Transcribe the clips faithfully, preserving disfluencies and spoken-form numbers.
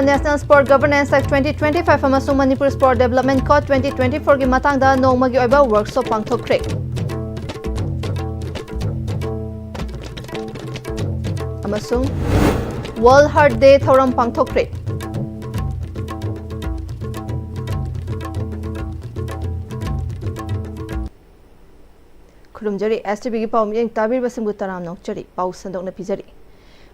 National Sport Governance Act twenty twenty-five ꯑꯃꯁꯨꯡ Manipur Sport Development Code twenty twenty-four ꯒꯤ ꯃꯇꯥꯡꯗ ꯅꯣꯡꯃꯒꯤ ꯑꯣꯏꯕ workshop ꯄꯥꯡꯊꯣꯛꯈ꯭ꯔꯦ꯫ ꯑꯃꯁꯨꯡ World Heart Day ꯊꯧꯔꯝ ꯄꯥꯡꯊꯣꯛꯈ꯭ꯔꯦ꯫ ꯈꯨꯔꯨꯝꯖꯔꯤ꯫ STVꯒꯤ ꯄꯥꯎ ꯃꯤꯠꯌꯦꯡ ꯇꯥꯕꯤꯔꯤꯕꯁꯤꯡꯕꯨ ꯇꯔꯥꯝꯅ ꯑꯣꯛꯆꯔꯤ꯫ ꯄꯥꯎ ꯁꯟꯗꯣꯛꯅ ꯄꯤꯖꯔꯤ꯫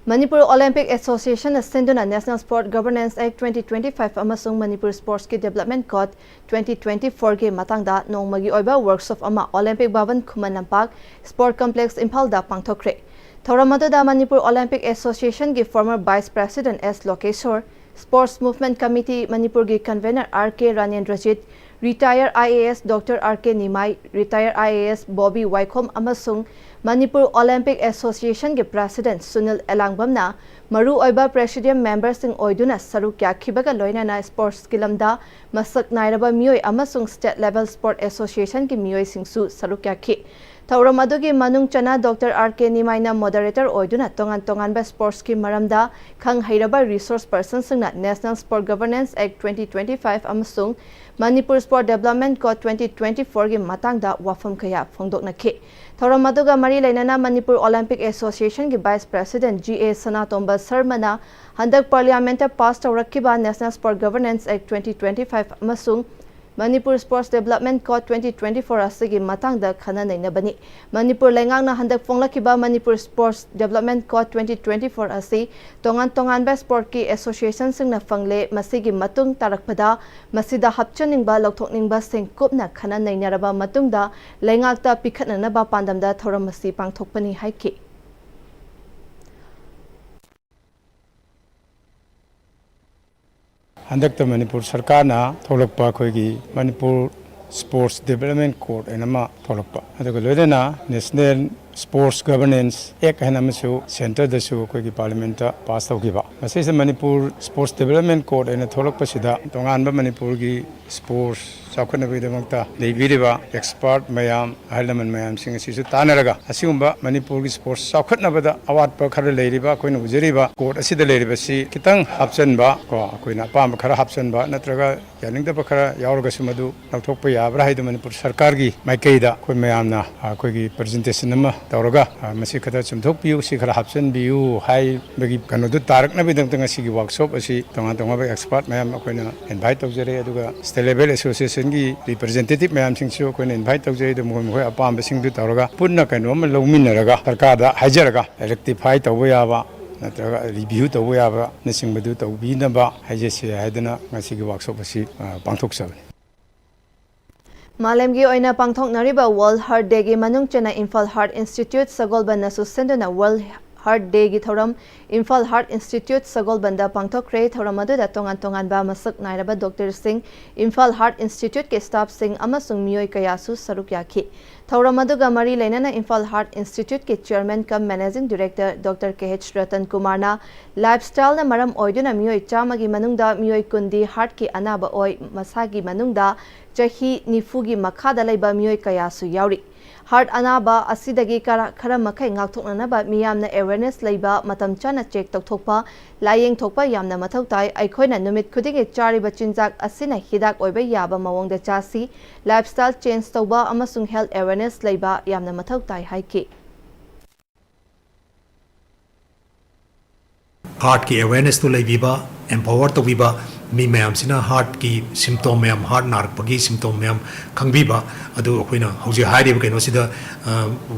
Manipur Olympic Associationꯅ ꯁꯤꯟꯗꯨꯅ National Sport Governance Act twenty twenty-five ꯑꯃꯁꯨꯡ Manipur Sportsꯀꯤ Development Code twenty twenty-fourꯒꯤ ꯃꯇꯥꯡꯗ ꯅꯣꯡꯃꯒꯤ ꯑꯣꯏꯕ workshop ꯑꯃ Olympic Bhavan Khuman Lampak Sport Complex ꯏꯝꯐꯥꯜꯗ ꯄꯥꯡꯊꯣꯛꯈ꯭ꯔꯦ꯫ ꯊꯧꯔꯝ ꯑꯗꯨꯗ Manipur Olympic Associationꯒꯤ former Vice President S ꯂꯣꯀꯦꯁꯣꯔ, Sports Movement Committee ꯃꯅꯤꯄꯨꯔꯒꯤ convener R K ꯔꯥꯅꯦꯟꯗ꯭ꯔꯖꯤꯠ, retired IAS Doctor R K ꯅꯤꯃꯥꯏ, retired IAS Bobby ꯋꯥꯏꯈꯣꯝ ꯑꯃꯁꯨꯡ Manipur Olympic Associationꯒꯤ President ꯁꯨꯅꯤꯜ ꯑꯦꯂꯥꯡꯕꯝꯅ ꯃꯔꯨꯑꯣꯏꯕ presidium memberꯁꯤꯡ ꯑꯣꯏꯗꯨꯅ ꯁꯔꯨꯛ ꯌꯥꯈꯤꯕꯒ ꯂꯣꯏꯅꯅ sportsꯀꯤ ꯂꯝꯗ ꯃꯁꯛ ꯅꯥꯏꯔꯕ ꯃꯤꯑꯣꯏ ꯑꯃꯁꯨꯡ state level sport associationꯒꯤ ꯃꯤꯑꯣꯏꯁꯤꯡꯁꯨ ꯁꯔꯨꯛ ꯌꯥꯈꯤ꯫ ꯊꯧꯔꯝ ꯑꯗꯨꯒꯤ ꯃꯅꯨꯡ ꯆꯟꯅ Doctor R K ꯅꯤꯃꯥꯏꯅ moderator ꯑꯣꯏꯗꯨꯅ ꯇꯣꯉꯥꯟ ꯇꯣꯉꯥꯟꯕ sportsꯀꯤ ꯃꯔꯝꯗ ꯈꯪ ꯍꯩꯔꯕ resource personꯁꯤꯡꯅ National Sport Governance Act twenty twenty-five ꯑꯃꯁꯨꯡ Manipur Sport Development Code twenty twenty-fourꯒꯤ ꯃꯇꯥꯡꯗ ꯋꯥꯐꯝ ꯀꯌꯥ ꯐꯣꯡꯗꯣꯛꯅꯈꯤ꯫ ꯊꯧꯔꯝ ꯑꯗꯨꯒ ꯃꯔꯤ ꯂꯩꯅꯅ Manipur Olympic Associationꯒꯤ Vice President G A ꯁꯅꯥꯇꯣꯝꯕ ꯁꯔꯃꯅ ꯍꯟꯗꯛ Parliamentꯇ pass ꯇꯧꯔꯛꯈꯤꯕ National Sport Governance Act twenty twenty-five ꯑꯃꯁꯨꯡ Manipur Sports Development Code twenty twenty-four ꯑꯁꯤꯒꯤ ꯃꯇꯥꯡꯗ ꯈꯟꯅ ꯅꯩꯅꯕꯅꯤ꯫ ꯃꯅꯤꯄꯨꯔ ꯂꯩꯉꯥꯛꯅ ꯍꯟꯗꯛ ꯐꯣꯡꯂꯛꯈꯤꯕ Manipur Sports Development Code twenty twenty-four ꯑꯁꯤ ꯇꯣꯉꯥꯟ ꯇꯣꯉꯥꯟꯕ sportꯀꯤ associationꯁꯤꯡꯅ ꯐꯪꯂꯦ꯫ ꯃꯁꯤꯒꯤ ꯃꯇꯨꯡ ꯇꯥꯔꯛꯄꯗ ꯃꯁꯤꯗ ꯍꯥꯞꯆꯤꯟꯅꯤꯡꯕ, ꯂꯧꯊꯣꯛꯅꯤꯡꯕꯁꯤꯡ ꯀꯨꯞꯅ ꯈꯟꯅ ꯅꯩꯅꯔꯕ ꯃꯇꯨꯡꯗ ꯂꯩꯉꯥꯛꯇ ꯄꯤꯈꯠꯅꯅꯕ ꯄꯥꯟꯗꯝꯗ ꯊꯧꯔꯝ ꯑꯁꯤ ꯄꯥꯡꯊꯣꯛꯄꯅꯤ ꯍꯥꯏꯈꯤ꯫ ꯍꯟꯗꯛꯇ ꯃꯅꯤꯄꯨꯔ ꯁꯔꯀꯥꯔꯅ ꯊꯣꯛꯂꯛꯄ ꯑꯩꯈꯣꯏꯒꯤ ꯃꯅꯤꯄꯨꯔ Sports Development Code ꯍꯥꯏꯅ ꯑꯃ ꯊꯣꯛꯂꯛꯄ, ꯑꯗꯨꯒ ꯂꯣꯏꯅꯅ National Sports Governance Act ꯍꯥꯏꯅ ꯑꯃꯁꯨ ꯁꯦꯟꯇꯔꯗꯁꯨ ꯑꯩꯈꯣꯏꯒꯤ ꯄꯥꯔꯂꯤꯌꯥꯃꯦꯟꯠꯇ ꯄꯥꯁ ꯇꯧꯈꯤꯕ꯫ ꯃꯁꯤꯁꯤꯗ ꯃꯅꯤꯄꯨꯔ Sports Development Court ꯍꯥꯏꯅ ꯊꯣꯛꯂꯛꯄꯁꯤꯗ ꯇꯣꯉꯥꯟꯕ ꯃꯅꯤꯄꯨꯔꯒꯤ sports ꯆꯥꯎꯈꯠꯅꯕꯒꯤꯗꯃꯛꯇ ꯂꯩꯕꯤꯔꯤꯕ expert ꯃꯌꯥꯝ, ꯑꯍꯜ ꯂꯃꯟ ꯃꯌꯥꯝꯁꯤꯡ ꯑꯁꯤꯁꯨ ꯇꯥꯟꯅꯔꯒ ꯑꯁꯤꯒꯨꯝꯕ ꯃꯅꯤꯄꯨꯔꯒꯤ sports ꯆꯥꯎꯈꯠꯅꯕꯗ ꯑꯋꯥꯠꯄ ꯈꯔ ꯂꯩꯔꯤꯕ ꯑꯩꯈꯣꯏꯅ ꯎꯖꯔꯤꯕ court ꯑꯁꯤꯗ ꯂꯩꯔꯤꯕꯁꯤ ꯈꯤꯇꯪ ꯍꯥꯞꯆꯤꯟꯕ, ꯀꯣ, ꯑꯩꯈꯣꯏꯅ ꯑꯄꯥꯝꯕ ꯈꯔ ꯍꯥꯞꯆꯤꯟꯕ ꯅꯠꯇ꯭ꯔꯒ ꯌꯥꯅꯤꯡꯗꯕ ꯈꯔ ꯌꯥꯎꯔꯒꯁꯨ ꯃꯗꯨ ꯂꯧꯊꯣꯛꯄ ꯌꯥꯕ꯭ꯔꯥ ꯍꯥꯏꯗꯨ ꯃꯅꯤꯄꯨꯔ ꯁꯔꯀꯥꯔꯒꯤ ꯃꯥꯏꯀꯩꯗ ꯑꯩꯈꯣꯏ ꯃꯌꯥꯝꯅ ꯑꯩꯈꯣꯏꯒꯤ presentation ꯑꯃ ꯇꯧꯔꯒ, ꯑ, ꯃꯁꯤ ꯈꯔ ꯆꯨꯝꯊꯣꯛꯄꯤꯌꯨ, ꯁꯤ ꯈꯔ ꯍꯥꯞꯆꯤꯟꯕꯤꯌꯨ ꯍꯥꯏꯕꯒꯤ ꯀꯩꯅꯣꯗꯨ ꯇꯥꯔꯛꯅꯕꯒꯤꯗꯃꯛꯇ ꯉꯁꯤꯒꯤ workshop ꯑꯁꯤ ꯇꯣꯉꯥꯟ ꯇꯣꯉꯥꯟꯕ expert ꯃꯌꯥꯝ ꯑꯩꯈꯣꯏꯅ invite ꯇꯧꯖꯔꯦ꯫ ꯑꯗꯨꯒ State Level Associationꯒꯤ representative ꯃꯌꯥꯝꯁꯤꯡꯁꯨ ꯑꯩꯈꯣꯏꯅ invite ꯇꯧꯖꯩ꯫ ꯑꯗꯨ ꯃꯈꯣꯏ ꯃꯈꯣꯏ ꯑꯄꯥꯝꯕꯁꯤꯡꯗꯨ ꯇꯧꯔꯒ ꯄꯨꯟꯅ ꯀꯩꯅꯣ ꯑꯃ ꯂꯧꯃꯤꯟꯅꯔꯒ ꯁꯔꯀꯥꯔꯗ ꯍꯥꯏꯖꯔꯒ rectify ꯇꯧꯕ ꯌꯥꯕ ꯅꯠꯇ꯭ꯔꯒ review ꯇꯧꯕ ꯌꯥꯕꯅꯆꯤꯡꯕꯗꯨ ꯇꯧꯕꯤꯅꯕ ꯍꯥꯏꯖꯁꯤ ꯍꯥꯏꯗꯨꯅ ꯉꯁꯤꯒꯤ workshop ꯑꯁꯤ, ꯑ, ꯄꯥꯡꯊꯣꯛꯆꯕꯅꯤ꯫ ꯃꯥꯂꯦꯝꯒꯤ ꯑꯣꯏꯅ ꯄꯥꯡꯊꯣꯛꯅꯔꯤꯕ World Heart Dayꯒꯤ ꯃꯅꯨꯡ ꯆꯟꯅ ꯏꯝꯐꯥꯜ Heart Institute ꯁꯒꯣꯜꯕꯟꯅꯁꯨ ꯁꯤꯟꯗꯨꯅ World Heart Dayꯒꯤ ꯊꯧꯔꯝ ꯏꯝꯐꯥꯜ Heart Institute ꯁꯒꯣꯜꯕꯟꯗ ꯄꯥꯡꯊꯣꯛꯈ꯭ꯔꯦ꯫ ꯊꯧꯔꯝ ꯑꯗꯨꯗ ꯇꯣꯉꯥꯟ ꯇꯣꯉꯥꯟꯕ ꯃꯁꯛ ꯅꯥꯏꯔꯕ doctorꯁꯤꯡ, ꯏꯝꯐꯥꯜ Heart Instituteꯀꯤ staffꯁꯤꯡ ꯑꯃꯁꯨꯡ ꯃꯤꯑꯣꯏ ꯀꯌꯥꯁꯨ ꯁꯔꯨꯛ ꯌꯥꯈꯤ꯫ ꯊꯧꯔꯝ ꯑꯗꯨꯒ ꯃꯔꯤ ꯂꯩꯅꯅ Imphal Heart Instituteꯀꯤ Chairman cum Managing Director Doctor K H Ratan Kumarꯅ lifestyleꯅ ꯃꯔꯝ ꯑꯣꯏꯗꯨꯅ ꯃꯤꯑꯣꯏ ꯆꯥꯝꯃꯒꯤ ꯃꯅꯨꯡꯗ ꯃꯤꯑꯣꯏ ꯀꯨꯟꯗꯤ heartꯀꯤ ꯑꯅꯥꯕ ꯑꯣꯏ, ꯃꯁꯥꯒꯤ ꯃꯅꯨꯡꯗ ꯆꯍꯤ ꯅꯤꯐꯨꯒꯤ ꯃꯈꯥꯗ ꯂꯩꯕ ꯃꯤꯑꯣꯏ ꯀꯌꯥꯁꯨ ꯌꯥꯎꯔꯤ꯫ Heart ꯑꯅꯥꯕ ꯑꯁꯤꯗꯒꯤ ꯈꯔ, ꯈꯔ ꯃꯈꯩ ꯉꯥꯛꯊꯣꯛꯅꯅꯕ ꯃꯤꯌꯥꯝꯅ awareness ꯂꯩꯕ, ꯃꯇꯝ ꯆꯥꯅ check ꯇꯧꯊꯣꯛꯄ, ꯂꯥꯌꯦꯡ ꯊꯣꯛꯄ ꯌꯥꯝꯅ ꯃꯊꯧ ꯇꯥꯏ꯫ ꯑꯩꯈꯣꯏꯅ ꯅꯨꯃꯤꯠ ꯈꯨꯗꯤꯡꯒꯤ ꯆꯥꯔꯤꯕ ꯆꯤꯟꯖꯥꯛ ꯑꯁꯤꯅ ꯍꯤꯗꯥꯛ ꯑꯣꯏꯕ ꯌꯥꯕ ꯃꯑꯣꯡꯗ ꯆꯥꯁꯤ꯫ Lifestyle change ꯇꯧꯕ ꯑꯃꯁꯨꯡ health awareness ꯂꯩꯕ ꯌꯥꯝꯅ ꯃꯊꯧ ꯇꯥꯏ ꯍꯥꯏꯈꯤ꯫ Heartꯀꯤ awarenessꯇꯨ ꯂꯩꯕꯤꯕ, empower ꯇꯧꯕꯤꯕ, ꯃꯤ ꯃꯌꯥꯝꯁꯤꯅ heartꯀꯤ symptom ꯃꯌꯥꯝ, heart ꯅꯥꯔꯛꯄꯒꯤ symptom ꯃꯌꯥꯝ ꯈꯪꯕꯤꯕ, ꯑꯗꯨ ꯑꯩꯈꯣꯏꯅ ꯍꯧꯖꯤꯛ ꯍꯥꯏꯔꯤꯕ ꯀꯩꯅꯣꯁꯤꯗ, ꯑ,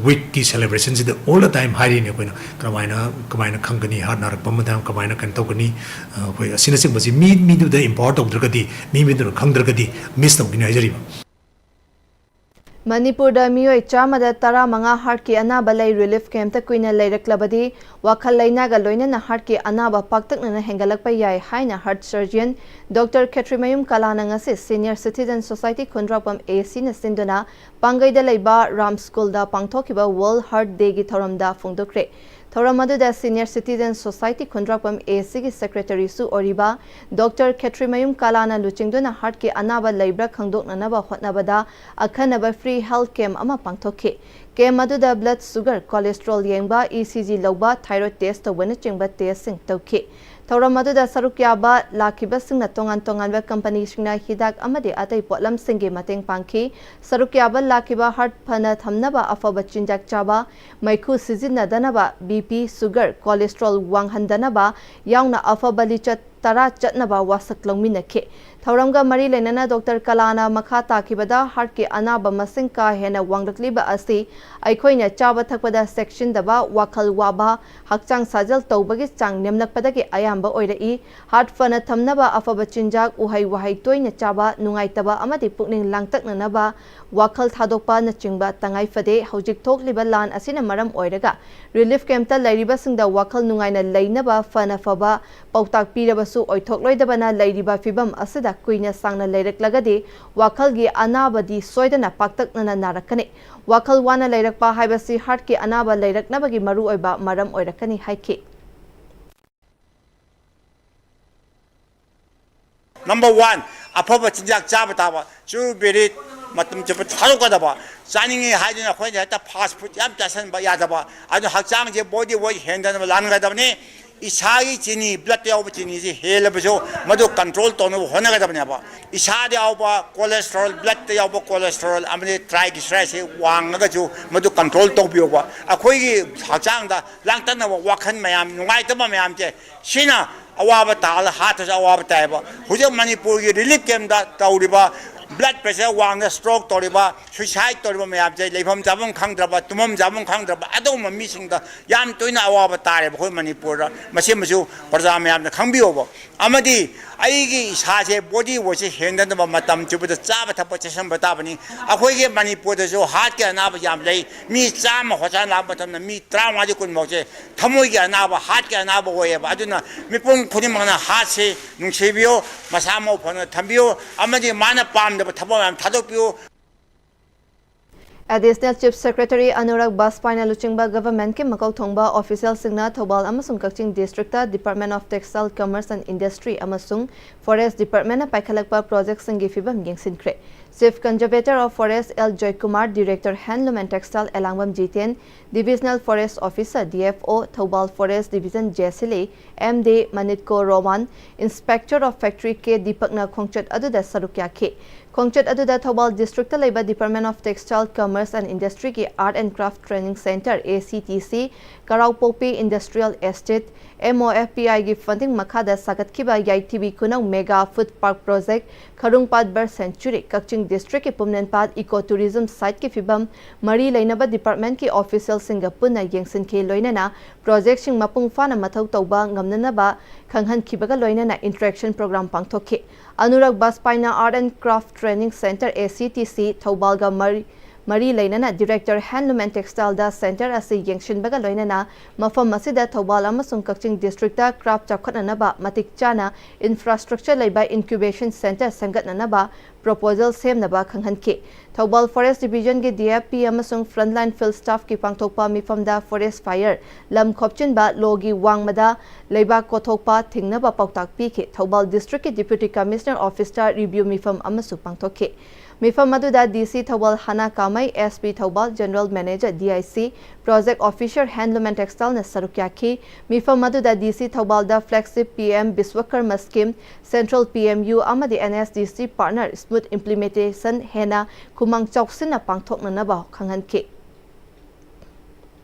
weekꯀꯤ celebrationꯁꯤꯗ all the time ꯍꯥꯏꯔꯤꯅꯦ ꯑꯩꯈꯣꯏꯅ꯫ ꯀꯃꯥꯏꯅ, ꯀꯃꯥꯏꯅ ꯈꯪꯒꯅꯤ, heart ꯅꯥꯔꯛꯄ ꯃꯇꯝ ꯀꯃꯥꯏꯅ ꯀꯩꯅꯣ ꯇꯧꯒꯅꯤ, ꯑ, ꯑꯩꯈꯣꯏ ꯑꯁꯤꯅꯆꯤꯡꯕꯁꯤ ꯃꯤ, ꯃꯤꯗꯨꯗ empower ꯇꯧꯗ꯭ꯔꯒꯗꯤ, ꯃꯤ, ꯃꯤꯗꯨꯅ ꯈꯪꯗ꯭ꯔꯒꯗꯤ miss ꯇꯧꯒꯅꯤ ꯍꯥꯏꯖꯔꯤꯕ꯫ ꯃꯅꯤꯄꯨꯔꯗ ꯃꯤꯑꯣꯏ ꯆꯥꯝꯃꯗ ꯇꯔꯥꯃꯉꯥ ꯍꯥꯔꯠꯀꯤ ꯑꯅꯥꯕ ꯂꯩ꯫ ꯔꯤꯂꯤꯐ ꯀꯦꯝꯞꯇ ꯀꯨꯏꯅ ꯂꯩꯔꯛꯂꯕꯗꯤ ꯋꯥꯈꯜ ꯂꯩꯅꯥꯒ ꯂꯣꯏꯅꯅ ꯍꯥꯔꯠꯀꯤ ꯑꯅꯥꯕ ꯄꯥꯛꯇꯛꯅꯅ ꯍꯦꯟꯒꯠꯂꯛꯄ ꯌꯥꯏ ꯍꯥꯏꯅ ꯍꯥꯔꯠ ꯁꯔꯖꯤꯌꯟ ꯗꯣꯛꯇꯔ ꯈꯦꯇ꯭ꯔꯤꯃꯌꯨꯝ ꯀꯂꯥꯅ ꯉꯁꯤ ꯁꯤꯅꯤꯌꯔ ꯁꯤꯇꯤꯖꯟ ꯁꯣꯁꯥꯏꯇꯤ ꯈꯨꯟꯗ꯭ꯔꯥꯛꯄꯝ ꯑꯦ ꯁꯤꯅ ꯁꯤꯟꯗꯨꯅ ꯄꯥꯡꯒꯩꯗ ꯂꯩꯕ ꯔꯥꯝ ꯁ꯭ꯀꯨꯜꯗ ꯄꯥꯡꯊꯣꯛꯈꯤꯕ ꯋꯥꯔꯜꯗ ꯍꯥꯔꯠ ꯗꯦꯒꯤ ꯊꯧꯔꯝꯗ ꯐꯣꯡꯗꯣꯛꯈ꯭ꯔꯦ꯫ ꯊꯧꯔꯝ ꯑꯗꯨꯗ ꯁꯤꯅꯤꯌꯔ ꯁꯤꯇꯤꯖꯟ ꯁꯣꯁꯥꯏꯇꯤ ꯈꯨꯟꯗ꯭ꯔꯥꯛꯄꯝ ꯑꯦ ꯁꯤꯒꯤ ꯁꯦꯀ꯭ꯔꯦꯇꯔꯤꯁꯨ ꯑꯣꯏꯔꯤꯕ ꯗꯣꯛꯇꯔ ꯈꯦꯇ꯭ꯔꯤꯃꯌꯨꯝ ꯀꯂꯥꯅ ꯂꯨꯆꯤꯡꯗꯨꯅ ꯍꯥꯔꯠꯀꯤ ꯑꯅꯥꯕ ꯂꯩꯕ꯭ꯔꯥ ꯈꯪꯗꯣꯛꯅꯅꯕ ꯍꯣꯠꯅꯕꯗ ꯑꯈꯟꯅꯕ ꯐ꯭ꯔꯤ ꯍꯦꯜꯊ ꯀꯦꯝꯞ ꯑꯃ ꯄꯥꯡꯊꯣꯛꯈꯤ꯫ ꯀꯦꯝꯞ ꯑꯗꯨꯗ ꯕ꯭ꯂꯗ ꯁꯨꯒꯔ, ꯀꯣꯂꯦꯁꯇ꯭ꯔꯣꯜ ꯌꯦꯡꯕ, ꯏ ꯁꯤ ꯖꯤ ꯂꯧꯕ, ꯊꯥꯏꯔꯣꯏꯗ ꯇꯦꯁ ꯇꯧꯕꯅꯆꯤꯡꯕ ꯇꯦꯁꯁꯤꯡ ꯇꯧꯈꯤ꯫ ꯊꯧꯔꯝ ꯑꯗꯨꯗ ꯁꯔꯨꯛ ꯌꯥꯕ ꯂꯥꯛꯈꯤꯕꯁꯤꯡꯅ ꯇꯣꯉꯥꯟ ꯇꯣꯉꯥꯟꯕ ꯀꯝꯄꯅꯤꯁꯤꯡꯅ ꯍꯤꯗꯥꯛ ꯑꯃꯗꯤ ꯑꯇꯩ ꯄꯣꯠꯂꯝꯁꯤꯡꯒꯤ ꯃꯇꯦꯡ ꯄꯥꯡꯈꯤ꯫ ꯁꯔꯨꯛ ꯌꯥꯕ ꯂꯥꯛꯈꯤꯕ ꯍꯥꯔꯠ ꯐꯅ ꯊꯝꯅꯕ ꯑꯐꯕ ꯆꯤꯟꯖꯥꯛ ꯆꯥꯕ, ꯃꯩꯈꯨ ꯁꯤꯖꯤꯟꯅꯗꯅꯕ, ꯕꯤ ꯄꯤ, ꯁꯨꯒꯔ, ꯀꯣꯂꯦꯁꯇ꯭ꯔꯣꯜ ꯋꯥꯡꯍꯟꯗꯅꯕ ꯌꯥꯎꯅ ꯑꯐꯕ ꯂꯤꯆꯠ ꯇꯔꯥ ꯆꯠꯅꯕ ꯋꯥꯁꯛ ꯂꯧꯃꯤꯟꯅꯈꯤ꯫ ꯊꯧꯔꯝꯒ ꯃꯔꯤ ꯂꯩꯅꯅ ꯗꯣꯛꯇꯔ ꯀꯂꯥꯅ ꯃꯈꯥ ꯇꯥꯈꯤꯕꯗ ꯍꯥꯔꯠꯀꯤ ꯑꯅꯥꯕ ꯃꯁꯤꯡ ꯀꯥ ꯍꯦꯟꯅ ꯋꯥꯡꯂꯛꯂꯤꯕ ꯑꯁꯤ ꯑꯩꯈꯣꯏꯅ ꯆꯥꯕ ꯊꯛꯄꯗ ꯆꯦꯛꯁꯤꯟꯗꯕ, ꯋꯥꯈꯜ ꯋꯥꯕ, ꯍꯛꯆꯥꯡ ꯁꯥꯖꯦꯜ ꯇꯧꯕꯒꯤ ꯆꯥꯡ ꯅꯦꯝꯂꯛꯄꯗꯒꯤ ꯑꯌꯥꯝꯕ ꯑꯣꯏꯔꯛꯏ꯫ ꯍꯥꯔꯠ ꯐꯅ ꯊꯝꯅꯕ ꯑꯐꯕ ꯆꯤꯟꯖꯥꯛ, ꯎꯍꯩ ꯋꯥꯍꯩ ꯇꯣꯏꯅ ꯆꯥꯕ, ꯅꯨꯡꯉꯥꯏꯇꯕ ꯑꯃꯗꯤ ꯄꯨꯛꯅꯤꯡ ꯂꯥꯡꯇꯛꯅꯅꯕ ꯋꯥꯈꯜ ꯊꯥꯗꯣꯛꯄꯅꯆꯤꯡꯕ ꯇꯉꯥꯏ ꯐꯗꯦ꯫ ꯍꯧꯖꯤꯛ ꯊꯣꯛꯂꯤꯕ ꯂꯥꯟ ꯑꯁꯤꯅ ꯃꯔꯝ ꯑꯣꯏꯔꯒ ꯔꯤꯂꯤꯐ ꯀꯦꯝꯞꯇ ꯂꯩꯔꯤꯕꯁꯤꯡꯗ ꯋꯥꯈꯜ ꯅꯨꯡꯉꯥꯏꯅ ꯂꯩꯅꯕ ꯐꯅ ꯐꯕ ꯄꯥꯎꯇꯥꯛ ꯄꯤꯔꯕꯁꯨ ꯑꯣꯏꯊꯣꯛꯂꯣꯏꯗꯕꯅ ꯂꯩꯔꯤꯕ ꯐꯤꯕꯝ ꯑꯁꯤꯗ ꯀꯨꯏꯅ ꯁꯥꯡꯅ ꯂꯩꯔꯛꯂꯒꯗꯤ ꯋꯥꯈꯜꯒꯤ ꯑꯅꯥꯕꯗꯤ ꯁꯣꯏꯗꯅ ꯄꯥꯛꯇꯛꯅꯅ ꯅꯥꯔꯛꯀꯅꯤ꯫ ꯋꯥꯈꯜ ꯋꯥꯅ ꯂꯩꯔꯛꯄ ꯍꯥꯏꯕꯁꯤ ꯍꯥꯔꯠꯀꯤ ꯑꯅꯥꯕ ꯂꯩꯔꯛꯅꯕꯒꯤ ꯃꯔꯨꯑꯣꯏꯕ ꯃꯔꯝ ꯑꯣꯏꯔꯛꯀꯅꯤ ꯍꯥꯏꯈꯤ꯫ ꯅꯝꯕꯔ ꯋꯥꯟ, ꯑꯐꯕ ꯆꯤꯟꯖꯥꯛ ꯆꯥꯕ ꯇꯥꯕ꯫ ꯆꯨꯔꯨ ꯕꯦꯔꯤꯠ ꯃꯇꯝ ꯆꯨꯞꯄ ꯊꯥꯗꯣꯛꯀꯗꯕ꯫ ꯆꯥꯅꯤꯡꯉꯤ ꯍꯥꯏꯗꯨꯅ ꯑꯩꯈꯣꯏꯅ ꯍꯦꯛꯇ ꯐꯥꯁ ꯐꯨꯗ ꯌꯥꯝ ꯆꯥꯁꯤꯟꯕ ꯌꯥꯗꯕ꯫ ꯑꯗꯨꯅ ꯍꯛꯆꯥꯡꯁꯦ ꯕꯣꯗꯤ ꯋꯦꯠ ꯍꯦꯟꯗꯅꯕ ꯂꯥꯟꯒꯗꯕꯅꯤ꯫ ꯏꯁꯥꯒꯤ ꯆꯤꯅꯤ, ꯕ꯭ꯂꯗꯇ ꯌꯥꯎꯕ ꯆꯤꯅꯤꯁꯤ ꯍꯦꯜꯂꯕꯁꯨ ꯃꯗꯨ ꯀꯟꯇ꯭ꯔꯣꯜ ꯇꯧꯅꯕ ꯍꯣꯠꯅꯒꯗꯕꯅꯦꯕ꯫ ꯏꯁꯥꯗ ꯌꯥꯎꯕ ꯀꯣꯂꯦꯁꯇ꯭ꯔꯣꯜ, ꯕ꯭ꯂꯗꯇ ꯌꯥꯎꯕ ꯀꯣꯂꯦꯁꯇ꯭ꯔꯣꯜ ꯑꯃꯗꯤ ꯇ꯭ꯔꯥꯏꯒ꯭ꯂꯤꯁꯔꯥꯏꯗꯁꯤ ꯋꯥꯡꯉꯒꯁꯨ ꯃꯗꯨ ꯀꯟꯇ꯭ꯔꯣꯜ ꯇꯧꯕꯤꯌꯣꯕ꯫ ꯑꯩꯈꯣꯏꯒꯤ ꯍꯛꯆꯥꯡꯗ ꯂꯥꯡꯇꯛꯅꯕ ꯋꯥꯈꯜ ꯃꯌꯥꯝ, ꯅꯨꯡꯉꯥꯏꯇꯕ ꯃꯌꯥꯝꯁꯦ ꯁꯤꯅ ꯑꯋꯥꯕ ꯇꯥꯍꯜꯂ ꯍꯥꯔꯠꯇꯁꯨ ꯑꯋꯥꯕ ꯇꯥꯏꯌꯦꯕ꯫ ꯍꯧꯖꯤꯛ ꯃꯅꯤꯄꯨꯔꯒꯤ ꯔꯤꯂꯤꯐ ꯀꯦꯝꯞꯇ ꯇꯧꯔꯤꯕ blood pressure ꯋꯥꯡꯅ stroke ꯇꯧꯔꯤꯕ, suicide ꯇꯧꯔꯤꯕ ꯃꯌꯥꯝꯁꯦ ꯂꯩꯐꯝ ꯆꯥꯐꯝ ꯈꯪꯗ꯭ꯔꯕ, ꯇꯨꯝꯐꯝ ꯆꯥꯐꯝ ꯈꯪꯗ꯭ꯔꯕ ꯑꯗꯨꯒꯨꯝꯕ ꯃꯤꯁꯤꯡꯗ ꯌꯥꯝ ꯇꯣꯏꯅ ꯑꯋꯥꯕ ꯇꯥꯔꯦꯕ ꯑꯩꯈꯣꯏ ꯃꯅꯤꯄꯨꯔꯗ꯫ ꯃꯁꯤꯃꯁꯨ ꯄ꯭ꯔꯖꯥ ꯃꯌꯥꯝꯅ ꯈꯪꯕꯤꯌꯣꯕ꯫ ꯑꯃꯗꯤ ꯑꯩꯒꯤ ꯏꯁꯥꯁꯦ, body weightꯁꯦ ꯍꯦꯟꯗꯅꯕ ꯃꯇꯝ ꯆꯨꯞꯄꯗ ꯆꯥꯕ ꯊꯛꯄ ꯆꯦꯛꯁꯤꯟꯕ ꯇꯥꯕꯅꯤ꯫ ꯑꯩꯈꯣꯏꯒꯤ ꯃꯅꯤꯄꯨꯔꯗꯁꯨ heartꯀꯤ ꯑꯅꯥꯕ ꯌꯥꯝ ꯂꯩ꯫ ꯃꯤ ꯆꯥꯝꯃ hospital ꯂꯥꯛꯄ ꯃꯇꯝꯗ ꯃꯤ ꯇꯔꯥꯃꯉꯥꯗꯤ ꯀꯨꯟꯐꯥꯎꯁꯦ ꯊꯃꯣꯏꯒꯤ ꯑꯅꯥꯕ, heartꯀꯤ ꯑꯅꯥꯕ ꯑꯣꯏꯌꯦꯕ꯫ ꯑꯗꯨꯅ ꯃꯤꯄꯨꯝ ꯈꯨꯗꯤꯡꯃꯛꯅ heartꯁꯦ ꯅꯨꯡꯁꯤꯕꯤꯌꯨ, ꯃꯁꯥ ꯃꯎ ꯐꯅ ꯊꯝꯕꯤꯌꯨ, ꯑꯃꯗꯤ ꯃꯥꯅ ꯄꯥꯝꯗꯕ ꯊꯕꯛ ꯃꯌꯥꯝ ꯊꯥꯗꯣꯛꯄꯤꯌꯨ꯫ Additional Chief Secretary Anurag Bajpaina ꯂꯨꯆꯤꯡꯕ governmentꯀꯤ ꯃꯀꯣꯛ ꯊꯣꯡꯕ officialꯁꯤꯡꯅ ꯊꯧꯕꯥꯜ ꯑꯃꯁꯨꯡ ꯀꯛꯆꯤꯡ districtꯇ Department of Textile, Commerce and Industry ꯑꯃꯁꯨꯡ Forest Departmentꯅ ꯄꯥꯏꯈꯠꯂꯛꯄ projectꯁꯤꯡꯒꯤ ꯐꯤꯚꯝ ꯌꯦꯡꯁꯤꯟꯈ꯭ꯔꯦ꯫ Chief Conservator of Forest L Joykumar, Director Handloom and Textile Elangbam Jiten, Divisional Forest Officer, D F O, Thoubal Forest Division ꯖꯦꯁꯤꯂꯤ, M D Manitko Roman, Inspector of Factory K ꯗꯤꯄꯛꯅ ꯈꯣꯡꯆꯠ ꯑꯗꯨꯗ ꯁꯔꯨꯛ ꯌꯥꯈꯤ꯫ ꯈꯣꯡꯆꯠ ꯑꯗꯨꯗ ꯊꯧꯕꯥꯜ districtꯇ ꯂꯩꯕ Department of Textile, Commerce and Industryꯒꯤ Art and Craft Training Centre, A C T C, ꯀꯔꯥꯎꯄꯣꯛꯄꯤ Industrial Estate, M O F P Iꯒꯤ funding ꯃꯈꯥꯗ ꯁꯥꯒꯠꯈꯤꯕ ꯌꯥꯏꯊꯤꯕꯤ ꯈꯨꯅꯧ Mega Food Park Project, ꯈꯔꯨꯡꯄꯥꯠ Bird Sanctuary, ꯀꯛꯆꯤꯡ districtꯀꯤ ꯄꯨꯝꯅꯦꯟꯄꯥꯠ Eco Tourism siteꯀꯤ ꯐꯤꯚꯝ, ꯃꯔꯤ ꯂꯩꯅꯕ departmentꯀꯤ officialꯁꯤꯡꯒ ꯄꯨꯟꯅ ꯌꯦꯡꯁꯤꯟꯈꯤ꯫ ꯂꯣꯏꯅꯅ projectꯁꯤꯡ ꯃꯄꯨꯡ ꯐꯥꯅ ꯃꯊꯧ ꯇꯧꯕ ꯉꯝꯅꯅꯕ ꯈꯪꯍꯟꯈꯤꯕꯒ ꯂꯣꯏꯅꯅ interaction program ꯄꯥꯡꯊꯣꯛꯈꯤ꯫ Anurag Bajpaina Art and Craft Training Centre, A C T C, ꯊꯧꯕꯥꯜꯒ ꯃꯔꯤ, ꯃꯔꯤ ꯂꯩꯅꯅ Director Handloom and Textileꯗ centre ꯑꯁꯤ ꯌꯦꯡꯁꯤꯟꯕꯒ ꯂꯣꯏꯅꯅ ꯃꯐꯝ ꯑꯁꯤꯗ ꯊꯧꯕꯥꯜ ꯑꯃꯁꯨꯡ ꯀꯛꯆꯤꯡ districtꯇ craft ꯆꯥꯎꯈꯠꯅꯅꯕ ꯃꯇꯤꯛ ꯆꯥꯅ infrastructure ꯂꯩꯕ incubation centre ꯁꯦꯝꯒꯠꯅꯅꯕ proposal ꯁꯦꯝꯅꯕ ꯈꯪꯍꯟꯈꯤ꯫ Thoubal Forest Divisionꯒꯤ D F P ꯑꯃꯁꯨꯡ frontline field staffꯀꯤ ꯄꯥꯡꯊꯣꯛꯄ ꯃꯤꯐꯝꯗ forest fire, ꯂꯝ ꯈꯣꯞꯆꯤꯟꯕ, ꯂꯣꯒꯤ ꯋꯥꯡꯃꯗ ꯂꯩꯕꯥꯛ ꯀꯣꯊꯣꯛꯄ ꯊꯤꯡꯅꯕ ꯄꯥꯎꯇꯥꯛ ꯄꯤꯈꯤ꯫ ꯊꯧꯕꯥꯜ districtꯀꯤ Deputy Commissioner Officeꯇ review ꯃꯤꯐꯝ ꯑꯃꯁꯨ ꯄꯥꯡꯊꯣꯛꯈꯤ꯫ ꯃꯤꯐꯝ ꯑꯗꯨꯗ D C Thoubal ꯍꯥꯅꯥ ꯀꯥꯃꯩ, S P Thoubal, General Manager D I C, Project Officer Handloom and Textileꯅ ꯁꯔꯨꯛ ꯌꯥꯈꯤ꯫ ꯃꯤꯐꯝ ꯑꯗꯨꯗ D C ꯊꯧꯕꯥꯜꯗ flagship P M Biswakarma Scheme, Central P M U ꯑꯃꯗꯤ N S D C partner smooth implementation ꯍꯦꯟꯅ ꯈꯨꯃꯥꯡ ꯆꯥꯎꯁꯤꯟꯅ ꯄꯥꯡꯊꯣꯛꯅꯅꯕ ꯈꯪꯍꯟꯈꯤ꯫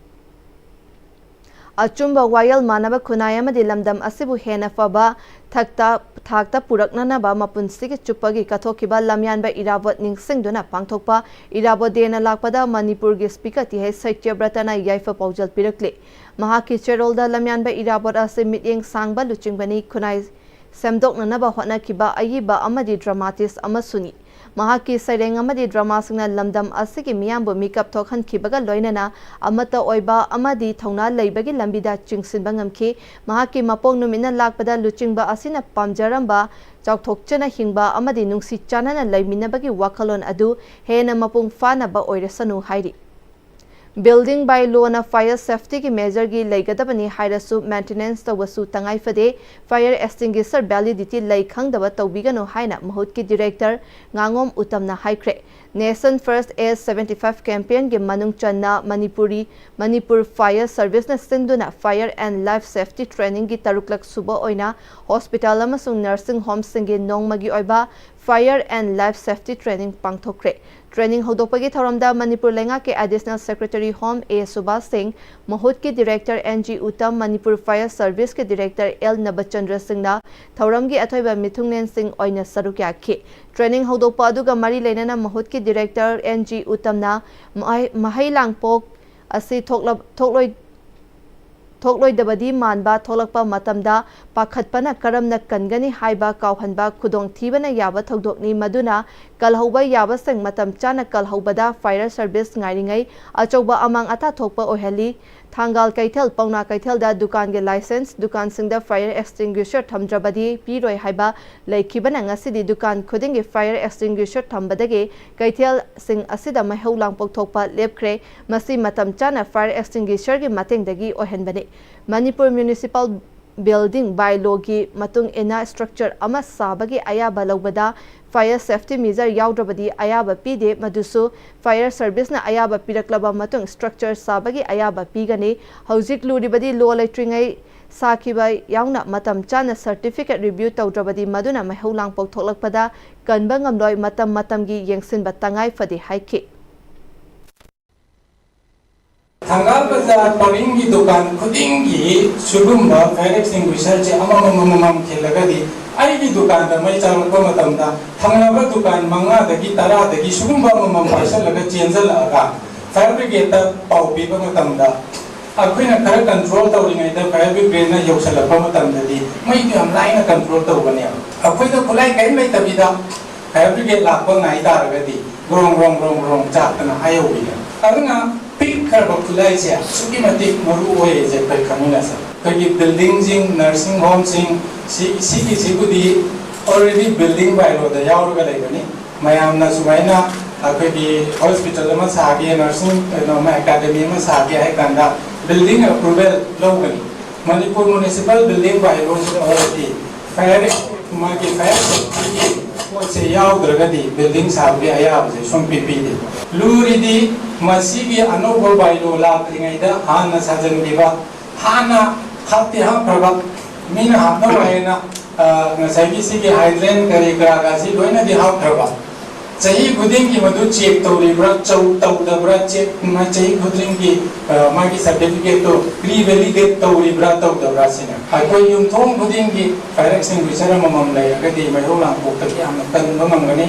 ꯑꯆꯨꯝꯕ ꯋꯥꯌꯦꯜ ꯃꯥꯟꯅꯕ ꯈꯨꯟꯅꯥꯏ ꯑꯃꯗꯤ ꯂꯝꯗꯝ ꯑꯁꯤꯕꯨ ꯍꯦꯟꯅ ꯐꯕ ꯊꯥꯛꯇ, ꯊꯥꯛꯇ ꯄꯨꯔꯛꯅꯅꯕ ꯃꯄꯨꯟꯁꯤꯒꯤ ꯆꯨꯞꯄꯒꯤ ꯀꯠꯊꯣꯛꯈꯤꯕ ꯂꯝꯌꯥꯟꯕ ꯏꯔꯥꯕꯣꯠ ꯅꯤꯡꯁꯤꯡꯗꯨꯅ ꯄꯥꯡꯊꯣꯛꯄ ꯏꯔꯥꯕꯣꯠ ꯗꯦꯅ ꯂꯥꯛꯄꯗ ꯃꯅꯤꯄꯨꯔꯒꯤ Speaker ꯇꯤ ꯍꯩꯆ ꯁꯇ꯭ꯌꯕ꯭ꯔꯇꯅ ꯌꯥꯏꯐ ꯄꯥꯎꯖꯦꯜ ꯄꯤꯔꯛꯂꯤ꯫ ꯃꯍꯥꯛꯀꯤ ꯆꯦꯔꯣꯜꯗ ꯂꯝꯌꯥꯟꯕ ꯏꯔꯥꯕꯣꯠ ꯑꯁꯤ ꯃꯤꯠꯌꯦꯡ ꯁꯥꯡꯕ ꯂꯨꯆꯤꯡꯕꯅꯤ, ꯈꯨꯟꯅꯥꯏ ꯁꯦꯝꯗꯣꯛꯅꯅꯕ ꯍꯣꯠꯅꯈꯤꯕ ꯑꯏꯕ ꯑꯃꯗꯤ dramatist ꯑꯃꯁꯨꯅꯤ꯫ ꯃꯍꯥꯛꯀꯤ ꯁꯩꯔꯦꯡ ꯑꯃꯗꯤ dramaꯁꯤꯡꯅ ꯂꯝꯗꯝ ꯑꯁꯤꯒꯤ ꯃꯤꯌꯥꯝꯕꯨ ꯃꯤꯀꯞ ꯊꯣꯛꯍꯟꯈꯤꯕꯒ ꯂꯣꯏꯅꯅ ꯑꯃꯠꯇ ꯑꯣꯏꯕ ꯑꯃꯗꯤ ꯊꯧꯅꯥ ꯂꯩꯕꯒꯤ ꯂꯝꯕꯤꯗ ꯆꯤꯡꯁꯤꯟꯕ ꯉꯝꯈꯤ꯫ ꯃꯍꯥꯛꯀꯤ ꯃꯄꯣꯛ ꯅꯨꯃꯤꯠꯅ ꯂꯥꯛꯄꯗ ꯂꯨꯆꯤꯡꯕ ꯑꯁꯤꯅ ꯄꯥꯝꯖꯔꯝꯕ ꯆꯥꯎꯊꯣꯛꯆꯅ ꯍꯤꯡꯕ ꯑꯃꯗꯤ ꯅꯨꯡꯁꯤ ꯆꯥꯟꯅꯅ ꯂꯩꯃꯤꯟꯅꯕꯒꯤ ꯋꯥꯈꯜꯂꯣꯟ ꯑꯗꯨ ꯍꯦꯟꯅ ꯃꯄꯨꯡ ꯐꯥꯅꯕ ꯑꯣꯏꯔꯁꯅꯨ ꯍꯥꯏꯔꯤ꯫ Building by lawꯅ fire safetyꯒꯤ measureꯒꯤ ꯂꯩꯒꯗꯕꯅꯤ ꯍꯥꯏꯔꯁꯨ, maintenance ꯇꯧꯕꯁꯨ ꯇꯉꯥꯏ ꯐꯗꯦ꯫ Fire extinguisher validity ꯂꯩ ꯈꯪꯗꯕ ꯇꯧꯕꯤꯒꯅꯨ ꯍꯥꯏꯅ ꯃꯍꯨꯠꯀꯤ director ꯉꯥꯉꯣꯝ ꯎꯇꯝꯅ ꯍꯥꯏꯈ꯭ꯔꯦ꯫ Nation First Age seventy five campaignꯒꯤ ꯃꯅꯨꯡ ꯆꯟꯅ ꯃꯅꯤꯄꯨꯔꯤ, ꯃꯅꯤꯄꯨꯔ Fire Serviceꯅ ꯁꯤꯟꯗꯨꯅ fire and life safety trainingꯒꯤ ꯇꯔꯨꯛꯂꯛ ꯁꯨꯕ ꯑꯣꯏꯅ hospital ꯑꯃꯁꯨꯡ nursing homeꯁꯤꯡꯒꯤ ꯅꯣꯡꯃꯒꯤ ꯑꯣꯏꯕ fire and life safety training ꯄꯥꯡꯊꯣꯛꯈ꯭ꯔꯦ꯫ Training ꯍꯧꯗꯣꯛꯄꯒꯤ ꯊꯧꯔꯝꯗ ꯃꯅꯤꯄꯨꯔ ꯂꯩꯉꯥꯛꯀꯤ Additional Secretary Home ꯑꯦ ꯁꯨꯕꯥꯁ ꯁꯤꯡ, ꯃꯍꯨꯠꯀꯤ director N G Uttam, Manipur Fire Serviceꯀꯤ director ꯑꯦꯜ ꯅꯕꯆꯟꯗ꯭ꯔ ꯁꯤꯡꯅ ꯊꯧꯔꯝꯒꯤ ꯑꯊꯣꯏꯕ ꯃꯤꯊꯨꯡꯂꯦꯟꯁꯤꯡ ꯑꯣꯏꯅ ꯁꯔꯨꯛ ꯌꯥꯈꯤ꯫ Training ꯍꯧꯗꯣꯛꯄ ꯑꯗꯨꯒ ꯃꯔꯤ ꯂꯩꯅꯅ ꯃꯍꯨꯠꯀꯤ director ꯑꯦꯟ ꯖꯤ ꯎꯇꯝꯅ ꯃꯍꯩ, ꯃꯍꯩ ꯂꯥꯡꯄꯣꯛ ꯑꯁꯤ ꯊꯣꯛꯂ-, ꯊꯣꯛꯂꯣꯏ-, ꯊꯣꯛꯂꯣꯏꯗꯕꯗꯤ ꯃꯥꯟꯕ ꯊꯣꯛꯂꯛꯄ ꯃꯇꯝꯗ ꯄꯥꯈꯠꯄꯅ ꯀꯔꯝꯅ ꯀꯟꯒꯅꯤ ꯍꯥꯏꯕ ꯀꯥꯎꯍꯟꯕ ꯈꯨꯗꯣꯡꯊꯤꯕꯅ ꯌꯥꯕ ꯊꯧꯗꯣꯛꯅꯤ, ꯃꯗꯨꯅ ꯀꯜꯍꯧꯕ ꯌꯥꯕꯁꯤꯡ ꯃꯇꯝ ꯆꯥꯅ ꯀꯜꯍꯧꯕꯗ fire service ꯉꯥꯏꯔꯤꯉꯩ ꯑꯆꯧꯕ ꯑꯃꯥꯡ ꯑꯇꯥ ꯊꯣꯛꯄ ꯑꯣꯏꯍꯜꯂꯤ꯫ ꯊꯥꯡꯒꯥꯜ ꯀꯩꯊꯦꯜ, ꯄꯥꯎꯅꯥ ꯀꯩꯊꯦꯜꯗ ꯗꯨꯀꯥꯟꯒꯤ license, ꯗꯨꯀꯥꯟꯁꯤꯡꯗ fire extinguisher ꯊꯝꯗ꯭ꯔꯕꯗꯤ ꯄꯤꯔꯣꯏ ꯍꯥꯏꯕ ꯂꯩꯈꯤꯕꯅ ꯉꯁꯤꯗꯤ ꯗꯨꯀꯥꯟ ꯈꯨꯗꯤꯡꯒꯤ fire extinguisher ꯊꯝꯕꯗꯒꯤ ꯀꯩꯊꯦꯜꯁꯤꯡ ꯑꯁꯤꯗ ꯃꯩꯍꯧ ꯂꯥꯡꯄꯣꯛ ꯊꯣꯛꯄ ꯂꯦꯞꯈ꯭ꯔꯦ꯫ ꯃꯁꯤ ꯃꯇꯝ ꯆꯥꯅ fire extinguisherꯒꯤ ꯃꯇꯦꯡꯗꯒꯤ ꯑꯣꯏꯍꯟꯕꯅꯤ꯫ ꯃꯅꯤꯄꯨꯔ Municipal Building by lawꯒꯤ ꯃꯇꯨꯡ ꯏꯟꯅ structure ꯑꯃ ꯁꯥꯕꯒꯤ ꯑꯌꯥꯕ ꯂꯧꯕꯗ fire safety measure ꯌꯥꯎꯗ꯭ꯔꯕꯗꯤ ꯑꯌꯥꯕ ꯄꯤꯗꯦ, ꯃꯗꯨꯁꯨ fire serviceꯅ ꯑꯌꯥꯕ ꯄꯤꯔꯛꯂꯕ ꯃꯇꯨꯡ structure ꯁꯥꯕꯒꯤ ꯑꯌꯥꯕ ꯄꯤꯒꯅꯤ꯫ ꯍꯧꯖꯤꯛ ꯂꯨꯔꯤꯕꯗꯤ law ꯂꯩꯇ꯭ꯔꯤꯉꯩ ꯁꯥꯈꯤꯕ ꯌꯥꯎꯅ ꯃꯇꯝ ꯆꯥꯅ certificate review ꯇꯧꯗ꯭ꯔꯕꯗꯤ ꯃꯗꯨꯅ ꯃꯩꯍꯧ ꯂꯥꯡꯄꯣꯛ ꯊꯣꯛꯂꯛꯄꯗ ꯀꯟꯕ ꯉꯝꯂꯣꯏ, ꯃꯇꯝ ꯃꯇꯝꯒꯤ ꯌꯦꯡꯁꯤꯟꯕ ꯇꯉꯥꯏ ꯐꯗꯦ ꯍꯥꯏꯈꯤ꯫ ꯊꯪꯒꯥꯜ ꯕꯖꯥꯔ ꯄꯔꯤꯡꯒꯤ ꯗꯨꯀꯥꯟ ꯈꯨꯗꯤꯡꯒꯤ ꯁꯤꯒꯨꯝꯕ fire extinguisherꯁꯦ ꯑꯃꯃꯝ ꯑꯃꯃꯝ ꯈꯤꯜꯂꯒꯗꯤ, ꯑꯩꯒꯤ ꯗꯨꯀꯥꯟꯗ ꯃꯩ ꯆꯥꯛꯂꯛꯄ ꯃꯇꯝꯗ ꯊꯪꯅꯕ ꯗꯨꯀꯥꯟ ꯃꯉꯥꯗꯒꯤ ꯇꯔꯥꯗꯒꯤ ꯁꯤꯒꯨꯝꯕ ꯑꯃꯃꯝ ꯄꯥꯏꯁꯜꯂꯒ ꯆꯦꯟꯁꯤꯜꯂꯛꯑꯒ fire brigadeꯇ ꯄꯥꯎ ꯄꯤꯕ ꯃꯇꯝꯗ, ꯑꯩꯈꯣꯏꯅ ꯈꯔ control ꯇꯧꯔꯤꯉꯩꯗ fire brigadeꯅ ꯌꯧꯁꯤꯜꯂꯛꯄ ꯃꯇꯝꯗꯗꯤ ꯃꯩꯗꯨ ꯌꯥꯝ ꯂꯥꯏꯅ control ꯇꯧꯒꯅꯦꯕ꯫ ꯑꯩꯈꯣꯏꯗ ꯈꯨꯠꯂꯥꯏ ꯀꯔꯤꯝ ꯂꯩꯇꯕꯤꯗ fire brigade ꯂꯥꯛꯄ ꯉꯥꯏ ꯇꯥꯔꯒꯗꯤ ꯒ꯭ꯔꯣꯡ ꯒ꯭ꯔꯣꯡ ꯒ꯭ꯔꯣꯡ ꯒ꯭ꯔꯣꯡ ꯆꯥꯛꯇꯅ ꯑꯥ ꯌꯧꯕꯤꯅꯦꯕ꯫ ꯑꯗꯨꯅ ꯄꯤꯛꯈ꯭ꯔꯕ ꯈꯨꯠꯂꯥꯏꯁꯦ ꯑꯁꯨꯛꯀꯤ ꯃꯇꯤꯛ ꯃꯔꯨ ꯑꯣꯏꯔꯤꯁꯦ ꯑꯩꯈꯣꯏ ꯈꯪꯃꯤꯟꯅꯁꯦ꯫ ꯑꯩꯈꯣꯏꯒꯤ buildingꯁꯤꯡ, nursing homeꯁꯤꯡ, ꯁꯤ, ꯁꯤꯒꯤꯁꯤꯕꯨꯗꯤ already building bylaw ꯗ ꯌꯥꯎꯔꯒ ꯂꯩꯕꯅꯤ꯫ ꯃꯌꯥꯝꯅ ꯁꯨꯃꯥꯏꯅ ꯑꯩꯈꯣꯏꯒꯤ hospital ꯑꯃ ꯁꯥꯒꯦ, nursing ꯀꯩꯅꯣ ꯑꯃ academy ꯑꯃ ꯁꯥꯒꯦ ꯍꯥꯏ ꯀꯥꯟꯗ building approval ꯂꯧꯒꯅꯤ꯫ ꯃꯅꯤꯄꯨꯔ municipal building bylaw ꯁꯤꯗ already fire, ꯃꯥꯒꯤ fire safety ꯒꯤ ꯄꯣꯠꯁꯦ ꯌꯥꯎꯗ꯭ꯔꯒꯗꯤ building ꯁꯥꯕꯒꯤ ꯑꯌꯥꯕꯁꯦ ꯁꯨꯡꯄꯤ ꯄꯤꯗꯦ꯫ ꯂꯨꯔꯤꯗꯤ ꯃꯁꯤꯒꯤ ꯑꯅꯧꯕ bylaw ꯂꯥꯛꯇ꯭ꯔꯤꯉꯩꯗ ꯍꯥꯟꯅ ꯁꯥꯖꯟꯈꯤꯕ, ꯍꯥꯟꯅ ꯍꯥꯞꯇꯤ ꯍꯥꯞꯈ꯭ꯔꯕ, ꯃꯤꯅ ꯍꯥꯞꯅꯕ ꯍꯥꯏꯅ, ꯑ, ꯉꯁꯥꯏꯒꯤ ꯁꯤꯒꯤ hydrant ꯀꯔꯤ ꯀꯔꯥꯒꯁꯤ ꯂꯣꯏꯅꯗꯤ ꯍꯥꯞꯈ꯭ꯔꯕ꯫ ꯆꯍꯤ ꯈꯨꯗꯤꯡꯒꯤ ꯃꯗꯨ check ꯇꯧꯔꯤꯕ꯭ꯔꯥ, ꯆꯧ-, ꯇꯧꯗꯕ꯭ꯔꯥ, check, ꯃ-, ꯆꯍꯤ ꯈꯨꯗꯤꯡꯒꯤ, ꯑ, ꯃꯥꯒꯤ certificate ꯇꯣ revalidate ꯇꯧꯔꯤꯕ꯭ꯔꯥ, ꯇꯧꯗꯕ꯭ꯔꯥ ꯁꯤꯅ꯫ ꯑꯩꯈꯣꯏ ꯌꯨꯝꯊꯣꯡ ꯈꯨꯗꯤꯡꯒꯤ fire extinguisher ꯑꯃꯃꯝ ꯂꯩꯔꯒꯗꯤ ꯃꯩꯍꯧ ꯂꯥꯡꯄꯣꯛꯇꯒꯤ ꯌꯥꯝꯅ ꯀꯟꯕ ꯉꯝꯒꯅꯤ꯫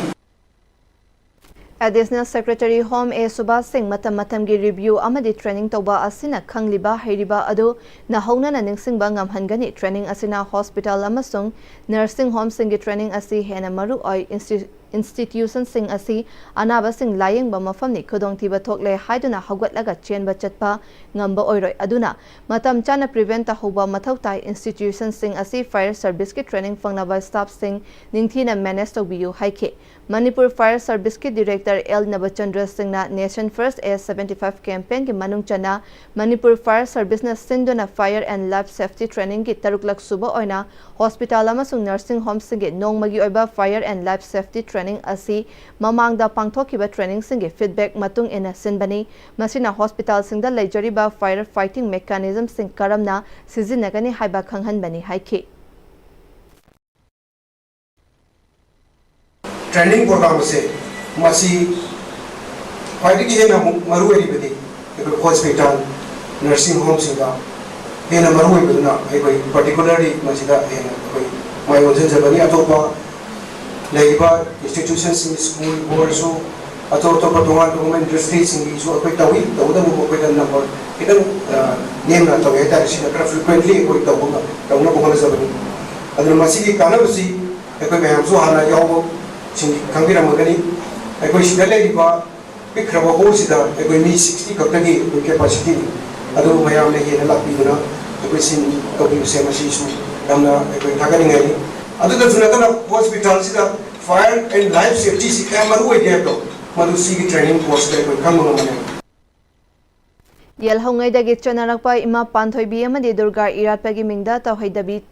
Additional Secretary Home A Subhas ꯁꯤꯡ ꯃꯇꯝ ꯃꯇꯝꯒꯤ review ꯑꯃꯗꯤ training ꯇꯧꯕ ꯑꯁꯤꯅ ꯈꯪꯂꯤꯕ ꯍꯩꯔꯤꯕ ꯑꯗꯨ ꯅꯧꯍꯧꯅꯅ ꯅꯤꯡꯁꯤꯡꯕ ꯉꯝꯍꯟꯒꯅꯤ꯫ Training ꯑꯁꯤꯅ hospital ꯑꯃꯁꯨꯡ nursing homeꯁꯤꯡꯒꯤ training ꯑꯁꯤ ꯍꯦꯟꯅ ꯃꯔꯨ ꯑꯣꯏ꯫ Insti-, institutionꯁꯤꯡ ꯑꯁꯤ ꯑꯅꯥꯕꯁꯤꯡ ꯂꯥꯌꯦꯡꯕ ꯃꯐꯝꯅꯤ, ꯈꯨꯗꯣꯡꯊꯤꯕ ꯊꯣꯛꯂꯦ ꯍꯥꯏꯗꯨꯅ ꯍꯧꯒꯠꯂꯒ ꯆꯦꯟꯕ ꯆꯠꯄ ꯉꯝꯕ ꯑꯣꯏꯔꯣꯏ꯫ ꯑꯗꯨꯅ ꯃꯇꯝ ꯆꯥꯅ prevent ꯇꯧꯍꯧꯕ ꯃꯊꯧ ꯇꯥꯏ꯫ Institutionꯁꯤꯡ ꯑꯁꯤ fire serviceꯀꯤ training ꯐꯪꯂꯕ staffꯁꯤꯡ ꯅꯤꯡꯊꯤꯅ manage ꯇꯧꯕꯤꯌꯨ ꯍꯥꯏꯈꯤ꯫ ꯃꯅꯤꯄꯨꯔ Fire Serviceꯀꯤ Director ꯑꯦꯜ ꯅꯕꯆꯟꯗ꯭ꯔ ꯁꯤꯡꯅ Nation First A seventy five campaignꯒꯤ ꯃꯅꯨꯡ ꯆꯟꯅ ꯃꯅꯤꯄꯨꯔ Fire Serviceꯅ ꯁꯤꯟꯗꯨꯅ fire and life safety trainingꯒꯤ ꯇꯔꯨꯛꯂꯛ ꯁꯨꯕ ꯑꯣꯏꯅ hospital ꯑꯃꯁꯨꯡ nursing homeꯁꯤꯡꯒꯤ ꯅꯣꯡꯃꯒꯤ ꯑꯣꯏꯕ fire and life safety training ꯑꯁꯤ ꯃꯃꯥꯡꯗ ꯄꯥꯡꯊꯣꯛꯈꯤꯕ trainingꯁꯤꯡꯒꯤ feedback ꯃꯇꯨꯡ ꯏꯟꯅ ꯁꯤꯟꯕꯅꯤ꯫ ꯃꯁꯤꯅ hospitalꯁꯤꯡꯗ ꯂꯩꯖꯔꯤꯕ fire fighting mechanismꯁꯤꯡ ꯀꯔꯝꯅ ꯁꯤꯖꯤꯟꯅꯒꯅꯤ ꯍꯥꯏꯕ ꯈꯪꯍꯟꯕꯅꯤ ꯍꯥꯏꯈꯤ꯫ Training program ꯑꯁꯦ ꯃꯁꯤ ꯈ꯭ꯋꯥꯏꯗꯒꯤ ꯍꯦꯟꯅ ꯑꯃꯨꯛ ꯃꯔꯨ ꯑꯣꯏꯔꯤꯕꯗꯤ ꯑꯩꯈꯣꯏ ꯍꯣꯁꯄꯤꯇꯥꯜ, ꯅꯔꯁꯤꯡ ꯍꯣꯝꯁꯤꯡꯗ ꯍꯦꯟꯅ ꯃꯔꯨ ꯑꯣꯏꯕꯗꯨꯅ ꯑꯩꯈꯣꯏ ꯄꯥꯔꯇꯤꯀꯨꯂꯔꯂꯤ ꯃꯁꯤꯗ ꯍꯦꯟꯅ ꯑꯩꯈꯣꯏ ꯃꯥꯏ ꯑꯣꯟꯁꯤꯟꯖꯕꯅꯤ꯫ ꯑꯇꯣꯞꯄ ꯂꯩꯔꯤꯕ ꯏꯟꯁꯇꯤꯇ꯭ꯌꯨꯁꯟꯁꯤꯡ, ꯁ꯭ꯀꯨꯜ ꯑꯣꯏꯔꯁꯨ, ꯑꯇꯣꯞ ꯑꯇꯣꯞꯄ ꯇꯣꯉꯥꯟ ꯇꯣꯉꯥꯟꯕ ꯏꯟꯗꯁꯇ꯭ꯔꯤꯁꯤꯡꯒꯤꯁꯨ ꯑꯩꯈꯣꯏ ꯇꯧꯏ꯫ ꯇꯧꯕꯇꯕꯨ ꯃꯈꯣꯏꯗ ꯅꯝꯕꯔ ꯈꯤꯇꯪ, ꯑ, ꯅꯦꯝꯅ ꯇꯧꯏ ꯍꯥꯏꯇꯥꯔꯦ꯫ ꯁꯤꯗ ꯈꯔ ꯐ꯭ꯔꯤꯀ꯭ꯋꯦꯟꯠꯂꯤ ꯑꯩꯈꯣꯏ ꯇꯧꯕ ꯉ-, ꯇꯧꯅꯕ ꯍꯣꯠꯅꯖꯕꯅꯤ꯫ ꯑꯗꯨꯅ ꯃꯁꯤꯒꯤ ꯀꯥꯟꯅꯕꯁꯤ ꯑꯩꯈꯣꯏ ꯃꯌꯥꯝꯁꯨ ꯍꯥꯟꯅ ꯌꯥꯎꯕꯁꯤꯡ ꯈꯪꯕꯤꯔꯝꯃꯒꯅꯤ꯫ ꯑꯩꯈꯣꯏ ꯁꯤꯗ ꯂꯩꯔꯤꯕ ꯄꯤꯛꯈ꯭ꯔꯕ ꯍꯣꯜꯁꯤꯗ ꯑꯩꯈꯣꯏ ꯃꯤ ꯁꯤꯛꯁꯇꯤ ꯈꯛꯇꯒꯤ ꯑꯩꯈꯣꯏ ꯀꯦꯄꯥꯁꯤꯇꯤꯅꯤ꯫ ꯑꯗꯨꯕꯨ ꯃꯌꯥꯝꯅ ꯍꯦꯟꯅ ꯂꯥꯛꯄꯤꯗꯨꯅ ꯑꯩꯈꯣꯏ ꯁꯤ ꯇꯧꯕꯤꯕꯁꯦ ꯃꯁꯤꯁꯨ ꯌꯥꯝꯅ ꯑꯩꯈꯣꯏ ꯊꯥꯒꯠꯅꯤꯡꯉꯥꯏꯅꯤ꯫ ꯑꯗꯨꯗꯁꯨ ꯅꯠꯇꯅ ꯍꯣꯁꯄꯤꯇꯥꯜꯁꯤꯗ fire and life safetyꯁꯤ ꯀꯌꯥꯝ ꯃꯔꯨ ꯑꯣꯏꯒꯦ ꯍꯥꯏꯕꯗꯣ ꯃꯗꯨ ꯁꯤꯒꯤ ꯇ꯭ꯔꯦꯅꯤꯡ ꯀꯣꯔꯁꯇ ꯑꯩꯈꯣꯏ ꯈꯪꯕ ꯉꯝꯒꯅꯤ꯫ ꯌꯦꯜꯍꯧꯉꯩꯗꯒꯤ ꯆꯠꯅꯔꯛꯄ ꯏꯃꯥ ꯄꯥꯟꯊꯣꯏꯕꯤ ꯑꯃꯗꯤ ꯗꯨꯔꯒꯥ ꯏꯔꯥꯠꯄꯒꯤ ꯃꯤꯡꯗ ꯇꯧꯍꯩꯗꯕꯤ,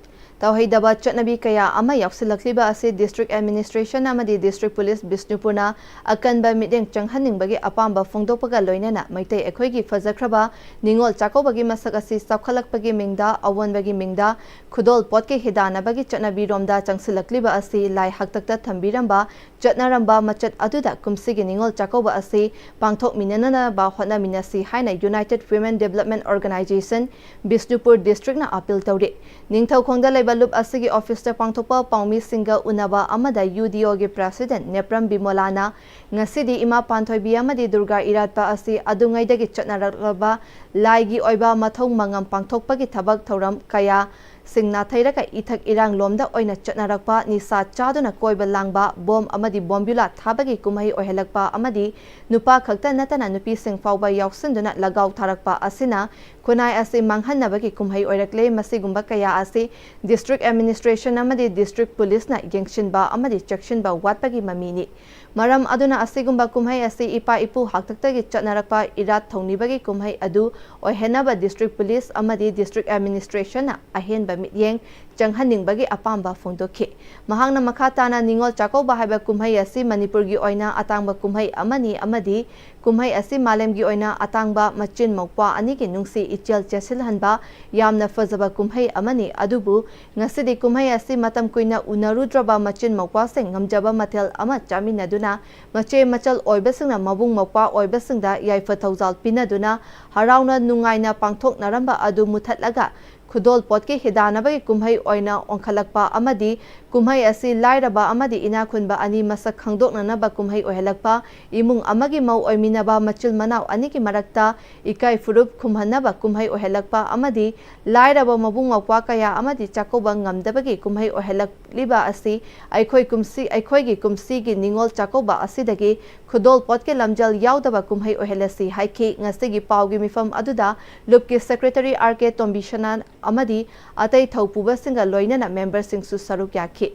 ꯇꯧꯍꯩꯗꯕ ꯆꯠꯅꯕꯤ ꯀꯌꯥ ꯑꯃ ꯌꯥꯎꯁꯤꯜꯂꯛꯂꯤꯕ ꯑꯁꯤ ꯗꯤꯁꯇ꯭ꯔꯤꯛ ꯑꯦꯗꯃꯤꯅꯤꯁꯇ꯭ꯔꯦꯁꯟ ꯑꯃꯗꯤ ꯗꯤꯁꯇ꯭ꯔꯤꯛ ꯄꯨꯂꯤꯁ ꯕꯤꯁꯅꯨꯄꯨꯔꯅ ꯑꯀꯟꯕ ꯃꯤꯠꯌꯦꯡ ꯆꯪꯍꯟꯅꯤꯡꯕꯒꯤ ꯑꯄꯥꯝꯕ ꯐꯣꯡꯗꯣꯛꯄꯒ ꯂꯣꯏꯅꯅ ꯃꯩꯇꯩ ꯑꯩꯈꯣꯏꯒꯤ ꯐꯖꯈ꯭ꯔꯕ ꯅꯤꯉꯣꯜ ꯆꯥꯛꯀꯧꯕꯒꯤ ꯃꯁꯛ ꯑꯁꯤ ꯆꯥꯎꯈꯠꯂꯛꯄꯒꯤ ꯃꯤꯡꯗ, ꯑꯑꯣꯟꯕꯒꯤ ꯃꯤꯡꯗ, ꯈꯨꯗꯣꯜ ꯄꯣꯠꯀꯤ ꯍꯤꯗꯥꯟꯅꯕꯒꯤ ꯆꯠꯅꯕꯤꯔꯣꯝꯗ ꯆꯪꯁꯤꯜꯂꯛꯂꯤꯕ ꯑꯁꯤ ꯂꯥꯏ ꯍꯥꯛꯇꯛꯇ ꯊꯝꯕꯤꯔꯝꯕ, ꯆꯠꯅꯔꯝꯕ ꯃꯆꯠ ꯑꯗꯨꯗ ꯀꯨꯝꯁꯤꯒꯤ ꯅꯤꯉꯣꯜ ꯆꯥꯛꯀꯧꯕ ꯑꯁꯤ ꯄꯥꯡꯊꯣꯛꯃꯤꯟꯅꯅꯕ ꯍꯣꯠꯅꯃꯤꯟꯅꯁꯤ ꯍꯥꯏꯅ United Women Development Organisation Bishnupur ꯗꯤꯁꯇ꯭ꯔꯤꯛꯅ ꯑꯥꯄꯤꯜ ꯇꯧꯔꯤ꯫ ꯅꯤꯡꯊꯧꯈꯣꯡꯗ ꯂꯩꯕ ꯂꯨꯞ ꯑꯁꯤꯒꯤ ꯑꯣꯐꯤꯁꯇ ꯄꯥꯡꯊꯣꯛꯄ ꯄꯥꯎꯃꯤꯁꯤꯡꯒ ꯎꯅꯕ ꯑꯃꯗ UDOꯒꯤ ꯄ꯭ꯔꯦꯁꯤꯗꯦꯟꯠ ꯅꯦꯄ꯭ꯔꯝ ꯕꯤꯃꯣꯂꯥꯅ ꯉꯁꯤꯗꯤ ꯏꯃꯥ ꯄꯥꯟꯊꯣꯏꯕꯤ ꯑꯃꯗꯤ ꯗꯨꯔꯒꯥ ꯏꯔꯥꯠꯄ ꯑꯁꯤ ꯑꯗꯨꯉꯩꯗꯒꯤ ꯆꯠꯅꯔꯛꯂꯕ ꯂꯥꯏꯒꯤ ꯑꯣꯏꯕ ꯃꯊꯧ ꯃꯉꯝ ꯄꯥꯡꯊꯣꯛꯄꯒꯤ ꯊꯕꯛ ꯊꯧꯔꯝ ꯀꯌꯥ ꯁꯤꯡ ꯅꯥꯊꯩꯔꯒ ꯏꯊꯛ ꯏꯔꯥꯡ ꯂꯣꯝꯗ ꯑꯣꯏꯅ ꯆꯠꯅꯔꯛꯄ, ꯅꯤꯁꯥ ꯆꯥꯗꯨꯅ ꯀꯣꯏꯕ ꯂꯥꯡꯕ, ꯕꯣꯝ ꯑꯃꯗꯤ ꯕꯣꯝꯕꯨꯂꯥ ꯊꯥꯕꯒꯤ ꯀꯨꯝꯍꯩ ꯑꯣꯏꯍꯜꯂꯛꯄ ꯑꯃꯗꯤ ꯅꯨꯄꯥ ꯈꯛꯇ ꯅꯠꯇꯅ ꯅꯨꯄꯤꯁꯤꯡ ꯐꯥꯎꯕ ꯌꯥꯎꯁꯤꯟꯗꯨꯅ ꯂꯒꯥꯎ ꯊꯥꯔꯛꯄ ꯑꯁꯤꯅ ꯈꯨꯟꯅꯥꯏ ꯑꯁꯤ ꯃꯥꯡꯍꯟꯅꯕꯒꯤ ꯀꯨꯝꯍꯩ ꯑꯣꯏꯔꯛꯂꯦ꯫ ꯃꯁꯤꯒꯨꯝꯕ ꯀꯌꯥ ꯑꯁꯤ ꯗꯤꯁꯇ꯭ꯔꯤꯛ ꯑꯦꯗꯃꯤꯅꯤꯁꯇ꯭ꯔꯦꯁꯟ ꯑꯃꯗꯤ ꯗꯤꯁꯇ꯭ꯔꯤꯛ ꯄꯨꯂꯤꯁꯅ ꯌꯦꯡꯁꯤꯟꯕ ꯑꯃꯗꯤ ꯆꯦꯛꯁꯤꯟꯕ ꯋꯥꯠꯄꯒꯤ ꯃꯃꯤꯅꯤ꯫ ꯃꯔꯝ ꯑꯗꯨꯅ ꯑꯁꯤꯒꯨꯝꯕ ꯀꯨꯝꯍꯩ ꯑꯁꯤ ꯏꯄꯥ ꯏꯄꯨ ꯍꯥꯛꯇꯛꯇꯒꯤ ꯆꯠꯅꯔꯛꯄ ꯏꯔꯥꯠ ꯊꯧꯅꯤꯕꯒꯤ ꯀꯨꯝꯍꯩ ꯑꯗꯨ ꯑꯣꯏꯍꯟꯅꯕ ꯗꯤꯁꯇ꯭ꯔꯤꯛ ꯄꯨꯂꯤꯁ ꯑꯃꯗꯤ ꯗꯤꯁꯇ꯭ꯔꯤꯛ ꯑꯦꯗꯃꯤꯅꯤꯁꯇ꯭ꯔꯦꯁꯟꯅ ꯑꯍꯦꯟꯕ ꯃꯤꯠꯌꯦꯡ ꯆꯪꯍꯟꯅꯤꯡꯕꯒꯤ ꯑꯄꯥꯝꯕ ꯐꯣꯡꯗꯣꯛꯈꯤ꯫ ꯃꯍꯥꯛꯅ ꯃꯈꯥ ꯇꯥꯅ ꯅꯤꯉꯣꯜ ꯆꯥꯛꯀꯧꯕ ꯍꯥꯏꯕ ꯀꯨꯝꯍꯩ ꯑꯁꯤ ꯃꯅꯤꯄꯨꯔꯒꯤ ꯑꯣꯏꯅ ꯑꯇꯥꯡꯕ ꯀꯨꯝꯍꯩ ꯑꯃꯅꯤ ꯑꯃꯗꯤ ꯀꯨꯝꯍꯩ ꯑꯁꯤ ꯃꯥꯂꯦꯝꯒꯤ ꯑꯣꯏꯅ ꯑꯇꯥꯡꯕ ꯃꯆꯤꯟ ꯃꯧꯄ꯭ꯋꯥ ꯑꯅꯤꯒꯤ ꯅꯨꯡꯁꯤ ꯏꯆꯦꯜ ꯆꯦꯠꯁꯤꯜꯍꯟꯕ ꯌꯥꯝꯅ ꯐꯖꯕ ꯀꯨꯝꯍꯩ ꯑꯃꯅꯤ꯫ ꯑꯗꯨꯕꯨ ꯉꯁꯤꯗꯤ ꯀꯨꯝꯍꯩ ꯑꯁꯤ ꯃꯇꯝ ꯀꯨꯏꯅ ꯎꯅꯔꯨꯗ꯭ꯔꯕ ꯃꯆꯤꯟ ꯃꯧꯄ꯭ꯋꯥꯁꯤꯡ ꯉꯝꯖꯕ ꯃꯊꯦꯜ ꯑꯃ ꯆꯥꯃꯤꯟꯅꯗꯨꯅ ꯃꯆꯦ ꯃꯆꯜ ꯑꯣꯏꯕꯁꯤꯡꯅ ꯃꯕꯨꯡ ꯃꯧꯄ꯭ꯋꯥ ꯑꯣꯏꯕꯁꯤꯡꯗ ꯌꯥꯏꯐ ꯊꯧꯖꯥꯜ ꯄꯤꯅꯗꯨꯅ ꯍꯔꯥꯎꯅ ꯅꯨꯡꯉꯥꯏꯅ ꯄꯥꯡꯊꯣꯛꯅꯔꯝꯕ ꯑꯗꯨ ꯃꯨꯊꯠꯂꯒ ꯈꯨꯗꯣꯜ ꯄꯣꯠꯀꯤ ꯍꯤꯗꯥꯟꯅꯕꯒꯤ ꯀꯨꯝꯍꯩ ꯑꯣꯏꯅ ꯑꯣꯟꯈꯠꯂꯛꯄ ꯑꯃꯗꯤ ꯀꯨꯝꯍꯩ ꯑꯁꯤ ꯂꯥꯏꯔꯕ ꯑꯃꯗꯤ ꯏꯅꯥꯛ ꯈꯨꯟꯕ ꯑꯅꯤ ꯃꯁꯛ ꯈꯪꯗꯣꯛꯅꯅꯕ ꯀꯨꯝꯍꯩ ꯑꯣꯏꯍꯜꯂꯛꯄ, ꯏꯃꯨꯡ ꯑꯃꯒꯤ ꯃꯧ ꯑꯣꯏꯃꯤꯟꯅꯕ ꯃꯆꯤꯜ ꯃꯅꯥꯎ ꯑꯅꯤꯒꯤ ꯃꯔꯛꯇ ꯏꯀꯥꯏ ꯐꯨꯔꯨꯞ ꯈꯨꯝꯍꯟꯅꯕ ꯀꯨꯝꯍꯩ ꯑꯣꯏꯍꯜꯂꯛꯄ ꯑꯃꯗꯤ ꯂꯥꯏꯔꯕ ꯃꯕꯨꯡ ꯃꯧꯄ꯭ꯋꯥ ꯀꯌꯥ ꯑꯃꯗꯤ ꯆꯥꯛꯀꯧꯕ ꯉꯝꯗꯕꯒꯤ ꯀꯨꯝꯍꯩ ꯑꯣꯏꯍꯜꯂꯛꯂꯤꯕ ꯑꯁꯤ ꯑꯩꯈꯣꯏ ꯀꯨꯝꯁꯤ, ꯑꯩꯈꯣꯏꯒꯤ ꯀꯨꯝꯁꯤꯒꯤ ꯅꯤꯉꯣꯜ ꯆꯥꯛꯀꯧꯕ ꯑꯁꯤꯗꯒꯤ ꯈꯨꯗꯣꯜ ꯄꯣꯠꯀꯤ ꯂꯝꯖꯦꯜ ꯌꯥꯎꯗꯕ ꯀꯨꯝꯍꯩ ꯑꯣꯏꯍꯜꯂꯁꯤ ꯍꯥꯏꯈꯤ꯫ ꯉꯁꯤꯒꯤ ꯄꯥꯎꯒꯤ ꯃꯤꯐꯝ ꯑꯗꯨꯗ ꯂꯨꯞꯀꯤ ꯁꯦꯀ꯭ꯔꯦꯇꯔꯤ ꯑꯥꯔ ꯀꯦ ꯇꯣꯝꯕꯤꯁꯅꯥ ꯑꯃꯗꯤ ꯑꯇꯩ ꯊꯧꯄꯨꯕꯁꯤꯡꯒ ꯂꯣꯏꯅꯅ ꯃꯦꯝꯕꯔꯁꯤꯡꯁꯨ ꯁꯔꯨꯛ ꯌꯥꯈꯤ꯫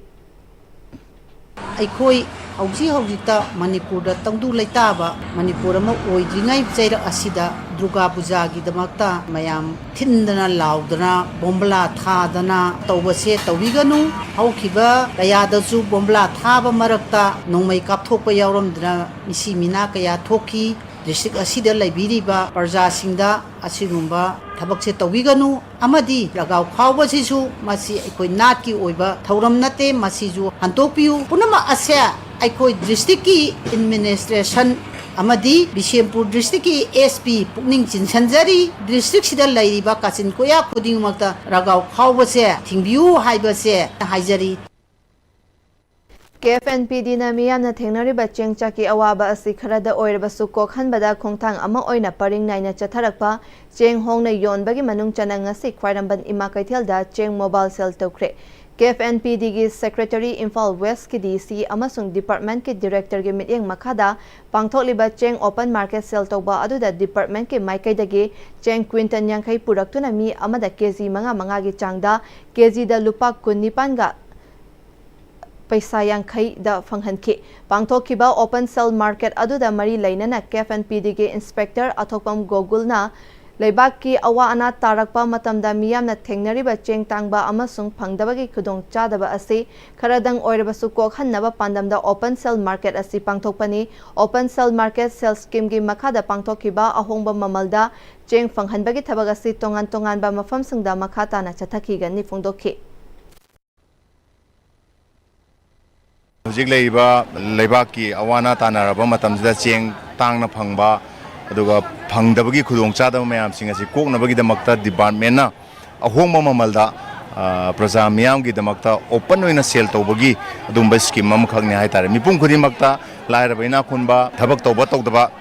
ꯑꯩꯈꯣꯏ ꯍꯧꯖꯤꯛ ꯍꯧꯖꯤꯛꯇ ꯃꯅꯤꯄꯨꯔꯗ ꯇꯪꯗꯨ ꯂꯩꯇꯥꯕ ꯃꯅꯤꯄꯨꯔ ꯑꯃ ꯑꯣꯏꯗ꯭ꯔꯤꯉꯩ ꯆꯩꯔꯛ ꯑꯁꯤꯗ ꯗꯨꯔꯒꯥ ꯄꯨꯖꯥꯒꯤꯗꯃꯛꯇ ꯃꯌꯥꯝ ꯊꯤꯟꯗꯅ ꯂꯥꯎꯗꯅ ꯕꯣꯝꯕꯂꯥ ꯊꯥꯗꯅ ꯇꯧꯕꯁꯦ ꯇꯧꯕꯤꯒꯅꯨ꯫ ꯍꯧꯈꯤꯕ ꯀꯌꯥꯗꯁꯨ ꯕꯣꯝꯕꯂꯥ ꯊꯥꯕ ꯃꯔꯛꯇ ꯅꯣꯡꯃꯩ ꯀꯥꯞꯊꯣꯛꯄ ꯌꯥꯎꯔꯝꯗꯅ ꯃꯤꯁꯤ ꯃꯤꯅꯥ ꯀꯌꯥ ꯊꯣꯛꯈꯤ꯫ ꯗꯤꯁꯇ꯭ꯔꯤꯛ ꯑꯁꯤꯗ ꯂꯩꯕꯤꯔꯤꯕ ꯄ꯭ꯔꯖꯥꯁꯤꯡꯗ ꯑꯁꯤꯒꯨꯝꯕ ꯊꯕꯛꯁꯦ ꯇꯧꯕꯤꯒꯅꯨ ꯑꯃꯗꯤ ꯂꯒꯥꯎ ꯈꯥꯎꯕꯁꯤꯁꯨ ꯃꯁꯤ ꯑꯩꯈꯣꯏ ꯅꯥꯠꯀꯤ ꯑꯣꯏꯕ ꯊꯧꯔꯝ ꯅꯠꯇꯦ, ꯃꯁꯤꯁꯨ ꯍꯟꯗꯣꯛꯄꯤꯌꯨ꯫ ꯄꯨꯝꯅꯃꯛ ꯑꯁꯦ ꯑꯩꯈꯣꯏ ꯗꯤꯁꯇ꯭ꯔꯤꯛꯀꯤ ꯑꯦꯗꯃꯤꯅꯤꯁꯇ꯭ꯔꯦꯁꯟ ꯑꯃꯗꯤ ꯕꯤꯁꯦꯝꯄꯨꯔ ꯗꯤꯁꯇ꯭ꯔꯤꯛꯀꯤ ꯑꯦꯁ ꯄꯤ ꯄꯨꯛꯅꯤꯡ ꯆꯤꯡꯁꯤꯟꯖꯔꯤ꯫ ꯗꯤꯁꯇ꯭ꯔꯤꯛꯁꯤꯗ ꯂꯩꯔꯤꯕ ꯀꯥꯆꯤꯟ ꯀꯣꯌꯥ ꯈꯨꯗꯤꯡꯃꯛꯇ ꯂꯒꯥꯎ ꯈꯥꯎꯕꯁꯦ ꯊꯤꯡꯕꯤꯌꯨ ꯍꯥꯏꯕꯁꯦ ꯍꯥꯏꯖꯔꯤ꯫ ꯀꯦ ꯑꯦꯐ ꯑꯦꯟ ꯄꯤ ꯗꯤꯅ ꯃꯤꯌꯥꯝꯅ ꯊꯦꯡꯅꯔꯤꯕ ꯆꯦꯡ ꯆꯥꯛꯀꯤ ꯑꯋꯥꯕ ꯑꯁꯤ ꯈꯔꯗ ꯑꯣꯏꯔꯕꯁꯨ ꯀꯣꯛꯍꯟꯕꯗ ꯈꯣꯡꯊꯥꯡ ꯑꯃ ꯑꯣꯏꯅ ꯄꯔꯤꯡ ꯅꯥꯏꯅ ꯆꯠꯊꯔꯛꯄ ꯆꯦꯡ ꯍꯣꯡꯅ ꯌꯣꯟꯕꯒꯤ ꯃꯅꯨꯡ ꯆꯟꯅ ꯉꯁꯤ ꯈ꯭ꯋꯥꯏꯔꯝꯕꯟ ꯏꯃꯥ ꯀꯩꯊꯦꯜꯗ ꯆꯦꯡ ꯃꯣꯕꯥꯏꯜ ꯁꯦꯜ ꯇꯧꯈ꯭ꯔꯦ꯫ ꯀꯦ ꯑꯦꯐ ꯑꯦꯟ ꯄꯤ ꯗꯤꯒꯤ ꯁꯦꯀ꯭ꯔꯦꯇꯔꯤ, ꯏꯝꯐꯥꯜ ꯋꯦꯁꯀꯤ ꯗꯤ ꯁꯤ ꯑꯃꯁꯨꯡ ꯗꯤꯄꯥꯔꯠꯃꯦꯟꯠꯀꯤ ꯗꯤꯔꯦꯛꯇꯔꯒꯤ ꯃꯤꯠꯌꯦꯡ ꯃꯈꯥꯗ ꯄꯥꯡꯊꯣꯛꯂꯤꯕ ꯆꯦꯡ ꯑꯣꯄꯟ ꯃꯥꯔꯀꯦꯠ ꯁꯦꯜ ꯇꯧꯕ ꯑꯗꯨꯗ ꯗꯤꯄꯥꯔꯠꯃꯦꯟꯠꯀꯤ ꯃꯥꯏꯀꯩꯗꯒꯤ ꯆꯦꯡ ꯀ꯭ꯋꯤꯟꯇꯜ ꯌꯥꯡꯈꯩ ꯄꯨꯔꯛꯇꯨꯅ ꯃꯤ ꯑꯃꯗ ꯀꯦ ꯖꯤ ꯃꯉꯥ ꯃꯉꯥꯒꯤ ꯆꯥꯡꯗ ꯀꯦ ꯖꯤꯗ ꯂꯨꯄꯥ ꯀꯨꯟꯅꯤꯄꯥꯟꯒ ꯄꯩꯁꯥ ꯌꯥꯡꯈꯩꯗ ꯐꯪꯍꯟꯈꯤ꯫ ꯄꯥꯡꯊꯣꯛꯈꯤꯕ ꯑꯣꯄꯟ ꯁꯦꯜ ꯃꯥꯔꯀꯦꯠ ꯑꯗꯨꯗ ꯃꯔꯤ ꯂꯩꯅꯅ ꯀꯦ ꯑꯦꯐ ꯑꯦꯟ ꯄꯤ ꯗꯤꯒꯤ ꯏꯟꯁꯄꯦꯛꯇꯔ ꯑꯊꯣꯛꯄꯝ ꯒꯣꯒꯨꯜꯅ ꯂꯩꯕꯥꯛꯀꯤ ꯑꯋꯥ ꯑꯅꯥ ꯇꯥꯔꯛꯄ ꯃꯇꯝꯗ ꯃꯤꯌꯥꯝꯅ ꯊꯦꯡꯅꯔꯤꯕ ꯆꯦꯡ ꯇꯥꯡꯕ ꯑꯃꯁꯨꯡ ꯐꯪꯗꯕꯒꯤ ꯈꯨꯗꯣꯡꯆꯥꯗꯕ ꯑꯁꯤ ꯈꯔꯗꯪ ꯑꯣꯏꯔꯕꯁꯨ ꯀꯣꯛꯍꯟꯅꯕ ꯄꯥꯟꯗꯝꯗ open cell market ꯑꯁꯤ ꯄꯥꯡꯊꯣꯛꯄꯅꯤ꯫ Open cell market sales schemeꯒꯤ ꯃꯈꯥꯗ ꯄꯥꯡꯊꯣꯛꯈꯤꯕ ꯑꯍꯣꯡꯕ ꯃꯃꯜꯗ ꯆꯦꯡ ꯐꯪꯍꯟꯕꯒꯤ ꯊꯕꯛ ꯑꯁꯤ ꯇꯣꯉꯥꯟ ꯇꯣꯉꯥꯟꯕ ꯃꯐꯝꯁꯤꯡꯗ ꯃꯈꯥ ꯇꯥꯅ ꯆꯠꯊꯈꯤꯒꯅꯤ ꯐꯣꯡꯗꯣꯛꯈꯤ꯫ ꯍꯧꯖꯤꯛ ꯂꯩꯔꯤꯕ ꯂꯩꯕꯥꯛꯀꯤ ꯑꯋꯥ ꯑꯅꯥ ꯇꯥꯟꯅꯔꯕ ꯃꯇꯝꯁꯤꯗ ꯆꯦꯡ ꯇꯥꯡꯅ ꯐꯪꯕ, ꯑꯗꯨꯒ ꯐꯪꯗꯕꯒꯤ ꯈꯨꯗꯣꯡꯆꯥꯗꯕ ꯃꯌꯥꯝꯁꯤꯡ ꯑꯁꯤ ꯀꯣꯛꯅꯕꯒꯤꯗꯃꯛꯇ departmentꯅ ꯑꯍꯣꯡꯕ ꯃꯃꯜꯗ, ꯑ, ꯄ꯭ꯔꯖꯥ ꯃꯤꯌꯥꯝꯒꯤꯗꯃꯛꯇ open ꯑꯣꯏꯅ sale ꯇꯧꯕꯒꯤ ꯑꯗꯨꯝꯕ scheme ꯑꯃꯈꯛꯅꯤ ꯍꯥꯏꯇꯥꯔꯦ꯫ ꯃꯤꯄꯨꯝ ꯈꯨꯗꯤꯡꯃꯛꯇ, ꯂꯥꯏꯔꯕ ꯏꯅꯥꯛ ꯈꯨꯟꯕ, ꯊꯕꯛ ꯇꯧꯕ ꯇꯧꯗꯕ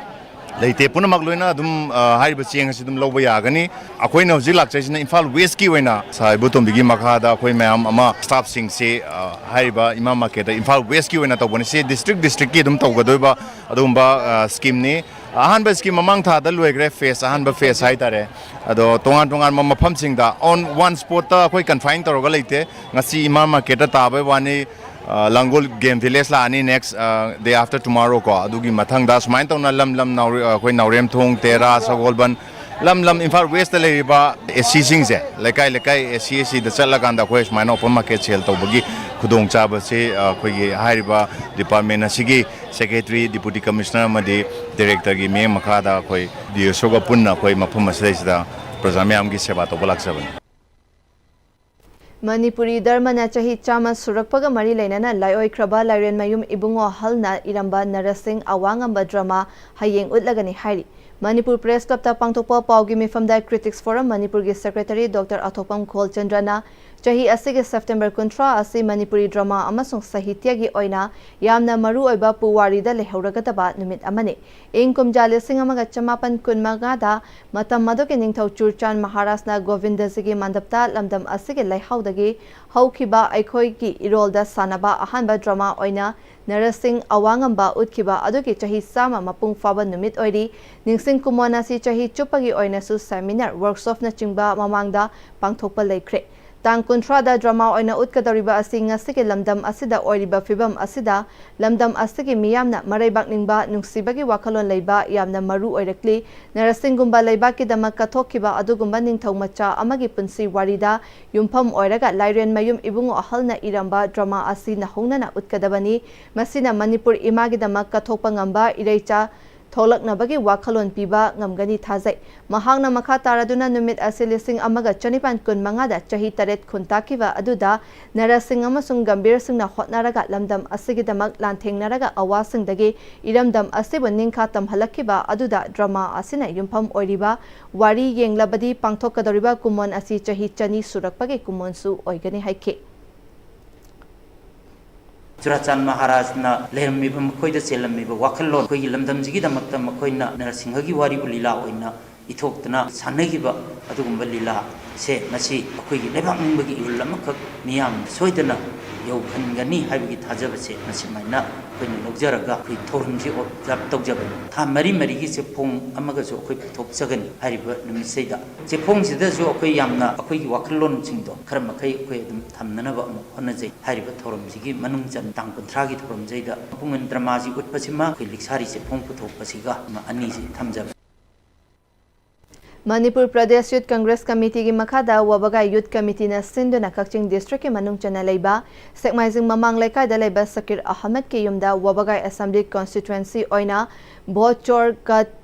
ꯂꯩꯇꯦ, ꯄꯨꯝꯅꯃꯛ ꯂꯣꯏꯅ ꯑꯗꯨꯝ, ꯑ, ꯍꯥꯏꯔꯤꯕ ꯆꯦꯡ ꯑꯁꯤ ꯑꯗꯨꯝ ꯂꯧꯕ ꯌꯥꯒꯅꯤ꯫ ꯑꯩꯈꯣꯏꯅ ꯍꯧꯖꯤꯛ ꯂꯥꯛꯆꯔꯤꯁꯤꯅ ꯏꯝꯐꯥꯜ Westꯀꯤ ꯑꯣꯏꯅ ꯁꯥꯔ ꯏꯕꯣꯇꯣꯝꯕꯤꯒꯤ ꯃꯈꯥꯗ ꯑꯩꯈꯣꯏ ꯃꯌꯥꯝ ꯑꯃ staffꯁꯤꯡꯁꯤ, ꯑ, ꯍꯥꯏꯔꯤꯕ ꯏꯃꯥ marketꯇ ꯏꯝꯐꯥꯜ Westꯀꯤ ꯑꯣꯏꯅ ꯇꯧꯕꯅꯤ꯫ ꯁꯤ district districtꯀꯤ ꯑꯗꯨꯝ ꯇꯧꯒꯗꯣꯏꯕ ꯑꯗꯨꯒꯨꯝꯕ, ꯑ, schemeꯅꯤ꯫ ꯑꯍꯥꯟꯕ scheme ꯃꯃꯥꯡ ꯊꯥꯗ ꯂꯣꯏꯈ꯭ꯔꯦ, phase, ꯑꯍꯥꯟꯕ phase ꯍꯥꯏꯇꯥꯔꯦ꯫ ꯑꯗꯣ ꯇꯣꯉꯥꯟ ꯇꯣꯉꯥꯟꯕ ꯃꯐꯝꯁꯤꯡꯗ on one spotꯇ ꯑꯩꯈꯣꯏ confine ꯇꯧꯔꯒ ꯂꯩꯇꯦ꯫ ꯉꯁꯤ ꯏꯃꯥ marketꯇ ꯇꯥꯕꯩ ꯋꯥꯅꯤ, ꯑ, ꯂꯥꯡꯒꯣꯜ game village ꯂꯥꯛꯑꯅꯤ next, ꯑ, day after tomorrow ꯀꯣ꯫ ꯑꯗꯨꯒꯤ ꯃꯊꯪꯗ ꯁꯨꯃꯥꯏꯅ ꯇꯧꯅ ꯂꯝ ꯂꯝ ꯅꯥꯎꯔꯦ-, ꯑ, ꯑꯩꯈꯣꯏ ꯅꯥꯎꯔꯦꯝꯊꯣꯡ, ꯇꯦꯔꯥ, ꯁꯒꯣꯜꯕꯟ, ꯂꯝ ꯂꯝ ꯏꯝꯐꯥꯜ Westꯇ ꯂꯩꯔꯤꯕ SCꯁꯤꯡꯁꯦ, ꯂꯩꯀꯥꯏ ꯂꯩꯀꯥꯏ SC SCꯗ ꯆꯠꯂꯀꯥꯟꯗ ꯑꯩꯈꯣꯏ ꯁꯨꯃꯥꯏꯅ open market sale ꯇꯧꯕꯒꯤ ꯈꯨꯗꯣꯡꯆꯥꯕꯁꯤ, ꯑ, ꯑꯩꯈꯣꯏꯒꯤ ꯍꯥꯏꯔꯤꯕ department ꯑꯁꯤꯒꯤ secretary, deputy commissioner ꯑꯃꯗꯤ directorꯒꯤ ꯃꯤꯠꯌꯦꯡ ꯃꯈꯥꯗ ꯑꯩꯈꯣꯏ DSOꯒ ꯄꯨꯟꯅ ꯑꯩꯈꯣꯏ ꯃꯐꯝ ꯑꯁꯤꯗꯩꯁꯤꯗ ꯄ꯭ꯔꯖꯥ ꯃꯌꯥꯝꯒꯤ ꯁꯦꯕꯥ ꯇꯧꯕ ꯂꯥꯛꯆꯕꯅꯤ꯫ ꯃꯅꯤꯄꯨꯔꯤ ꯙꯔꯃꯅ ꯆꯍꯤ ꯆꯥꯝꯃ ꯁꯨꯔꯛꯄꯒ ꯃꯔꯤ ꯂꯩꯅꯅ ꯂꯥꯏꯑꯣꯏꯈ꯭ꯔꯕ ꯂꯥꯏꯔꯦꯟꯃꯌꯨꯝ ꯏꯕꯨꯡꯉꯣ ꯑꯍꯜꯅ ꯏꯔꯝꯕ ꯅꯔꯁꯤꯡ ꯑꯋꯥꯡꯉꯝꯕ drama ꯍꯌꯦꯡ ꯎꯠꯂꯒꯅꯤ ꯍꯥꯏꯔꯤ꯫ ꯃꯅꯤꯄꯨꯔ Press Clubꯇ ꯄꯥꯡꯊꯣꯛꯄ ꯄꯥꯎꯒꯤ ꯃꯤꯐꯝꯗ Critics Forum ꯃꯅꯤꯄꯨꯔꯒꯤ secretary Doctor ꯑꯊꯣꯛꯄꯝ ꯈꯣꯜꯆꯟꯗ꯭ꯔꯅ ꯆꯍꯤ ꯑꯁꯤꯒꯤ September ꯀꯨꯟꯊ꯭ꯔꯥ ꯑꯁꯤ ꯃꯅꯤꯄꯨꯔꯤ drama ꯑꯃꯁꯨꯡ ꯁꯥꯍꯤꯇ꯭ꯌꯒꯤ ꯑꯣꯏꯅ ꯌꯥꯝꯅ ꯃꯔꯨꯑꯣꯏꯕ ꯄꯨꯋꯥꯔꯤꯗ ꯂꯩꯍꯧꯔꯒꯗꯕ ꯅꯨꯃꯤꯠ ꯑꯃꯅꯤ꯫ ꯏꯪ ꯀꯨꯝꯖꯥ ꯂꯤꯁꯤꯡ ꯑꯃꯒ ꯆꯃꯥꯄꯟ ꯀꯨꯟꯃꯉꯥꯗ ꯃꯇꯝ ꯑꯗꯨꯒꯤ ꯅꯤꯡꯊꯧ ꯆꯨꯔꯆꯥꯟ ꯃꯍꯥꯔꯥꯖꯅ ꯒꯣꯕꯤꯟꯗꯖꯤꯒꯤ ꯃꯟꯗꯞꯇ ꯂꯝꯗꯝ ꯑꯁꯤꯒꯤ ꯂꯩꯍꯥꯎꯗꯒꯤ ꯍꯧꯈꯤꯕ ꯑꯩꯈꯣꯏꯒꯤ ꯏꯔꯣꯜꯗ ꯁꯥꯟꯅꯕ ꯑꯍꯥꯟꯕ drama ꯑꯣꯏꯅ ꯅꯔꯁꯤꯡ ꯑꯋꯥꯡꯉꯝꯕ ꯎꯠꯈꯤꯕ ꯑꯗꯨꯒꯤ ꯆꯍꯤ ꯆꯥꯝꯃ ꯃꯄꯨꯡ ꯐꯥꯕ ꯅꯨꯃꯤꯠ ꯑꯣꯏꯔꯤ꯫ ꯅꯤꯡꯁꯤꯡ ꯀꯨꯝꯑꯣꯟ ꯑꯁꯤ ꯆꯍꯤ ꯆꯨꯞꯄꯒꯤ ꯑꯣꯏꯅꯁꯨ seminar, workshopꯅꯆꯤꯡꯕ ꯃꯃꯥꯡꯗ ꯄꯥꯡꯊꯣꯛꯄ ꯂꯩꯈ꯭ꯔꯦ꯫ ꯇꯥꯡ ꯀꯨꯟꯊ꯭ꯔꯥꯗ drama ꯑꯣꯏꯅ ꯎꯠꯀꯗꯧꯔꯤꯕ ꯑꯁꯤ ꯉꯁꯤꯒꯤ ꯂꯝꯗꯝ ꯑꯁꯤꯗ ꯑꯣꯏꯔꯤꯕ ꯐꯤꯕꯝ ꯑꯁꯤꯗ ꯂꯝꯗꯝ ꯑꯁꯤꯒꯤ ꯃꯤꯌꯥꯝꯅ ꯃꯔꯩꯕꯥꯛ ꯅꯤꯡꯕ, ꯅꯨꯡꯁꯤꯕꯒꯤ ꯋꯥꯈꯜꯂꯣꯟ ꯂꯩꯕ ꯌꯥꯝꯅ ꯃꯔꯨ ꯑꯣꯏꯔꯛꯂꯤ꯫ ꯅꯔꯁꯤꯡꯒꯨꯝꯕ ꯂꯩꯕꯥꯛꯀꯤꯗꯃꯛ ꯀꯠꯊꯣꯛꯈꯤꯕ ꯑꯗꯨꯒꯨꯝꯕ ꯅꯤꯡꯊꯧ ꯃꯆꯥ ꯑꯃꯒꯤ ꯄꯨꯟꯁꯤ ꯋꯥꯔꯤꯗ ꯌꯨꯝꯐꯝ ꯑꯣꯏꯔꯒ ꯂꯥꯏꯔꯦꯟꯃꯌꯨꯝ ꯏꯕꯨꯡꯉꯣ ꯑꯍꯜꯅ ꯏꯔꯝꯕ drama ꯑꯁꯤ ꯅꯧꯍꯧꯅꯅ ꯎꯠꯀꯗꯕꯅꯤ꯫ ꯃꯁꯤꯅ ꯃꯅꯤꯄꯨꯔ ꯏꯃꯥꯒꯤꯗꯃꯛ ꯀꯠꯊꯣꯛꯄ ꯉꯝꯕ ꯏꯔꯩꯆꯥ ꯊꯣꯛꯂꯛꯅꯕꯒꯤ ꯋꯥꯈꯜꯂꯣꯟ ꯄꯤꯕ ꯉꯝꯒꯅꯤ ꯊꯥꯖꯩ꯫ ꯃꯍꯥꯛꯅ ꯃꯈꯥ ꯇꯥꯔꯗꯨꯅ ꯅꯨꯃꯤꯠ ꯑꯁꯤ ꯂꯤꯁꯤꯡ ꯑꯃꯒ ꯆꯅꯤꯄꯥꯟ ꯀꯨꯟ ꯃꯉꯥꯗ ꯆꯍꯤ ꯇꯔꯦꯠ ꯈꯨꯟꯇꯥꯛꯈꯤꯕ ꯑꯗꯨꯗ ꯅꯔꯁꯤꯡ ꯑꯃꯁꯨꯡ ꯒꯝꯚꯤꯔꯁꯤꯡꯅ ꯍꯣꯠꯅꯔꯒ ꯂꯝꯗꯝ ꯑꯁꯤꯒꯤꯗꯃꯛ ꯂꯥꯟꯊꯦꯡꯅꯔꯒ ꯑꯋꯥꯁꯤꯡꯗꯒꯤ ꯏꯔꯝꯗꯝ ꯑꯁꯤꯕꯨ ꯅꯤꯡꯈꯥ ꯇꯝꯍꯜꯂꯛꯈꯤꯕ ꯑꯗꯨꯗ drama ꯑꯁꯤꯅ ꯌꯨꯝꯐꯝ ꯑꯣꯏꯔꯤꯕ ꯋꯥꯔꯤ ꯌꯦꯡꯂꯕꯗꯤ ꯄꯥꯡꯊꯣꯛꯀꯗꯧꯔꯤꯕ ꯀꯨꯝꯑꯣꯟ ꯑꯁꯤ ꯆꯍꯤ ꯆꯅꯤ ꯁꯨꯔꯛꯄꯒꯤ ꯀꯨꯝꯑꯣꯟꯁꯨ ꯑꯣꯏꯒꯅꯤ ꯍꯥꯏꯈꯤ꯫ ꯆꯨꯔꯥꯆꯥꯟ ꯃꯍꯥꯔꯥꯖꯅ ꯂꯩꯔꯝꯃꯤꯕ, ꯃꯈꯣꯏꯗ ꯆꯦꯜꯂꯝꯃꯤꯕ ꯋꯥꯈꯜꯂꯣꯟ, ꯑꯩꯈꯣꯏꯒꯤ ꯂꯝꯗꯝꯁꯤꯒꯤꯗꯃꯛꯇ ꯃꯈꯣꯏꯅ ꯅꯔꯁꯤꯡꯍꯒꯤ ꯋꯥꯔꯤꯕꯨ ꯂꯤꯂꯥ ꯑꯣꯏꯅ ꯏꯊꯣꯛꯇꯨꯅ ꯁꯥꯟꯅꯈꯤꯕ ꯑꯗꯨꯒꯨꯝꯕ ꯂꯤꯂꯥꯁꯦ ꯉꯁꯤ ꯑꯩꯈꯣꯏꯒꯤ ꯂꯩꯕꯥꯛ ꯅꯤꯡꯕꯒꯤ ꯏꯍꯨꯜ ꯑꯃꯈꯛ ꯃꯤꯌꯥꯝ ꯁꯣꯏꯗꯅ ꯌꯧꯍꯟꯒꯅꯤ ꯍꯥꯏꯕꯒꯤ ꯊꯥꯖꯕꯁꯦ ꯃꯁꯤꯃꯥꯏꯅ ꯑꯩꯈꯣꯏꯅ ꯂꯧꯖꯔꯒ ꯑꯩꯈꯣꯏ ꯊꯧꯔꯝꯁꯤ observe ꯇꯧꯖꯕꯅꯤ꯫ ꯊꯥ ꯃꯔꯤ ꯃꯔꯤꯒꯤ ꯆꯦꯐꯣꯡ ꯑꯃꯒꯁꯨ ꯑꯩꯈꯣꯏ ꯄꯨꯊꯣꯛꯆꯒꯅꯤ ꯍꯥꯏꯔꯤꯕ ꯅꯨꯃꯤꯠꯁꯤꯗ꯫ ꯆꯦꯐꯣꯡꯁꯤꯗꯁꯨ ꯑꯩꯈꯣꯏ ꯌꯥꯝꯅ ꯑꯩꯈꯣꯏꯒꯤ ꯋꯥꯈꯜꯂꯣꯟꯁꯤꯡꯗꯣ ꯈꯔ ꯃꯈꯩ ꯑꯩꯈꯣꯏ ꯑꯗꯨꯝ ꯊꯝꯅꯅꯕ ꯑꯃꯨꯛ ꯍꯣꯠꯅꯖꯩ꯫ ꯍꯥꯏꯔꯤꯕ ꯊꯧꯔꯝꯁꯤꯒꯤ ꯃꯅꯨꯡ ꯆꯟ ꯇꯥꯡ ꯀꯨꯟꯊ꯭ꯔꯥꯒꯤ ꯊꯧꯔꯝꯁꯤꯗ ꯃꯄꯨꯡ ꯑꯣꯏꯅ dramaꯁꯤ ꯎꯠꯄꯁꯤꯃ ꯑꯩꯈꯣꯏ ꯂꯤꯛꯁꯥꯔꯤ ꯆꯦꯐꯣꯡ ꯄꯨꯊꯣꯛꯄꯁꯤꯒ ꯑꯅꯤꯁꯤ ꯊꯝꯖꯕꯅꯤ꯫ ꯃꯅꯤꯄꯨꯔ ꯄ꯭ꯔꯗꯦꯁ ꯌꯨꯠ ꯀꯪꯒ꯭ꯔꯦꯁ ꯀꯃꯤꯇꯤꯒꯤ ꯃꯈꯥꯗ ꯋꯥꯕꯒꯥꯏ ꯌꯨꯠ ꯀꯃꯤꯇꯤꯅ ꯁꯤꯟꯗꯨꯅ ꯀꯛꯆꯤꯡ ꯗꯤꯁꯇ꯭ꯔꯤꯛꯀꯤ ꯃꯅꯨꯡ ꯆꯟꯅ ꯂꯩꯕ ꯁꯦꯛꯃꯥꯏꯖꯤꯡ ꯃꯃꯥꯡ ꯂꯩꯀꯥꯏꯗ ꯂꯩꯕ ꯁꯀꯤꯔ ꯑꯍꯃꯗꯀꯤ ꯌꯨꯝꯗ ꯋꯥꯕꯒꯥꯏ ꯑꯦꯁꯦꯝꯕ꯭ꯂꯤ ꯀꯣꯟꯁꯇꯤꯇ꯭ꯋꯦꯟꯁꯤ ꯑꯣꯏꯅ ꯚꯣꯠ ꯆꯣꯔ ꯒꯠ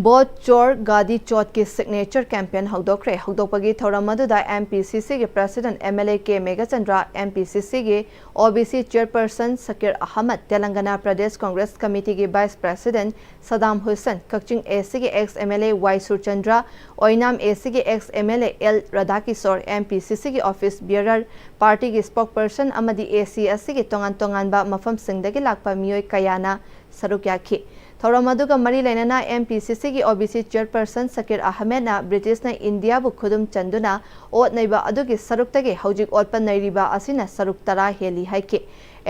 ꯚꯣꯠ ꯆꯣꯔ ꯒꯥꯗꯤ ꯆꯣꯠꯀꯤ signature campaign ꯍꯧꯗꯣꯛꯈ꯭ꯔꯦ꯫ ꯍꯧꯗꯣꯛꯄꯒꯤ ꯊꯧꯔꯝ ꯑꯗꯨꯗ M P C Cꯒꯤ president M L A K Meghachandra, M P C Cꯒꯤ O B C chairperson ꯁꯀꯤꯔ Ahmad, Telangana Pradesh Congress ꯀꯃꯤꯇꯤꯒꯤ vice president ꯁꯗꯥꯝ Hussain, Kakching A Cꯒꯤ ex M L A Y Surchandra, Oinam A Cꯒꯤ ex M L A L ꯔꯥꯙꯥꯀꯤꯁꯣꯔ, M P C Cꯒꯤ office bearer, partyꯒꯤ spokesperson ꯑꯃꯗꯤ A C ꯑꯁꯤꯒꯤ ꯇꯣꯉꯥꯟ ꯇꯣꯉꯥꯟꯕ ꯃꯐꯝꯁꯤꯡꯗꯒꯤ ꯂꯥꯛꯄ ꯃꯤꯑꯣꯏ ꯀꯌꯥꯅ ꯁꯔꯨꯛ ꯌꯥꯈꯤ꯫ ꯊꯧꯔꯝ ꯑꯗꯨꯒ ꯃꯔꯤ ꯂꯩꯅꯅ M P C C ꯒꯤ O B C chairperson ꯁꯀꯤꯔ ꯑꯍꯃꯦꯗꯅ ꯕ꯭ꯔꯤꯇꯤꯁꯅ ꯏꯟꯗꯤꯌꯥꯕꯨ ꯈꯨꯗꯨꯝ ꯆꯟꯗꯨꯅ ꯑꯣꯠ ꯅꯩꯕ ꯑꯗꯨꯒꯤ ꯁꯔꯨꯛꯇꯒꯤ ꯍꯧꯖꯤꯛ ꯑꯣꯠꯄ ꯅꯩꯔꯤꯕ ꯑꯁꯤꯅ ꯁꯔꯨꯛ ꯇꯔꯥ ꯍꯦꯜꯂꯤ ꯍꯥꯏꯈꯤ꯫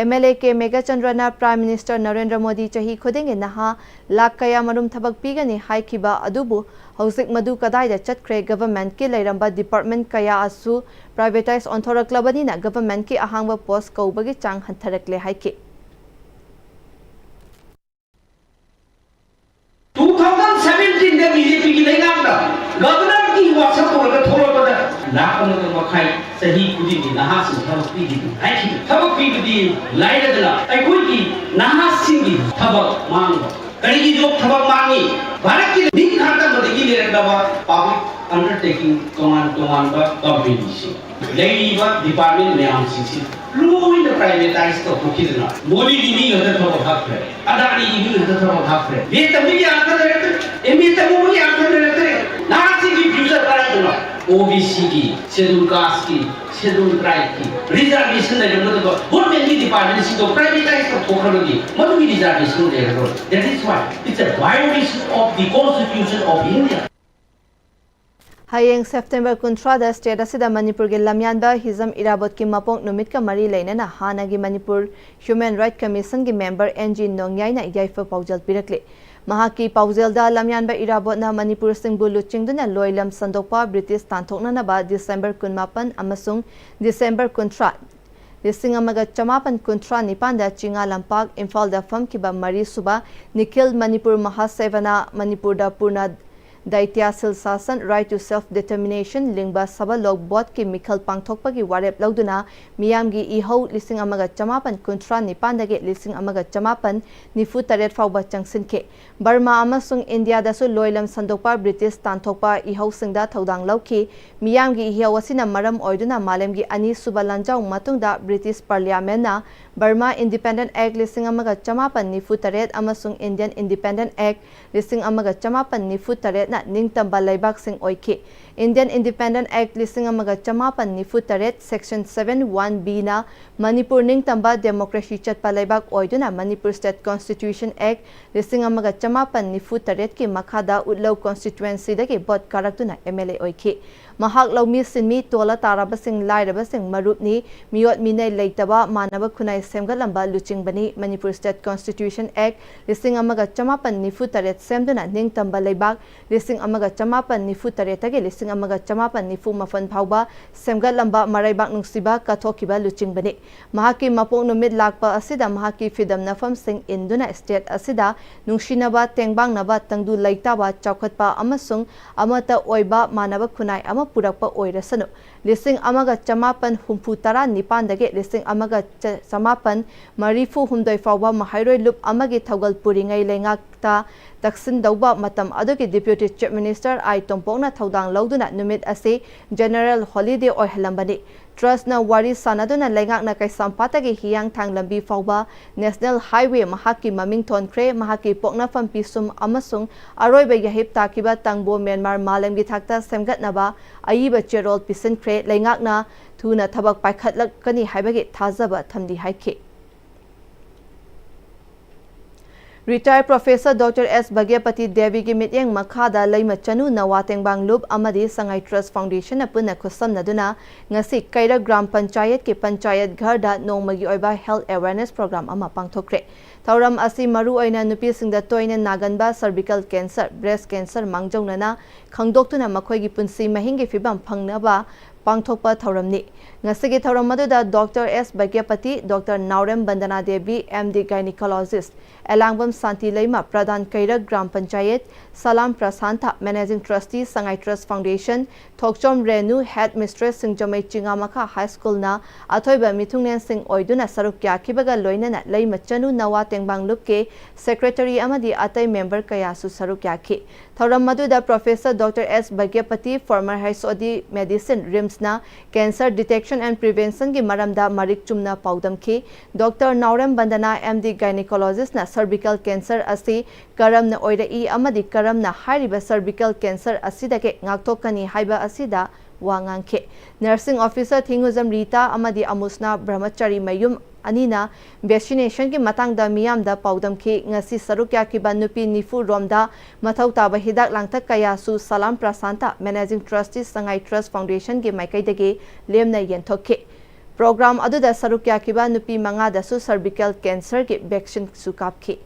M L A K ꯃꯦꯘꯆꯟꯗ꯭ꯔꯅ Prime Minister Narendra Modi ꯆꯍꯤ ꯈꯨꯗꯤꯡꯒꯤ ꯅꯍꯥ ꯂꯥꯈ ꯀꯌꯥ ꯃꯔꯨꯝ ꯊꯕꯛ ꯄꯤꯒꯅꯤ ꯍꯥꯏꯈꯤꯕ ꯑꯗꯨꯕꯨ ꯍꯧꯖꯤꯛ ꯃꯗꯨ ꯀꯗꯥꯏꯗ ꯆꯠꯈ꯭ꯔꯦ? Government ꯀꯤ ꯂꯩꯔꯝꯕ department ꯀꯌꯥ ꯑꯁꯨ privatise ꯑꯣꯟꯊꯣꯔꯛꯂꯕꯅꯤꯅ government ꯀꯤ ꯑꯍꯥꯡꯕ post ꯀꯧꯕꯒꯤ ꯆꯥꯡ ꯍꯟꯊꯔꯛꯂꯦ ꯍꯥꯏꯈꯤ꯫ Two thousand seventeen ꯗ B J P ꯒꯤ ꯂꯩꯉꯥꯛꯅ Governor ꯒꯤ ꯋꯥꯁꯛ ꯄꯨꯔꯒ ꯊꯣꯛꯂꯛꯄꯗ ꯂꯥꯈ ꯑꯃꯒ ꯃꯈꯥꯏ ꯆꯍꯤ ꯈꯨꯗꯤꯡꯒꯤ ꯅꯍꯥꯁꯤꯡ ꯊꯕꯛ ꯄꯤꯔꯤꯕꯅꯤ ꯍꯥꯏꯈꯤꯕ꯫ ꯊꯕꯛ ꯄꯤꯕꯗꯤ ꯂꯥꯏꯔꯗꯅ ꯑꯩꯈꯣꯏꯒꯤ ꯅꯍꯥꯁꯤꯡꯒꯤ ꯊꯕꯛ ꯃꯥꯡꯕ꯫ ꯀꯔꯤꯒꯤ job ꯊꯕꯛ ꯃꯥꯡꯉꯤ? ꯚꯥꯔꯠꯀꯤ ꯅꯤꯡꯈꯥ ꯇꯝꯕꯗꯒꯤ ꯂꯩꯔꯛꯂꯕ public undertaking ꯇꯣꯉꯥꯟ ꯇꯣꯉꯥꯟꯕ company ꯁꯤꯡ ꯂꯩꯔꯤꯕ department ꯃꯌꯥꯝꯁꯤꯡꯁꯤ ꯂꯣꯏꯅ privatise ꯇꯧꯊꯣꯛꯈꯤꯗꯅ ꯃꯣꯗꯤꯒꯤ ꯃꯤ ꯈꯛꯇ ꯊꯕꯛ ꯍꯥꯞꯈ꯭ꯔꯦ, ꯑꯗꯥꯅꯤꯒꯤ ꯃꯤ ꯈꯛꯇ ꯊꯕꯛ ꯍꯥꯞꯈ꯭ꯔꯦ꯫ B A ꯇꯝꯕꯒꯤ ꯑꯥꯔꯊ ꯂꯩꯔꯛꯇ꯭ꯔꯦ, M A ꯇꯝꯕꯒꯤ ꯑꯥꯔꯊ ꯂꯩꯔꯛꯇ꯭ꯔꯦ꯫ ꯅꯍꯥꯁꯤꯡꯒꯤ future ꯀꯗꯥꯏꯗꯅꯣ? O B C ꯒꯤ, Scheduled Caste ꯀꯤ, Scheduled Tribe ꯀꯤ reservation ꯂꯩꯔꯝꯒꯗꯕ government ꯀꯤ department ꯁꯤꯡꯗꯣ privatise ꯇꯧꯊꯣꯛꯈ꯭ꯔꯕꯗꯤ ꯃꯗꯨꯒꯤ reservation ꯂꯩꯔꯔꯣꯏ꯫ That is why it's a violation of the Constitution of India. ꯍꯌꯦꯡ September ꯀꯨꯟꯊ꯭ꯔꯥꯗ state ꯑꯁꯤꯗ ꯃꯅꯤꯄꯨꯔꯒꯤ ꯂꯝꯌꯥꯟꯕ ꯍꯤꯖꯝ ꯏꯔꯥꯕꯣꯠꯀꯤ ꯃꯄꯣꯛ ꯅꯨꯃꯤꯠꯀ ꯃꯔꯤ ꯂꯩꯅꯅ ꯍꯥꯟꯅꯒꯤ ꯃꯅꯤꯄꯨꯔ Human Right Commission ꯒꯤ member N G ꯅꯣꯡꯌꯥꯏꯅ ꯌꯥꯏꯐ ꯄꯥꯎꯖꯦꯜ ꯄꯤꯔꯛꯂꯤ꯫ ꯃꯍꯥꯛꯀꯤ ꯄꯥꯎꯖꯦꯜꯗ ꯂꯝꯌꯥꯟꯕ ꯏꯔꯥꯕꯣꯠꯅ ꯃꯅꯤꯄꯨꯔꯁꯤꯡꯕꯨ ꯂꯨꯆꯤꯡꯗꯨꯅ ꯂꯣꯏꯂꯝ ꯁꯟꯗꯣꯛꯄ British ꯇꯥꯟꯊꯣꯛꯅꯅꯕ December ꯀꯨꯟꯃꯥꯄꯟ ꯑꯃꯁꯨꯡ December ꯀꯨꯟꯊ꯭ꯔꯥ, ꯂꯤꯁꯤꯡ ꯑꯃꯒ ꯆꯃꯥꯄꯟ ꯀꯨꯟꯊ꯭ꯔꯥ ꯅꯤꯄꯥꯟꯗ ꯆꯤꯡꯉꯥ ꯂꯝꯄꯥꯛ ꯏꯝꯐꯥꯜꯗ ꯐꯝꯈꯤꯕ ꯃꯔꯤꯁꯨꯕ ꯅꯤꯈꯤꯜ ꯃꯅꯤꯄꯨꯔ ꯃꯍꯥꯁꯦꯕꯅ ꯃꯅꯤꯄꯨꯔꯗ Purna ꯗꯥꯏꯇ꯭ꯌꯥ ꯁꯤꯜꯁꯥꯁꯟ, right to self determination, ꯂꯤꯡꯕ ꯁꯚꯥ ꯂꯣꯛ ꯚꯣꯠꯀꯤ ꯃꯤꯈꯜ ꯄꯥꯡꯊꯣꯛꯄꯒꯤ ꯋꯥꯔꯦꯞ ꯂꯧꯗꯨꯅ ꯃꯤꯌꯥꯝꯒꯤ ꯏꯍꯧ ꯂꯤꯁꯤꯡ ꯑꯃꯒ ꯆꯃꯥꯄꯟ ꯀꯨꯟꯊ꯭ꯔꯥ ꯅꯤꯄꯥꯟꯗꯒꯤ ꯂꯤꯁꯤꯡ ꯑꯃꯒ ꯆꯃꯥꯄꯟ ꯅꯤꯐꯨ ꯇꯔꯦꯠ ꯐꯥꯎꯕ ꯆꯪꯁꯤꯟꯈꯤ꯫ ꯕꯔꯃꯥ ꯑꯃꯁꯨꯡ ꯏꯟꯗꯤꯌꯥꯗꯁꯨ ꯂꯣꯏꯂꯝ ꯁꯟꯗꯣꯛꯄ, British ꯇꯥꯟꯊꯣꯛꯄ ꯏꯍꯧꯁꯤꯡꯗ ꯊꯧꯗꯥꯡ ꯂꯧꯈꯤ꯫ ꯃꯤꯌꯥꯝꯒꯤ ꯏꯍꯧ ꯑꯁꯤꯅ ꯃꯔꯝ ꯑꯣꯏꯗꯨꯅ ꯃꯥꯂꯦꯝꯒꯤ ꯑꯅꯤꯁꯨꯕ ꯂꯥꯟꯖꯥꯎ ꯃꯇꯨꯡꯗ British Parliament ꯅ Burma Independent Act ꯂꯤꯁꯤꯡ ꯑꯃꯒ ꯆꯃꯥꯄꯟ ꯅꯤꯐꯨ ꯇꯔꯦꯠ ꯑꯃꯁꯨꯡ Indian Independent Act ꯂꯤꯁꯤꯡ ꯑꯃꯒ ꯆꯃꯥꯄꯟ ꯅꯤꯐꯨ ꯇꯔꯦꯠ ꯅꯤꯡꯇꯝꯕ ꯂꯩꯕꯥꯛꯁꯤꯡ ꯑꯣꯏꯈꯤ꯫ Indian Independent Act ꯂꯤꯁꯤꯡ ꯑꯃꯒ ꯆꯃꯥꯄꯟ ꯅꯤꯐꯨ ꯇꯔꯦꯠ, Section seven one B ꯅ ꯃꯅꯤꯄꯨꯔ ꯅꯤꯡꯇꯝꯕ democracy ꯆꯠꯄ ꯂꯩꯕꯥꯛ ꯑꯣꯏꯗꯨꯅ Manipur State Constitution Act ꯂꯤꯁꯤꯡ ꯑꯃꯒ ꯆꯃꯥꯄꯟ ꯅꯤꯐꯨ ꯇꯔꯦꯠꯀꯤ ꯃꯈꯥꯗ ꯎꯠꯂꯧ constituency ꯗꯒꯤ vote ꯀꯥꯔꯛꯇꯨꯅ M L A ꯑꯣꯏꯈꯤ꯫ ꯃꯍꯥꯛ ꯂꯧꯃꯤ ꯁꯤꯟꯃꯤ, ꯇꯣꯜꯂ ꯇꯥꯔꯕꯁꯤꯡ, ꯂꯥꯏꯔꯕꯁꯤꯡ ꯃꯔꯨꯞꯅꯤ꯫ ꯃꯤꯑꯣꯠ ꯃꯤꯅꯩ ꯂꯩꯇꯕ ꯃꯥꯟꯅꯕ ꯈꯨꯟꯅꯥꯏ ꯁꯦꯝꯒꯠꯂꯝꯕ ꯂꯨꯆꯤꯡꯕꯅꯤ꯫ Manipur State Constitution Act ꯂꯤꯁꯤꯡ ꯑꯃꯒ ꯆꯃꯥꯄꯟ ꯅꯤꯐꯨ ꯇꯔꯦꯠ ꯁꯦꯝꯗꯨꯅ ꯅꯤꯡꯇꯝꯕ ꯂꯩꯕꯥꯛ ꯂꯤꯁꯤꯡ ꯑꯃꯒ ꯆꯃꯥꯄꯟ ꯅꯤꯐꯨ ꯇꯔꯦꯠꯇꯒꯤ ꯂꯤꯁꯤꯡ ꯑꯃꯒ ꯆꯃꯥꯄꯟ ꯅꯤꯐꯨ ꯃꯥꯄꯟ ꯐꯥꯎꯕ ꯁꯦꯝꯒꯠꯂꯝꯕ ꯃꯔꯩꯕꯥꯛ ꯅꯨꯡꯁꯤꯕ ꯀꯠꯊꯣꯛꯈꯤꯕ ꯂꯨꯆꯤꯡꯕꯅꯤ꯫ ꯃꯍꯥꯛꯀꯤ ꯃꯄꯣꯛ ꯅꯨꯃꯤꯠ ꯂꯥꯛꯄ ꯑꯁꯤꯗ ꯃꯍꯥꯛꯀꯤ ꯐꯤꯗꯝꯅꯐꯝꯁꯤꯡ ꯏꯟꯗꯨꯅ state ꯑꯁꯤꯗ ꯅꯨꯡꯁꯤꯅꯕ, ꯇꯦꯡꯕꯥꯡꯅꯕ, ꯇꯪꯗꯨ ꯂꯩꯇꯥꯕ, ꯆꯥꯎꯈꯠꯄ ꯑꯃꯁꯨꯡ ꯑꯃꯠꯇ ꯑꯣꯏꯕ ꯃꯥꯟꯅꯕ ꯈꯨꯟꯅꯥꯏ ꯑꯃ ꯄꯨꯔꯛꯄ ꯑꯣꯏꯔꯁꯅꯨ꯫ ꯂꯤꯁꯤꯡ ꯑꯃꯒ ꯆꯃꯥꯄꯟ ꯍꯨꯝꯐꯨ ꯇꯔꯥ ꯅꯤꯄꯥꯟꯗꯒꯤ ꯂꯤꯁꯤꯡ ꯑꯃꯒ ꯆꯃꯥꯄꯟ ꯃꯔꯤꯐꯨ ꯍꯨꯝꯗꯣꯏ ꯐꯥꯎꯕ ꯃꯍꯩꯔꯣꯏ ꯂꯨꯞ ꯑꯃꯒꯤ ꯊꯧꯒꯜ ꯄꯨꯔꯤꯉꯩ ꯂꯩꯉꯥꯛꯇ ꯇꯛꯁꯤꯟꯗꯧꯕ ꯃꯇꯝ ꯑꯗꯨꯒꯤ Deputy Chief Minister ꯑꯥꯏ ꯇꯣꯝꯄꯣꯛꯅ ꯊꯧꯗꯥꯡ ꯂꯧꯗꯨꯅ ꯅꯨꯃꯤꯠ ꯑꯁꯤ general holiday ꯑꯣꯏꯍꯜꯂꯝꯕꯅꯤ꯫ Trustꯅ ꯋꯥꯔꯤ ꯁꯥꯟꯅꯗꯨꯅ ꯂꯩꯉꯥꯛꯅ ꯀꯩꯁꯥꯝꯄꯥꯠꯇꯒꯤ ꯍꯤꯌꯥꯡꯊꯥꯡ ꯂꯝꯕꯤ ꯐꯥꯎꯕ National Highway ꯃꯍꯥꯛꯀꯤ ꯃꯃꯤꯡ ꯊꯣꯟꯈ꯭ꯔꯦ꯫ ꯃꯍꯥꯛꯀꯤ ꯄꯣꯛꯅꯐꯝ ꯄꯤꯁꯨꯝ ꯑꯃꯁꯨꯡ ꯑꯔꯣꯏꯕ ꯌꯥꯍꯤꯞ ꯇꯥꯈꯤꯕ ꯇꯪꯕꯣ ꯃ꯭ꯌꯥꯟꯃꯥꯔ ꯃꯥꯂꯦꯝꯒꯤ ꯊꯥꯛꯇ ꯁꯦꯝꯒꯠꯅꯕ ꯑꯏꯕ ꯆꯦꯔꯣꯜ ꯄꯤꯁꯤꯟꯈ꯭ꯔꯦ꯫ ꯂꯩꯉꯥꯛꯅ ꯊꯨꯅ ꯊꯕꯛ ꯄꯥꯏꯈꯠꯂꯛꯀꯅꯤ ꯍꯥꯏꯕꯒꯤ ꯊꯥꯖꯕ ꯊꯝꯂꯤ ꯍꯥꯏꯈꯤ꯫ Retired Professor Doctor S ꯚꯒ꯭ꯌꯄꯇꯤ ꯗꯦꯕꯤꯒꯤ ꯃꯤꯠꯌꯦꯡ ꯃꯈꯥꯗ ꯂꯩꯃ ꯆꯅꯨ ꯅꯋꯥ ꯇꯦꯡꯕꯥꯡ ꯂꯨꯞ ꯑꯃꯗꯤ ꯁꯉꯥꯏ Trust Foundationꯅ ꯄꯨꯟꯅ ꯈꯨꯠꯁꯝꯅꯗꯨꯅ ꯉꯁꯤ ꯀꯩꯔꯛ ꯒ꯭ꯔꯥꯝ ꯄꯟꯆꯥꯌꯠꯀꯤ ꯄꯟꯆꯥꯌꯠ ꯘꯔꯗ ꯅꯣꯡꯃꯒꯤ ꯑꯣꯏꯕ health awareness program ꯑꯃ ꯄꯥꯡꯊꯣꯛꯈ꯭ꯔꯦ꯫ ꯊꯧꯔꯝ ꯑꯁꯤ ꯃꯔꯨꯑꯣꯏꯅ ꯅꯨꯄꯤꯁꯤꯡꯗ ꯇꯣꯏꯅ ꯅꯥꯒꯟꯕ cervical cancer, breast cancer ꯃꯥꯡꯖꯧꯅꯅ ꯈꯪꯗꯣꯛꯇꯨꯅ ꯃꯈꯣꯏꯒꯤ ꯄꯨꯟꯁꯤ ꯃꯍꯤꯡꯒꯤ ꯐꯤꯕꯝ ꯐꯪꯅꯕ ꯄꯥꯡꯊꯣꯛꯄ ꯊꯧꯔꯝꯅꯤ꯫ ꯉꯁꯤꯒꯤ ꯊꯧꯔꯝ ꯑꯗꯨꯗ Doctor S ꯚꯒ꯭ꯌꯄꯇꯤ, Doctor ꯅꯥꯎꯔꯦꯝ ꯕꯟꯗꯅꯥ ꯗꯦꯕꯤ, M D Gynecologist, ꯑꯦꯂꯥꯡꯕꯝ ꯁꯥꯟꯇꯤ ꯂꯩꯃ, ꯄ꯭ꯔꯙꯥꯟ ꯀꯩꯔꯛ ꯒ꯭ꯔꯥꯝ ꯄꯟꯆꯥꯌꯠ, ꯁꯂꯥꯝ ꯄ꯭ꯔꯁꯥꯟꯇ, Managing Trustee, ꯁꯉꯥꯏ Trust Foundation, ꯊꯣꯛꯆꯣꯝ ꯔꯦꯅꯨ, Head Mistress, ꯁꯤꯡꯖꯃꯩ ꯆꯤꯉꯥꯃꯈꯥ High Schoolꯅ ꯑꯊꯣꯏꯕ ꯃꯤꯊꯨꯡꯂꯦꯟꯁꯤꯡ ꯑꯣꯏꯗꯨꯅ ꯁꯔꯨꯛ ꯌꯥꯈꯤꯕꯒ ꯂꯣꯏꯅꯅ ꯂꯩꯃ ꯆꯅꯨ ꯅꯋꯥ ꯇꯦꯡꯕꯥꯡ ꯂꯨꯞꯀꯤ Secretary ꯑꯃꯗꯤ ꯑꯇꯩ member ꯀꯌꯥꯁꯨ ꯁꯔꯨꯛ ꯌꯥꯈꯤ꯫ ꯊꯧꯔꯝ ꯑꯗꯨꯗ Professor Doctor S Bhagyapati, former H O D Medicine, RIMSꯅ cancer detection ꯑꯦꯟ ꯄ꯭ꯔꯤꯚꯦꯟꯁꯟꯒꯤ ꯃꯔꯝꯗ ꯃꯔꯤꯛ ꯆꯨꯝꯅ ꯄꯥꯎꯗꯝꯈꯤ꯫ Doctor Naorem Bandana, M D, ꯒꯥꯏꯅꯤꯀꯣꯂꯣꯖꯤꯁꯅ ꯁꯔꯚꯤꯀꯦꯜ ꯀꯦꯟꯁꯔ ꯑꯁꯤ ꯀꯔꯝꯅ ꯑꯣꯏꯔꯛꯏ ꯑꯃꯗꯤ ꯀꯔꯝꯅ ꯍꯥꯏꯔꯤꯕ ꯁꯔꯚꯤꯀꯦꯜ ꯀꯦꯟꯁꯔ ꯑꯁꯤꯗꯒꯤ ꯉꯥꯛꯊꯣꯛꯀꯅꯤ ꯍꯥꯏꯕ ꯑꯁꯤꯗ ꯋꯥ ꯉꯥꯡꯈꯤ꯫ ꯅꯔꯁꯤꯡ ꯑꯣꯐꯤꯁꯔ ꯊꯤꯡꯉꯨꯖꯝ ꯔꯤꯇꯥ ꯑꯃꯗꯤ ꯑꯃꯨꯁꯅꯥ ꯕ꯭ꯔꯍꯃꯆꯥꯔꯤ ꯃꯌꯨꯝ ꯑꯅꯤꯅ ꯚꯦꯛꯁꯤꯅꯦꯁꯟꯒꯤ ꯃꯇꯥꯡꯗ ꯃꯤꯌꯥꯝꯗ ꯄꯥꯎꯗꯝꯈꯤ꯫ ꯉꯁꯤ ꯁꯔꯨꯛ ꯌꯥꯈꯤꯕ ꯅꯨꯄꯤ ꯅꯤꯐꯨ ꯔꯣꯝꯗ ꯃꯊꯧ ꯇꯥꯕ ꯍꯤꯗꯥꯛ ꯂꯥꯡꯊꯛ ꯀꯌꯥꯁꯨ ꯁꯂꯥꯝ ꯄ꯭ꯔꯁꯥꯟꯇ, ꯃꯦꯅꯦꯖꯤꯡ ꯇ꯭ꯔꯁꯇꯤ, ꯁꯉꯥꯏ ꯇ꯭ꯔꯁ ꯐꯥꯎꯟꯗꯦꯁꯟꯒꯤ ꯃꯥꯏꯀꯩꯗꯒꯤ ꯂꯦꯝꯅ ꯌꯦꯟꯊꯣꯛꯈꯤ꯫ ꯄ꯭ꯔꯣꯒ꯭ꯔꯥꯝ ꯑꯗꯨꯗ ꯁꯔꯨꯛ ꯌꯥꯈꯤꯕ ꯅꯨꯄꯤ ꯃꯉꯥꯗꯁꯨ ꯁꯔꯚꯤꯀꯦꯜ ꯀꯦꯟꯁꯔꯒꯤ ꯚꯦꯛꯁꯤꯟꯁꯨ ꯀꯥꯞꯈꯤ꯫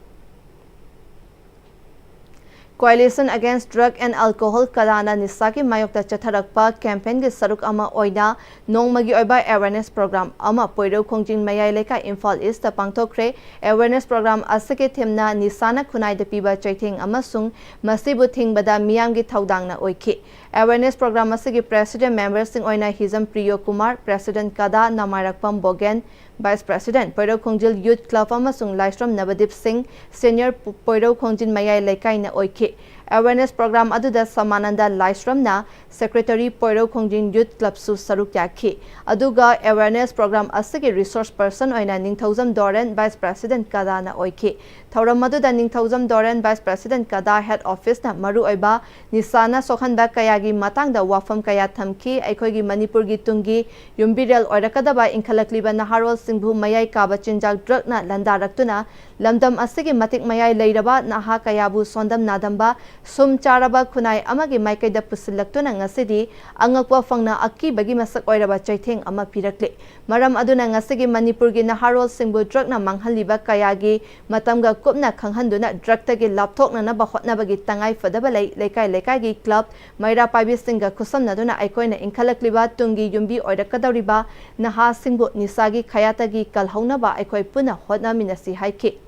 Coalition Against Drug and Alcohol, ꯀꯗꯥꯅ ꯅꯤꯁꯥꯒꯤ ꯃꯥꯌꯣꯛꯇ ꯆꯠꯊꯔꯛꯄ ꯀꯦꯝꯄꯦꯟꯒꯤ ꯁꯔꯨꯛ ꯑꯃ ꯑꯣꯏꯅ ꯅꯣꯡꯃꯒꯤ ꯑꯣꯏꯕ ꯑꯦꯋꯦꯔꯅꯦꯁ ꯄ꯭ꯔꯣꯒ꯭ꯔꯥꯝ ꯑꯃ ꯄꯣꯏꯔꯧ ꯈꯣꯡꯖꯤꯟ ꯃꯌꯥꯏ ꯂꯩꯀꯥꯏ, ꯏꯝꯐꯥꯜ ꯏꯁꯇ ꯄꯥꯡꯊꯣꯛꯈ꯭ꯔꯦ꯫ ꯑꯦꯋꯦꯔꯅꯦꯁ ꯄ꯭ꯔꯣꯒ꯭ꯔꯥꯝ ꯑꯁꯤꯒꯤ ꯊꯤꯝꯅ ꯅꯤꯁꯥꯅ ꯈꯨꯟꯅꯥꯏꯗ ꯄꯤꯕ ꯆꯩꯊꯦꯡ ꯑꯃꯁꯨꯡ ꯃꯁꯤꯕꯨ ꯊꯤꯡꯕꯗ ꯃꯤꯌꯥꯝꯒꯤ ꯊꯧꯗꯥꯡꯅ ꯑꯣꯏꯈꯤ꯫ ꯑꯦꯋꯦꯔꯅꯦꯁ ꯄ꯭ꯔꯣꯒ꯭ꯔꯥꯝ ꯑꯁꯤꯒꯤ ꯄ꯭ꯔꯦꯁꯤꯗꯦꯟ ꯃꯦꯝꯕꯔꯁꯤꯡ ꯑꯣꯏꯅ ꯍꯤꯖꯝ ꯄ꯭ꯔꯤꯌꯣ ꯀꯨꯃꯥꯔ, ꯄ꯭ꯔꯦꯁꯤꯗꯦꯟ ꯀꯗꯥ ꯅꯃꯥꯏꯔꯛꯄꯝ ꯕꯣꯒꯦꯟ, ꯚꯥꯏꯁ ꯄ꯭ꯔꯦꯁꯤꯗꯦꯟ ꯄꯣꯏꯔꯧ ꯈꯣꯡꯖꯤꯜ ꯌꯨꯠ ꯀ꯭ꯂꯕ ꯑꯃꯁꯨꯡ ꯂꯥꯏꯁ꯭ꯔꯝ ꯅꯕꯗꯤꯞ ꯁꯤꯡ, ꯁꯦꯅꯤꯌꯔ ꯄꯨ-, ꯄꯣꯏꯔꯧ ꯈꯣꯡꯖꯤꯟ ꯃꯌꯥꯏ ꯂꯩꯀꯥꯏꯅ ꯑꯣꯏꯈꯤ꯫ ꯑꯦꯋꯦꯔꯅꯦꯁ ꯄ꯭ꯔꯣꯒ꯭ꯔꯥꯝ ꯑꯗꯨꯗ ꯁꯃꯥꯅꯟꯗ ꯂꯥꯏꯁ꯭ꯔꯝꯅ ꯁꯦꯀ꯭ꯔꯦꯇꯔꯤ ꯄꯣꯏꯔꯧ ꯈꯣꯡꯖꯤꯟ ꯌꯨꯠ ꯀ꯭ꯂꯕꯁꯨ ꯁꯔꯨꯛ ꯌꯥꯈꯤ꯫ ꯑꯗꯨꯒ ꯑꯦꯋꯦꯔꯅꯦꯁ ꯄ꯭ꯔꯣꯒ꯭ꯔꯥꯝ ꯑꯁꯤꯒꯤ ꯔꯤꯁꯣꯔꯁ ꯄꯔꯁꯟ ꯑꯣꯏꯅ ꯅꯤꯡꯊꯧꯖꯝ ꯗꯣꯔꯦꯟ, ꯚꯥꯏꯁ ꯄ꯭ꯔꯦꯁꯤꯗꯦꯟ ꯀꯗꯥꯅ ꯑꯣꯏꯈꯤ꯫ ꯊꯧꯔꯝ ꯑꯗꯨꯗ ꯅꯤꯡꯊꯧꯖꯝ ꯗꯣꯔꯦꯟ, ꯚꯥꯏꯁ ꯄ꯭ꯔꯦꯁꯤꯗꯦꯟ ꯀꯗꯥ ꯍꯦꯗ ꯑꯣꯐꯤꯁꯅ ꯃꯔꯨꯑꯣꯏꯕ ꯅꯤꯁꯥꯅ ꯁꯣꯛꯍꯟꯕ ꯀꯌꯥꯒꯤ ꯃꯇꯥꯡꯗ ꯋꯥꯐꯝ ꯀꯌꯥ ꯊꯝꯈꯤ꯫ ꯑꯩꯈꯣꯏꯒꯤ ꯃꯅꯤꯄꯨꯔꯒꯤ ꯇꯨꯡꯒꯤ ꯌꯨꯝꯕꯤꯔꯦꯜ ꯑꯣꯏꯔꯛꯀꯗꯕ ꯏꯟꯈꯠꯂꯛꯂꯤꯕ ꯅꯍꯥꯔꯣꯜꯁꯤꯡꯕꯨ ꯃꯌꯥꯏ ꯀꯥꯕ ꯆꯤꯟꯖꯥꯛ ꯗ꯭ꯔꯒꯅ ꯂꯥꯟꯗꯥꯔꯛꯇꯨꯅ ꯂꯝꯗꯝ ꯑꯁꯤꯒꯤ ꯃꯇꯤꯛ ꯃꯌꯥꯏ ꯂꯩꯔꯕ ꯅꯍꯥ ꯀꯌꯥꯕꯨ ꯁꯣꯟꯗꯝ ꯅꯥꯗꯝꯕ, ꯁꯨꯝ ꯆꯥꯔꯕ ꯈꯨꯟꯅꯥꯏ ꯑꯃꯒꯤ ꯃꯥꯏꯀꯩꯗ ꯄꯨꯁꯤꯜꯂꯛꯇꯨꯅ ꯉꯁꯤꯗꯤ ꯑꯉꯛꯄ ꯐꯪꯅ ꯑꯀꯤꯕꯒꯤ ꯃꯁꯛ ꯑꯣꯏꯔꯕ ꯆꯩꯊꯦꯡ ꯑꯃ ꯄꯤꯔꯛꯂꯤ꯫ ꯃꯔꯝ ꯑꯗꯨꯅ ꯉꯁꯤꯒꯤ ꯃꯅꯤꯄꯨꯔꯒꯤ ꯅꯍꯥꯔꯣꯜꯁꯤꯡꯕꯨ ꯗ꯭ꯔꯒꯅ ꯃꯥꯡꯍꯜꯂꯤꯕ ꯀꯌꯥꯒꯤ ꯃꯇꯝꯒ ꯀꯨꯞꯅ ꯈꯪꯍꯟꯗꯨꯅ ꯗ꯭ꯔꯒꯇꯒꯤ ꯂꯥꯞꯊꯣꯛꯅꯅꯕ ꯍꯣꯠꯅꯕꯒꯤ ꯇꯉꯥꯏ ꯐꯗꯕ ꯂꯩ꯫ ꯂꯩꯀꯥꯏ ꯂꯩꯀꯥꯏꯒꯤ ꯀ꯭ꯂꯕ, ꯃꯩꯔꯥ ꯄꯥꯏꯕꯤꯁꯤꯡꯒ ꯈꯨꯠꯁꯝꯅꯗꯨꯅ ꯑꯩꯈꯣꯏꯅ ꯏꯟꯈꯠꯂꯛꯂꯤꯕ ꯇꯨꯡꯒꯤ ꯌꯨꯝꯕꯤ ꯑꯣꯏꯔꯛꯀꯗꯧꯔꯤꯕ ꯅꯍꯥꯁꯤꯡꯕꯨ ꯅꯤꯁꯥꯒꯤ ꯈꯌꯥꯠꯇꯒꯤ ꯀꯜꯍꯧꯅꯕ ꯑꯩꯈꯣꯏ ꯄꯨꯟꯅ ꯍꯣꯠꯅꯃꯤꯟꯅꯁꯤ ꯍꯥꯏꯈꯤ꯫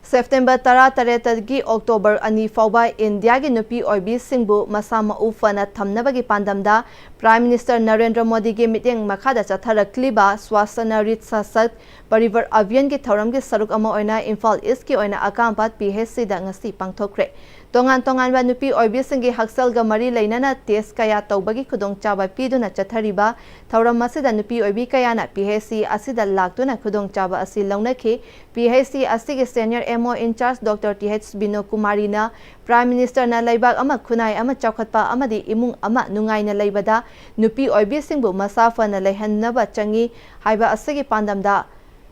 ꯁꯦꯞꯇꯦꯝꯕꯔ ꯇꯔꯥꯇꯔꯦꯠꯇꯒꯤ ꯑꯣꯛꯇꯣꯕꯔ ꯑꯅꯤ ꯐꯥꯎꯕ ꯏꯟꯗꯤꯌꯥꯒꯤ ꯅꯨꯄꯤ ꯑꯣꯏꯕꯤꯁꯤꯡꯕꯨ ꯃꯁꯥ ꯃꯎ ꯐꯅ ꯊꯝꯅꯕꯒꯤ ꯄꯥꯟꯗꯝꯗ ꯄ꯭ꯔꯥꯏꯝ ꯃꯤꯅꯤꯁꯇꯔ ꯅꯔꯦꯟꯗ꯭ꯔ ꯃꯣꯗꯤꯒꯤ ꯃꯤꯠꯌꯦꯡ ꯃꯈꯥꯗ ꯆꯠꯊꯔꯛꯂꯤꯕ ꯁ꯭ꯋꯥꯁꯊꯅ ꯔꯤꯠ ꯁꯁꯛ ꯄꯔꯤꯕꯔ ꯑꯚꯤꯌꯥꯟꯒꯤ ꯊꯧꯔꯝꯒꯤ ꯁꯔꯨꯛ ꯑꯃ ꯑꯣꯏꯅ ꯏꯝꯐꯥꯜ ꯏꯁꯀꯤ ꯑꯣꯏꯅ ꯑꯀꯥꯝꯄꯥꯠ ꯄꯤ ꯑꯩꯆ ꯁꯤꯗ ꯉꯁꯤ ꯄꯥꯡꯊꯣꯛꯈ꯭ꯔꯦ꯫ ꯇꯣꯉꯥꯟ ꯇꯣꯉꯥꯟꯕ ꯅꯨꯄꯤ ꯑꯣꯏꯕꯤꯁꯤꯡꯒꯤ ꯍꯛꯁꯦꯜꯒ ꯃꯔꯤ ꯂꯩꯅꯅ ꯇꯦꯁ ꯀꯌꯥ ꯇꯧꯕꯒꯤ ꯈꯨꯗꯣꯡꯆꯥꯕ ꯄꯤꯗꯨꯅ ꯆꯠꯊꯔꯤꯕ ꯊꯧꯔꯝ ꯑꯁꯤꯗ ꯅꯨꯄꯤ ꯑꯣꯏꯕꯤ ꯀꯌꯥꯅ ꯄꯤ ꯑꯩꯆ ꯁꯤ ꯑꯁꯤꯗ ꯂꯥꯛꯇꯨꯅ ꯈꯨꯗꯣꯡꯆꯥꯕ ꯑꯁꯤ ꯂꯧꯅꯈꯤ꯫ ꯄꯤ ꯑꯩꯆ ꯁꯤ ꯑꯁꯤꯒꯤ senior M O in charge doctor T H Bino ꯀꯨꯃꯥꯔꯤꯅ ꯄ꯭ꯔꯥꯏꯝ ꯃꯤꯅꯤꯁꯇꯔꯅ ꯂꯩꯕꯥꯛ ꯑꯃ ꯈꯨꯟꯅꯥꯏ ꯑꯃ ꯆꯥꯎꯈꯠꯄ ꯑꯃꯗꯤ ꯏꯃꯨꯡ ꯑꯃ ꯅꯨꯡꯉꯥꯏꯅ ꯂꯩꯕꯗ ꯅꯨꯄꯤ ꯑꯣꯏꯕꯤꯁꯤꯡꯕꯨ ꯃꯁꯥ ꯐꯅ ꯂꯩꯍꯟꯅꯕ ꯆꯪꯏ ꯍꯥꯏꯕ ꯑꯁꯤꯒꯤ ꯄꯥꯟꯗꯝꯗ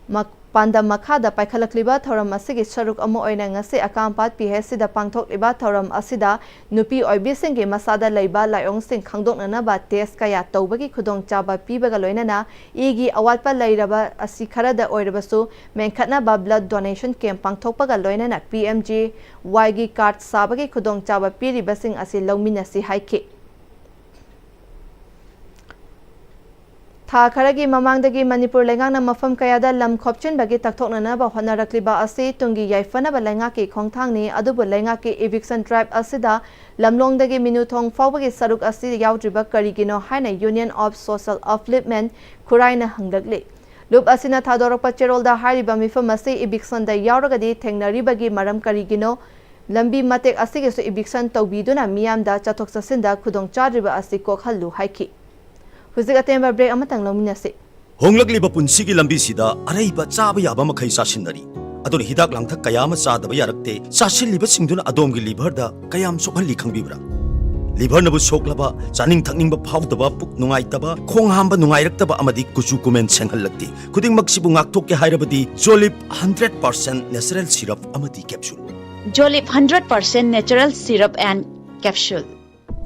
ꯃ-, ꯄꯥꯟꯗꯝ ꯃꯈꯥꯗ ꯄꯥꯏꯈꯠꯂꯛꯂꯤꯕ ꯊꯧꯔꯝ ꯑꯁꯤꯒꯤ ꯁꯔꯨꯛ ꯑꯃ ꯑꯣꯏꯅ ꯉꯁꯤ ꯑꯀꯥꯝꯄꯥꯠ ꯄꯤ ꯑꯩꯆ ꯁꯤꯗ ꯄꯥꯡꯊꯣꯛꯂꯤꯕ ꯊꯧꯔꯝ ꯑꯁꯤꯗ ꯅꯨꯄꯤ ꯑꯣꯏꯕꯤꯁꯤꯡꯒꯤ ꯃꯁꯥꯗ ꯂꯩꯕ ꯂꯥꯏꯑꯣꯡꯁꯤꯡ ꯈꯪꯗꯣꯛꯅꯅꯕ ꯇꯦꯁ ꯀꯌꯥ ꯇꯧꯕꯒꯤ ꯈꯨꯗꯣꯡꯆꯥꯕ ꯄꯤꯕꯒ ꯂꯣꯏꯅꯅ ꯏꯒꯤ ꯑꯋꯥꯠꯄ ꯂꯩꯔꯕ ꯑꯁꯤ ꯈꯔꯗ ꯑꯣꯏꯔꯕꯁꯨ ꯃꯦꯟꯈꯠꯅꯕ ꯕ꯭ꯂꯗ ꯗꯣꯅꯦꯁꯟ ꯀꯦꯝꯞ ꯄꯥꯡꯊꯣꯛꯄꯒ ꯂꯣꯏꯅꯅ ꯄꯤ ꯑꯦꯝ ꯖꯤ ꯋꯥꯏꯒꯤ ꯀꯥꯔꯗ ꯁꯥꯕꯒꯤ ꯈꯨꯗꯣꯡꯆꯥꯕ ꯄꯤꯔꯤꯕꯁꯤꯡ ꯑꯁꯤ ꯂꯧꯃꯤꯟꯅꯁꯤ ꯍꯥꯏꯈꯤ꯫ ꯊꯥ ꯈꯔꯒꯤ ꯃꯃꯥꯡꯗꯒꯤ ꯃꯅꯤꯄꯨꯔ ꯂꯩꯉꯥꯛꯅ ꯃꯐꯝ ꯀꯌꯥꯗ ꯂꯝ ꯈꯣꯞꯆꯤꯟꯕꯒꯤ ꯇꯛꯊꯣꯛꯅꯅꯕ ꯍꯣꯠꯅꯔꯛꯂꯤꯕ ꯑꯁꯤ ꯇꯨꯡꯒꯤ ꯌꯥꯏꯐꯅꯕ ꯂꯩꯉꯥꯛꯀꯤ ꯈꯣꯡꯊꯥꯡꯅꯤ, ꯑꯗꯨꯕꯨ ꯂꯩꯉꯥꯛꯀꯤ eviction drive ꯑꯁꯤꯗ ꯂꯝꯂꯣꯡꯗꯒꯤ ꯃꯤꯅꯨꯊꯣꯡ ꯐꯥꯎꯕꯒꯤ ꯁꯔꯨꯛ ꯑꯁꯤ ꯌꯥꯎꯗ꯭ꯔꯤꯕ ꯀꯔꯤꯒꯤꯅꯣ ꯍꯥꯏꯅ Union of Social Upliftment ꯈꯨꯔꯥꯏꯅ ꯍꯪꯂꯛꯂꯤ꯫ ꯂꯨꯞ ꯑꯁꯤꯅ ꯊꯥꯗꯣꯔꯛꯄ ꯆꯦꯔꯣꯜꯗ ꯍꯥꯏꯔꯤꯕ ꯃꯤꯐꯝ ꯑꯁꯤ evictionꯗ ꯌꯥꯎꯔꯒꯗꯤ ꯊꯦꯡꯅꯔꯤꯕꯒꯤ ꯃꯔꯝ ꯀꯔꯤꯒꯤꯅꯣ? ꯂꯝꯕꯤ ꯃꯇꯦꯛ ꯑꯁꯤꯒꯤꯁꯨ eviction ꯇꯧꯕꯤꯗꯨꯅ ꯃꯤꯌꯥꯝꯗ ꯆꯠꯊꯣꯛ ꯆꯠꯁꯤꯟꯗ ꯈꯨꯗꯣꯡꯆꯥꯗ꯭ꯔꯤꯕ ꯑꯁꯤ ꯀꯣꯛꯍꯜꯂꯨ ꯍꯥꯏꯈꯤ꯫ ꯍꯧꯖꯤꯛ ꯑꯇꯦꯟꯕ break ꯑꯃꯇꯪ ꯂꯧꯃꯤꯟꯅꯁꯤ꯫ ꯍꯣꯡꯂꯛꯂꯤꯕ ꯄꯨꯟꯁꯤꯒꯤ ꯂꯝꯕꯤꯁꯤꯗ ꯑꯔꯩꯕ ꯆꯥꯕ ꯌꯥꯕ ꯃꯈꯩ ꯆꯥꯁꯤꯟꯅꯔꯤ꯫ ꯑꯗꯨꯅ ꯍꯤꯗꯥꯛ ꯂꯥꯡꯊꯛ ꯀꯌꯥ ꯑꯃ ꯆꯥꯗꯕ ꯌꯥꯔꯛꯇꯦ꯫ ꯆꯥꯁꯤꯜꯂꯤꯕꯁꯤꯡꯗꯨꯅ ꯑꯗꯣꯝꯒꯤ liverꯗ ꯀꯌꯥꯝ ꯁꯣꯛꯍꯜꯂꯤ ꯈꯪꯕꯤꯕ꯭ꯔꯥ? Liverꯅꯕꯨ ꯁꯣꯛꯂꯕ, ꯆꯥꯅꯤꯡ ꯊꯛꯅꯤꯡꯕ ꯐꯥꯎꯗꯕ, ꯄꯨꯛ ꯅꯨꯡꯉꯥꯏꯇꯕ, ꯈꯣꯡ ꯍꯥꯝꯕ ꯅꯨꯡꯉꯥꯏꯔꯛꯇꯕ ꯑꯃꯗꯤ ꯀꯨꯆꯨ ꯀꯨꯃꯦꯟ ꯁꯦꯡꯍꯜꯂꯛꯇꯦ꯫ ꯈꯨꯗꯤꯡꯃꯛꯁꯤꯕꯨ ꯉꯥꯛꯊꯣꯛꯀꯦ ꯍꯥꯏꯔꯕꯗꯤ Jolib hundred percent natural syrup ꯑꯃꯗꯤ capsule꯫ Jolib hundred percent natural syrup and capsule꯫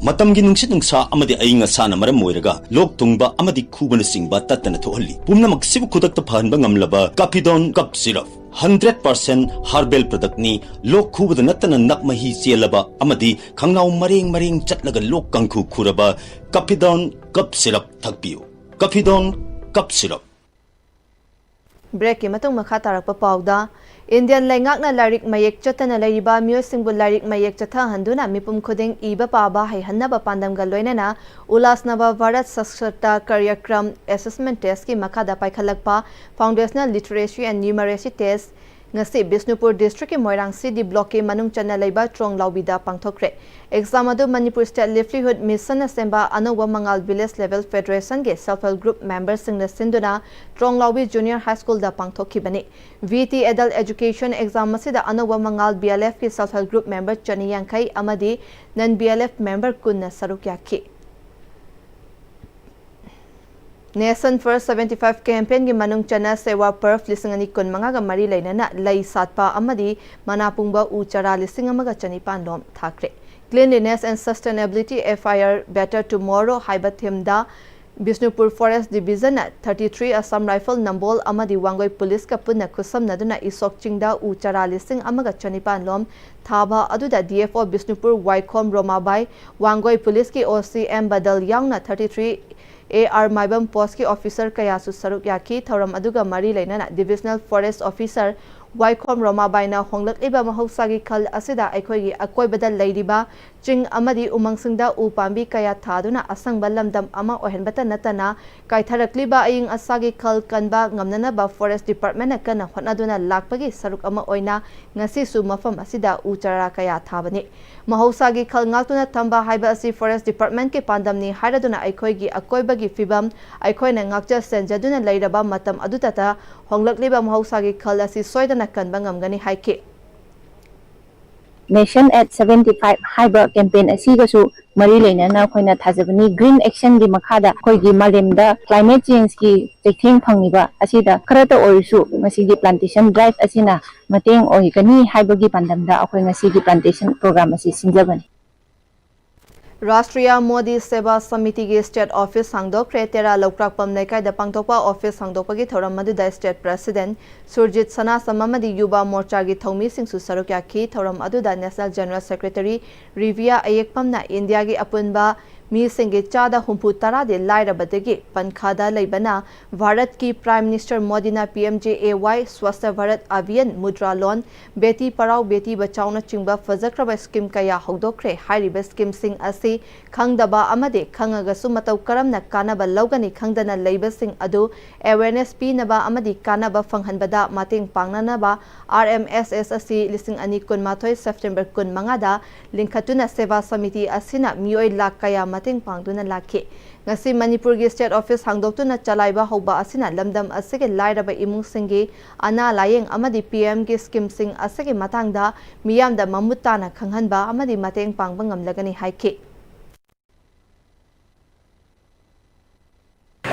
ꯃꯇꯝꯒꯤ ꯅꯨꯡꯁꯤꯠ ꯅꯨꯡꯁꯥ ꯑꯃꯗꯤ ꯑꯏꯪ ꯑꯁꯥꯅ ꯃꯔꯝ ꯑꯣꯏꯔꯒ ꯂꯣꯛ ꯊꯨꯡꯕ ꯑꯃꯗꯤ ꯈꯨꯕꯅꯆꯤꯡꯕ ꯇꯠꯇꯅ ꯊꯣꯛꯍꯜꯂꯤ꯫ ꯄꯨꯝꯅꯃꯛꯁꯤꯕꯨ ꯈꯨꯗꯛꯇ ꯐꯍꯟꯕ ꯉꯝꯂꯕ Capidon Cough Syrup, hundred percent herbal productꯅꯤ꯫ ꯂꯣꯛ ꯈꯨꯕꯗ ꯅꯠꯇꯅ ꯅꯞ ꯃꯍꯤ ꯆꯦꯜꯂꯕ ꯑꯃꯗꯤ ꯈꯪꯅꯥꯎ ꯃꯔꯦꯡ ꯃꯔꯦꯡ ꯆꯠꯂꯒ ꯂꯣꯛ ꯀꯥꯡꯈꯨ ꯈꯨꯔꯕ Capidon Cough Syrup ꯊꯛꯄꯤꯌꯨ꯫ Capidon Cough Syrup꯫ Breakꯀꯤ ꯃꯇꯨꯡ ꯃꯈꯥ ꯇꯥꯔꯛꯄ ꯄꯥꯎꯗ, Indian ꯂꯩꯉꯥꯛꯅ ꯂꯥꯏꯔꯤꯛ ꯃꯌꯦꯛ ꯆꯠꯇꯅ ꯂꯩꯔꯤꯕ ꯃꯤꯑꯣꯏꯁꯤꯡꯕꯨ ꯂꯥꯏꯔꯤꯛ ꯃꯌꯦꯛ ꯆꯠꯊꯍꯟꯗꯨꯅ ꯃꯤꯄꯨꯝ ꯈꯨꯗꯤꯡ ꯏꯕ ꯄꯥꯕ ꯍꯩꯍꯟꯅꯕ ꯄꯥꯟꯗꯝꯒ ꯂꯣꯏꯅꯅ Ulhasnavar Bharat Saksharta Karyakram Assessment Testꯀꯤ ꯃꯈꯥꯗ ꯄꯥꯏꯈꯠꯂꯛꯄ Foundational Literacy and Numeracy Test ꯉꯁꯤ ꯕꯤꯁꯅꯨꯄꯨꯔ ꯗꯤꯁꯇ꯭ꯔꯤꯛꯀꯤ ꯃꯣꯏꯔꯥꯡ ꯁꯤ ꯗꯤ ꯕ꯭ꯂꯣꯛꯀꯤ ꯃꯅꯨꯡ ꯆꯟꯅ ꯂꯩꯕ ꯇ꯭ꯔꯣꯡꯂꯥꯎꯕꯤꯗ ꯄꯥꯡꯊꯣꯛꯈ꯭ꯔꯦ꯫ ꯑꯦꯛꯖꯥꯝ ꯑꯗꯨ ꯃꯅꯤꯄꯨꯔ ꯁ꯭ꯇꯦꯠ ꯂꯤꯚꯂꯤꯍꯨꯗ ꯃꯤꯁꯟꯅ ꯁꯦꯝꯕ ꯑꯅꯧꯕ ꯃꯉꯥꯜ ꯚꯤꯂꯦꯖ ꯂꯦꯚꯦꯜ ꯐꯦꯗꯔꯦꯁꯟꯒꯤ ꯁꯦꯜꯐ ꯍꯦꯜꯞ ꯒ꯭ꯔꯨꯞ ꯃꯦꯝꯕꯔꯁꯤꯡꯅ ꯁꯤꯟꯗꯨꯅ ꯇ꯭ꯔꯣꯡꯂꯥꯎꯕꯤ ꯖꯨꯅꯤꯌꯔ ꯍꯥꯏ ꯁ꯭ꯀꯨꯜꯗ ꯄꯥꯡꯊꯣꯛꯈꯤꯕꯅꯤ꯫ V T adult education exam ꯑꯁꯤꯗ ꯑꯅꯧꯕ ꯃꯉꯥꯜ ꯕꯤ ꯑꯦꯜ ꯑꯦꯐꯀꯤ ꯁꯦꯜꯐ ꯍꯦꯜꯞ ꯒ꯭ꯔꯨꯞ ꯃꯦꯝꯕꯔ ꯆꯅꯤ ꯌꯥꯡꯈꯩ ꯑꯃꯗꯤ ꯅꯟ ꯕꯤ ꯑꯦꯜ ꯑꯦꯐ ꯃꯦꯝꯕꯔ ꯀꯨꯟꯅ ꯁꯔꯨꯛ ꯌꯥꯈꯤ꯫ Nation First seventy five campaignꯒꯤ ꯃꯅꯨꯡ ꯆꯟꯅ ꯁꯦꯋꯥ ꯄꯔꯕ ꯂꯤꯁꯤꯡ ꯑꯅꯤ ꯀꯨꯟꯃꯉꯥꯒ ꯃꯔꯤ ꯂꯩꯅꯅ ꯂꯩ ꯁꯥꯠꯄ ꯑꯃꯗꯤ ꯃꯅꯥ ꯄꯨꯡꯕ ꯎ ꯆꯥꯔꯥ ꯂꯤꯁꯤꯡ ꯑꯃꯒ ꯆꯅꯤꯄꯥꯟ ꯂꯣꯝ ꯊꯥꯈ꯭ꯔꯦ꯫ Cleanliness and Sustainability, a fire better tomorrow ꯍꯥꯏꯕ ꯊꯤꯝꯗ ꯕꯤꯁꯅꯨꯄꯨꯔ ꯐꯣꯔꯦꯁ ꯗꯤꯕꯤꯖꯟꯅ thirty three Assam Rifle ꯅꯝꯕꯣꯜ ꯑꯃꯗꯤ ꯋꯥꯡꯒꯣꯏ ꯄꯨꯂꯤꯁꯀ ꯄꯨꯟꯅ ꯈꯨꯠꯁꯝꯅꯗꯨꯅ ꯏꯁꯣꯛ ꯆꯤꯡꯗ ꯎ ꯆꯥꯔꯥ ꯂꯤꯁꯤꯡ ꯑꯃꯒ ꯆꯅꯤꯄꯥꯟ ꯂꯣꯝ ꯊꯥꯕ ꯑꯗꯨꯗ ꯗꯤ ꯑꯦꯐ ꯑꯣ ꯕꯤꯁꯅꯨꯄꯨꯔ ꯋꯥꯏꯈꯣꯝ ꯔꯣꯃꯥꯕꯥꯏ, ꯋꯥꯡꯒꯣꯏ ꯄꯨꯂꯤꯁꯀꯤ ꯑꯣ ꯁꯤ ꯑꯦꯝ ꯕꯗꯜ ꯌꯥꯎꯅ thirty three A R Maibam ꯄꯣꯁꯀꯤ ꯑꯣꯐꯤꯁꯔ ꯀꯌꯥꯁꯨ ꯁꯔꯨꯛ ꯌꯥꯈꯤ꯫ ꯊꯧꯔꯝ ꯑꯗꯨꯒ ꯃꯔꯤ ꯂꯩꯅꯅ ꯗꯤꯕꯤꯖꯅꯦꯜ ꯐꯣꯔꯦꯁ ꯑꯣꯐꯤꯁꯔ ꯋꯥꯏꯈꯣꯝ ꯔꯣꯃꯥꯕꯥꯏꯅ ꯍꯣꯡꯂꯛꯂꯤꯕ ꯃꯍꯧꯁꯥꯒꯤ ꯈꯜ ꯑꯁꯤꯗ ꯑꯩꯈꯣꯏꯒꯤ ꯑꯀꯣꯏꯕꯗ ꯂꯩꯔꯤꯕ ꯆꯤꯡ ꯑꯃꯗꯤ ꯎꯃꯪꯁꯤꯡꯗ ꯎ ꯄꯥꯝꯕꯤ ꯀꯌꯥ ꯊꯥꯗꯨꯅ ꯑꯁꯪꯕ ꯂꯝꯗꯝ ꯑꯃ ꯑꯣꯏꯍꯟꯕꯇ ꯅꯠꯇꯅ ꯀꯥꯏꯊꯔꯛꯂꯤꯕ ꯑꯏꯪ ꯑꯁꯥꯒꯤ ꯈꯜ ꯀꯟꯕ ꯉꯝꯅꯅꯕ ꯐꯣꯔꯦꯁ ꯗꯤꯄꯥꯔꯠꯃꯦꯟꯅ ꯀꯟꯅ ꯍꯣꯠꯅꯗꯨꯅ ꯂꯥꯛꯄꯒꯤ ꯁꯔꯨꯛ ꯑꯃ ꯑꯣꯏꯅ ꯉꯁꯤꯁꯨ ꯃꯐꯝ ꯑꯁꯤꯗ ꯎ ꯆꯥꯔꯥ ꯀꯌꯥ ꯊꯥꯕꯅꯤ꯫ ꯃꯍꯧꯁꯥꯒꯤ ꯈꯜ ꯉꯥꯛꯇꯨꯅ ꯊꯝꯕ ꯍꯥꯏꯕ ꯑꯁꯤ ꯐꯣꯔꯦꯁ ꯗꯤꯄꯥꯔꯠꯃꯦꯟꯀꯤ ꯄꯥꯟꯗꯝꯅꯤ ꯍꯥꯏꯔꯗꯨꯅ ꯑꯩꯈꯣꯏꯒꯤ ꯑꯀꯣꯏꯕꯒꯤ ꯐꯤꯕꯝ ꯑꯩꯈꯣꯏꯅ ꯉꯥꯛꯆ ꯁꯦꯟꯖꯗꯨꯅ ꯂꯩꯔꯕ ꯃꯇꯝ ꯑꯗꯨꯗꯇ ꯍꯣꯡꯂꯛꯂꯤꯕ ꯃꯍꯧꯁꯥꯒꯤ ꯈꯜ ꯑꯁꯤ ꯁꯣꯏꯗꯅ ꯀꯟꯕ ꯉꯝꯒꯅꯤ ꯍꯥꯏꯈꯤ꯫ Nation at seventy five ꯍꯥꯏꯕ ꯀꯦꯝꯄꯦꯟ ꯑꯁꯤꯒꯁꯨ ꯃꯔꯤ ꯂꯩꯅꯅ ꯑꯩꯈꯣꯏꯅ ꯊꯥꯖꯕꯅꯤ꯫ ꯒ꯭ꯔꯤꯟ ꯑꯦꯛꯁꯟꯒꯤ ꯃꯈꯥꯗ ꯑꯩꯈꯣꯏꯒꯤ ꯃꯥꯂꯦꯝꯗ ꯀ꯭ꯂꯥꯏꯃꯦꯠ ꯆꯦꯟꯖꯀꯤ ꯆꯩꯊꯦꯡ ꯐꯪꯉꯤꯕ ꯑꯁꯤꯗ ꯈꯔꯇ ꯑꯣꯏꯔꯁꯨ ꯉꯁꯤꯒꯤ ꯄ꯭ꯂꯥꯟꯇꯦꯁꯟ ꯗ꯭ꯔꯥꯏꯚ ꯑꯁꯤꯅ ꯃꯇꯦꯡ ꯑꯣꯏꯒꯅꯤ ꯍꯥꯏꯕꯒꯤ ꯄꯥꯟꯗꯝꯗ ꯑꯩꯈꯣꯏ ꯉꯁꯤꯒꯤ ꯄ꯭ꯂꯥꯟꯇꯦꯁꯟ ꯄ꯭ꯔꯣꯒ꯭ꯔꯥꯝ ꯑꯁꯤ ꯁꯤꯟꯖꯕꯅꯤ꯫ ꯔꯥꯁꯇ꯭ꯔꯤꯌꯥ ꯃꯣꯗꯤ ꯁꯦꯕꯥ ꯁꯃꯤꯇꯤꯒꯤ ꯁ꯭ꯇꯦꯠ ꯑꯣꯐꯤꯁ ꯍꯥꯡꯗꯣꯛꯈ꯭ꯔꯦ꯫ ꯇꯦꯔꯥ ꯂꯧꯀ꯭ꯔꯥꯛꯄꯝ ꯂꯩꯀꯥꯏꯗ ꯄꯥꯡꯊꯣꯛꯄ ꯑꯣꯐꯤꯁ ꯍꯥꯡꯗꯣꯛꯄꯒꯤ ꯊꯧꯔꯝ ꯑꯗꯨꯗ ꯁ꯭ꯇꯦꯠ ꯄ꯭ꯔꯦꯁꯤꯗꯦꯟꯠ ꯁꯨꯔꯖꯤꯠ ꯁꯅꯥꯁꯝ ꯑꯃꯗꯤ ꯌꯨꯕꯥ ꯃꯣꯔꯆꯥꯒꯤ ꯊꯧꯃꯤꯁꯤꯡꯁꯨ ꯁꯔꯨꯛ ꯌꯥꯈꯤ꯫ ꯊꯧꯔꯝ ꯑꯗꯨꯗ ꯅꯦꯁꯅꯦꯜ ꯖꯦꯅꯔꯦꯜ ꯁꯦꯀ꯭ꯔꯦꯇꯔꯤ ꯔꯤꯚꯤꯌꯥ ꯑꯌꯦꯛꯄꯝꯅ ꯏꯟꯗꯤꯌꯥꯒꯤ ꯑꯄꯨꯟꯕ ꯃꯤꯁꯤꯡꯒꯤ ꯆꯥꯗ ꯍꯨꯝꯐꯨ ꯇꯔꯥꯗꯤ ꯂꯥꯏꯔꯕꯗꯒꯤ ꯄꯟꯈꯥꯗ ꯂꯩꯕꯅ ꯚꯥꯔꯠꯀꯤ Prime Minister ꯃꯣꯗꯤꯅ P M J A Y, Swasthya Bharat Abhiyan, Mudra Loan, Beti Padhao Beti Bachaoꯅꯆꯤꯡꯕ ꯐꯖꯈ꯭ꯔꯕ scheme ꯀꯌꯥ ꯍꯧꯗꯣꯛꯈ꯭ꯔꯦ꯫ ꯍꯥꯏꯔꯤꯕ schemeꯁꯤꯡ ꯑꯁꯤ ꯈꯪꯗꯕ ꯑꯃꯗꯤ ꯈꯪꯉꯒꯁꯨ ꯃꯇꯧ ꯀꯔꯝꯅ ꯀꯥꯟꯅꯕ ꯂꯧꯒꯅꯤ ꯈꯪꯗꯅ ꯂꯩꯕꯁꯤꯡ ꯑꯗꯨ awareness ꯄꯤꯅꯕ ꯑꯃꯗꯤ ꯀꯥꯟꯅꯕ ꯐꯪꯍꯟꯕꯗ ꯃꯇꯦꯡ ꯄꯥꯡꯅꯅꯕ R M S S ꯑꯁꯤ ꯂꯤꯁꯤꯡ ꯑꯅꯤ ꯀꯨꯟꯃꯥꯊꯣꯏ September ꯀꯨꯟꯃꯉꯥꯗ ꯂꯤꯡꯈꯠꯇꯨꯅ ꯁꯦꯕꯥ ꯁꯃꯤꯇꯤ ꯑꯁꯤꯅ ꯃꯤꯑꯣꯏ ꯂꯥꯈ ꯀꯌꯥ ꯃꯇꯦꯡ ꯄꯥꯡꯗꯨꯅ ꯂꯥꯛꯈꯤ꯫ ꯉꯁꯤ ꯃꯅꯤꯄꯨꯔꯒꯤ State Office ꯍꯥꯡꯗꯣꯛꯇꯨꯅ ꯆꯂꯥꯏꯕ ꯍꯧꯕ ꯑꯁꯤꯅ ꯂꯝꯗꯝ ꯑꯁꯤꯒꯤ ꯂꯥꯏꯔꯕ ꯏꯃꯨꯡꯁꯤꯡꯒꯤ ꯑꯅꯥ ꯂꯥꯌꯦꯡ ꯑꯃꯗꯤ P M ꯒꯤ schemeꯁꯤꯡ ꯑꯁꯤꯒꯤ ꯃꯇꯥꯡꯗ ꯃꯤꯌꯥꯝꯗ ꯃꯃꯨꯠ ꯇꯥꯅ ꯈꯪꯍꯟꯕ ꯑꯃꯗꯤ ꯃꯇꯦꯡ ꯄꯥꯡꯕ ꯉꯝꯂꯒꯅꯤ ꯍꯥꯏꯈꯤ꯫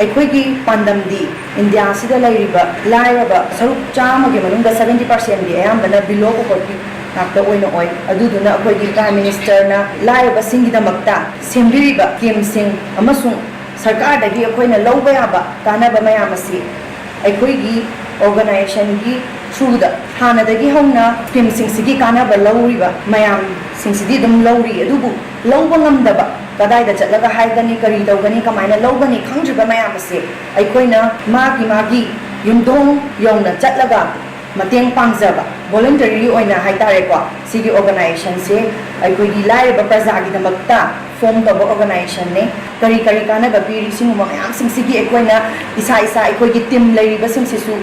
ꯑꯩꯈꯣꯏꯒꯤ ꯄꯥꯟꯗꯝꯗꯤ ꯏꯟꯗꯤꯌꯥꯁꯤꯗ ꯂꯩꯔꯤꯕ ꯂꯥꯏꯔꯕ ꯁꯔꯨꯛ ꯆꯥꯝꯃꯒꯤ ꯃꯅꯨꯡꯗ seventy percentꯗꯤ ꯑꯌꯥꯝꯕꯅ below poverty ꯉꯥꯛꯇ ꯑꯣꯏꯅ ꯑꯣꯏ꯫ ꯑꯗꯨꯗꯨꯅ ꯑꯩꯈꯣꯏꯒꯤ Prime Ministerꯅ ꯂꯥꯏꯔꯕꯁꯤꯡꯒꯤꯗꯃꯛꯇ ꯁꯦꯝꯕꯤꯔꯤꯕ schemeꯁꯤꯡ ꯑꯃꯁꯨꯡ ꯁꯔꯀꯥꯔꯗꯒꯤ ꯑꯩꯈꯣꯏꯅ ꯂꯧꯕ ꯌꯥꯕ ꯀꯥꯟꯅꯕ ꯃꯌꯥꯝ ꯑꯁꯤ ꯑꯩꯈꯣꯏꯒꯤ organizationꯒꯤ throughꯗ ꯍꯥꯟꯅꯗꯒꯤ ꯍꯧꯅ schemeꯁꯤꯡꯁꯤꯒꯤ ꯀꯥꯟꯅꯕ ꯂꯧꯔꯤꯕ ꯃꯌꯥꯝꯁꯤꯡꯁꯤꯗꯤ ꯑꯗꯨꯝ ꯂꯧꯔꯤ, ꯑꯗꯨꯕꯨ ꯂꯧꯕ ꯉꯝꯗꯕ, ꯀꯗꯥꯏꯗ ꯆꯠꯂꯒ ꯍꯥꯏꯒꯅꯤ, ꯀꯔꯤ ꯇꯧꯒꯅꯤ, ꯀꯃꯥꯏꯅ ꯂꯧꯒꯅꯤ ꯈꯪꯗ꯭ꯔꯤꯕ ꯃꯌꯥꯝ ꯑꯁꯦ ꯑꯩꯈꯣꯏꯅ ꯃꯥꯒꯤ ꯃꯥꯒꯤ ꯌꯨꯝꯊꯣꯡ ꯌꯧꯅ ꯆꯠꯂꯒ ꯃꯇꯦꯡ ꯄꯥꯡꯖꯕ, voluntary ꯑꯣꯏꯅ ꯍꯥꯏꯇꯥꯔꯦꯀꯣ, ꯁꯤꯒꯤ organizationꯁꯦ ꯑꯩꯈꯣꯏꯒꯤ ꯂꯥꯏꯔꯕ ꯄ꯭ꯔꯖꯥꯒꯤꯗꯃꯛꯇ form ꯇꯧꯕ organizationꯅꯦ꯫ ꯀꯔꯤ ꯀꯔꯤ ꯀꯥꯟꯅꯕ ꯄꯤꯔꯤ, ꯁꯤꯒꯨꯝꯕ ꯃꯌꯥꯝꯁꯤꯡꯁꯤꯒꯤ ꯑꯩꯈꯣꯏꯅ ꯏꯁꯥ ꯏꯁꯥ ꯑꯩꯈꯣꯏꯒꯤ team ꯂꯩꯔꯤꯕꯁꯤꯡꯁꯤꯁꯨ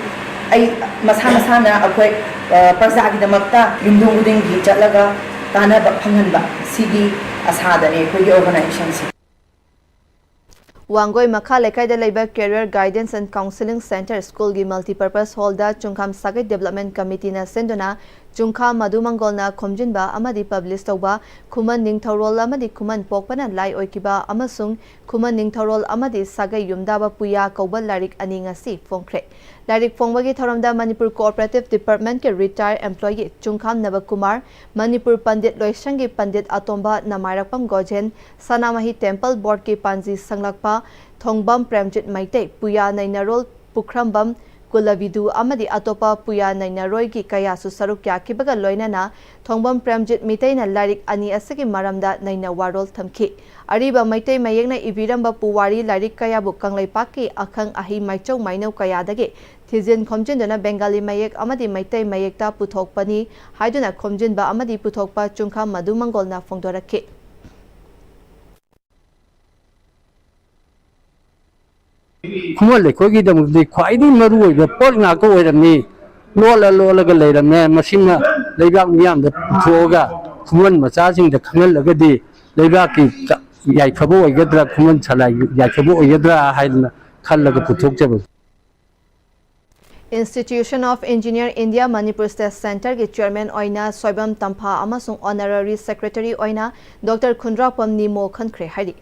ꯑꯩ ꯃꯁꯥ ꯃꯁꯥꯅ ꯑꯩꯈꯣꯏ, ꯑ, ꯄ꯭ꯔꯖꯥꯒꯤꯗꯃꯛꯇ ꯌꯨꯝꯊꯣꯡ ꯈꯨꯗꯤꯡꯒꯤ ꯆꯠꯂꯒ ꯀꯥꯟꯅꯕ ꯐꯪꯍꯟꯕ, ꯁꯤꯒꯤ ꯑꯁꯥꯗꯅꯦ ꯑꯩꯈꯣꯏꯒꯤ organizationꯁꯦ꯫ ꯋꯥꯡꯒꯣꯏ ꯃꯈꯥ ꯂꯩꯀꯥꯏꯗ ꯂꯩꯕ Career Guidance and Counseling Center Schoolꯒꯤ Multipurpose Hallꯗ ꯆꯨꯡꯈꯥꯝ ꯁꯥꯒꯩ Development Committeeꯅ ꯁꯤꯟꯗꯨꯅ ꯆꯨꯡꯈꯥꯝ ꯃꯙꯨ ꯃꯪꯒꯣꯜꯅ ꯈꯣꯝꯖꯤꯟꯕ ꯑꯃꯗꯤ publish ꯇꯧꯕ ꯈꯨꯃꯟ ꯅꯤꯡꯊꯧꯔꯣꯜ ꯑꯃꯗꯤ ꯈꯨꯃꯟ ꯄꯣꯛꯄꯅ ꯂꯥꯏ ꯑꯣꯏꯈꯤꯕ ꯑꯃꯁꯨꯡ ꯈꯨꯃꯟ ꯅꯤꯡꯊꯧꯔꯣꯜ ꯑꯃꯗꯤ ꯁꯥꯒꯩ ꯌꯨꯝꯗꯥꯕ ꯄꯨꯌꯥ ꯀꯧꯕ ꯂꯥꯏꯔꯤꯛ ꯑꯅꯤ ꯉꯁꯤ ꯐꯣꯡꯈ꯭ꯔꯦ꯫ ꯂꯥꯏꯔꯤꯛ ꯐꯣꯡꯕꯒꯤ ꯊꯧꯔꯝꯗ Manipur Cooperative Departmentꯀꯤ retired employee ꯆꯨꯡꯈꯥꯝ ꯅꯕꯀꯨꯃꯥꯔ, Manipur Pandit ꯂꯣꯏꯁꯪꯒꯤ ꯄꯟꯗꯤꯠ ꯑꯇꯣꯝꯕ ꯅꯃꯥꯏꯔꯛꯄꯝ ꯒꯣꯖꯦꯟ, ꯁꯅꯥꯃꯍꯤ Temple Boardꯀꯤ ꯄꯥꯟꯖꯤ ꯁꯪꯂꯛꯄ ꯊꯣꯡꯕꯝ ꯄ꯭ꯔꯦꯝꯖꯤꯠ ꯃꯩꯇꯩ, ꯄꯨꯌꯥ ꯅꯩꯅꯔꯣꯜ ꯄꯨꯈ꯭ꯔꯝꯕꯝ ꯀꯨꯂꯕꯤꯗꯨ ꯑꯃꯗꯤ ꯑꯇꯣꯞꯄ ꯄꯨꯌꯥ ꯅꯩꯅꯔꯣꯏꯒꯤ ꯀꯌꯥꯁꯨ ꯁꯔꯨꯛ ꯌꯥꯈꯤꯕꯒ ꯂꯣꯏꯅꯅ ꯊꯣꯡꯕꯝ ꯄ꯭ꯔꯦꯝꯖꯤꯠ ꯃꯤꯇꯩꯅ ꯂꯥꯏꯔꯤꯛ ꯑꯅꯤ ꯑꯁꯤꯒꯤ ꯃꯔꯝꯗ ꯅꯩꯅ ꯋꯥꯔꯣꯜ ꯊꯝꯈꯤ꯫ ꯑꯔꯤꯕ ꯃꯩꯇꯩ ꯃꯌꯦꯛꯅ ꯏꯕꯤꯔꯝꯕ ꯄꯨꯋꯥꯔꯤ ꯂꯥꯏꯔꯤꯛ ꯀꯌꯥꯕꯨ ꯀꯪꯂꯩꯄꯥꯛꯀꯤ ꯑꯈꯪ ꯑꯍꯩ ꯃꯥꯏꯆꯧ ꯃꯥꯏꯅꯧ ꯀꯌꯥꯗꯒꯤ ꯊꯤꯖꯤꯟ ꯈꯣꯝꯖꯤꯟꯗꯨꯅ ꯕꯦꯡꯒꯥꯂꯤ ꯃꯌꯦꯛ ꯑꯃꯗꯤ ꯃꯩꯇꯩ ꯃꯌꯦꯛꯇ ꯄꯨꯊꯣꯛꯄꯅꯤ ꯍꯥꯏꯗꯨꯅ ꯈꯣꯝꯖꯤꯟꯕ ꯑꯃꯗꯤ ꯄꯨꯊꯣꯛꯄ ꯆꯨꯡꯈꯥ ꯃꯗꯨ ꯃꯪꯒꯣꯜꯅ ꯐꯣꯡꯗꯣꯔꯛꯈꯤ꯫ ꯈꯨꯃꯟ ꯑꯩꯈꯣꯏꯒꯤꯗꯃꯛꯇꯗꯤ ꯈ꯭ꯋꯥꯏꯗꯒꯤ ꯃꯔꯨꯑꯣꯏꯕ ꯄꯣꯠ ꯉꯥꯛꯇ ꯑꯣꯏꯔꯝꯃꯤ꯫ ꯂꯣꯜꯂ ꯂꯣꯜꯂꯒ ꯂꯩꯔꯝꯃꯦ꯫ ꯃꯁꯤꯃ ꯂꯩꯕꯥꯛ ꯃꯤꯌꯥꯝꯗ ꯄꯨꯊꯣꯛꯑꯒ ꯈꯨꯃꯟ ꯃꯆꯥꯁꯤꯡꯗ ꯈꯪꯍꯜꯂꯒꯗꯤ ꯂꯩꯕꯥꯛꯀꯤ ꯌꯥꯏꯐꯕ ꯑꯣꯏꯒꯗ꯭ꯔꯥ, ꯈꯨꯃꯟ ꯁꯂꯥꯏ ꯌꯥꯏꯐꯕ ꯑꯣꯏꯒꯗ꯭ꯔꯥ ꯍꯥꯏꯗꯅ ꯈꯜꯂꯒ ꯄꯨꯊꯣꯛꯆꯕꯅꯤ꯫ Institution of Engineer India Manipur State Centreꯒꯤ chairman ꯑꯣꯏꯅ ꯁꯣꯏꯕꯝ ꯇꯝꯐꯥ ꯑꯃꯁꯨꯡ honorary secretary ꯑꯣꯏꯅ Doctor ꯈꯨꯟꯗ꯭ꯔꯥꯛꯄꯝ ꯅꯤꯃꯣ ꯈꯟꯈ꯭ꯔꯦ ꯍꯥꯏꯔꯤ꯫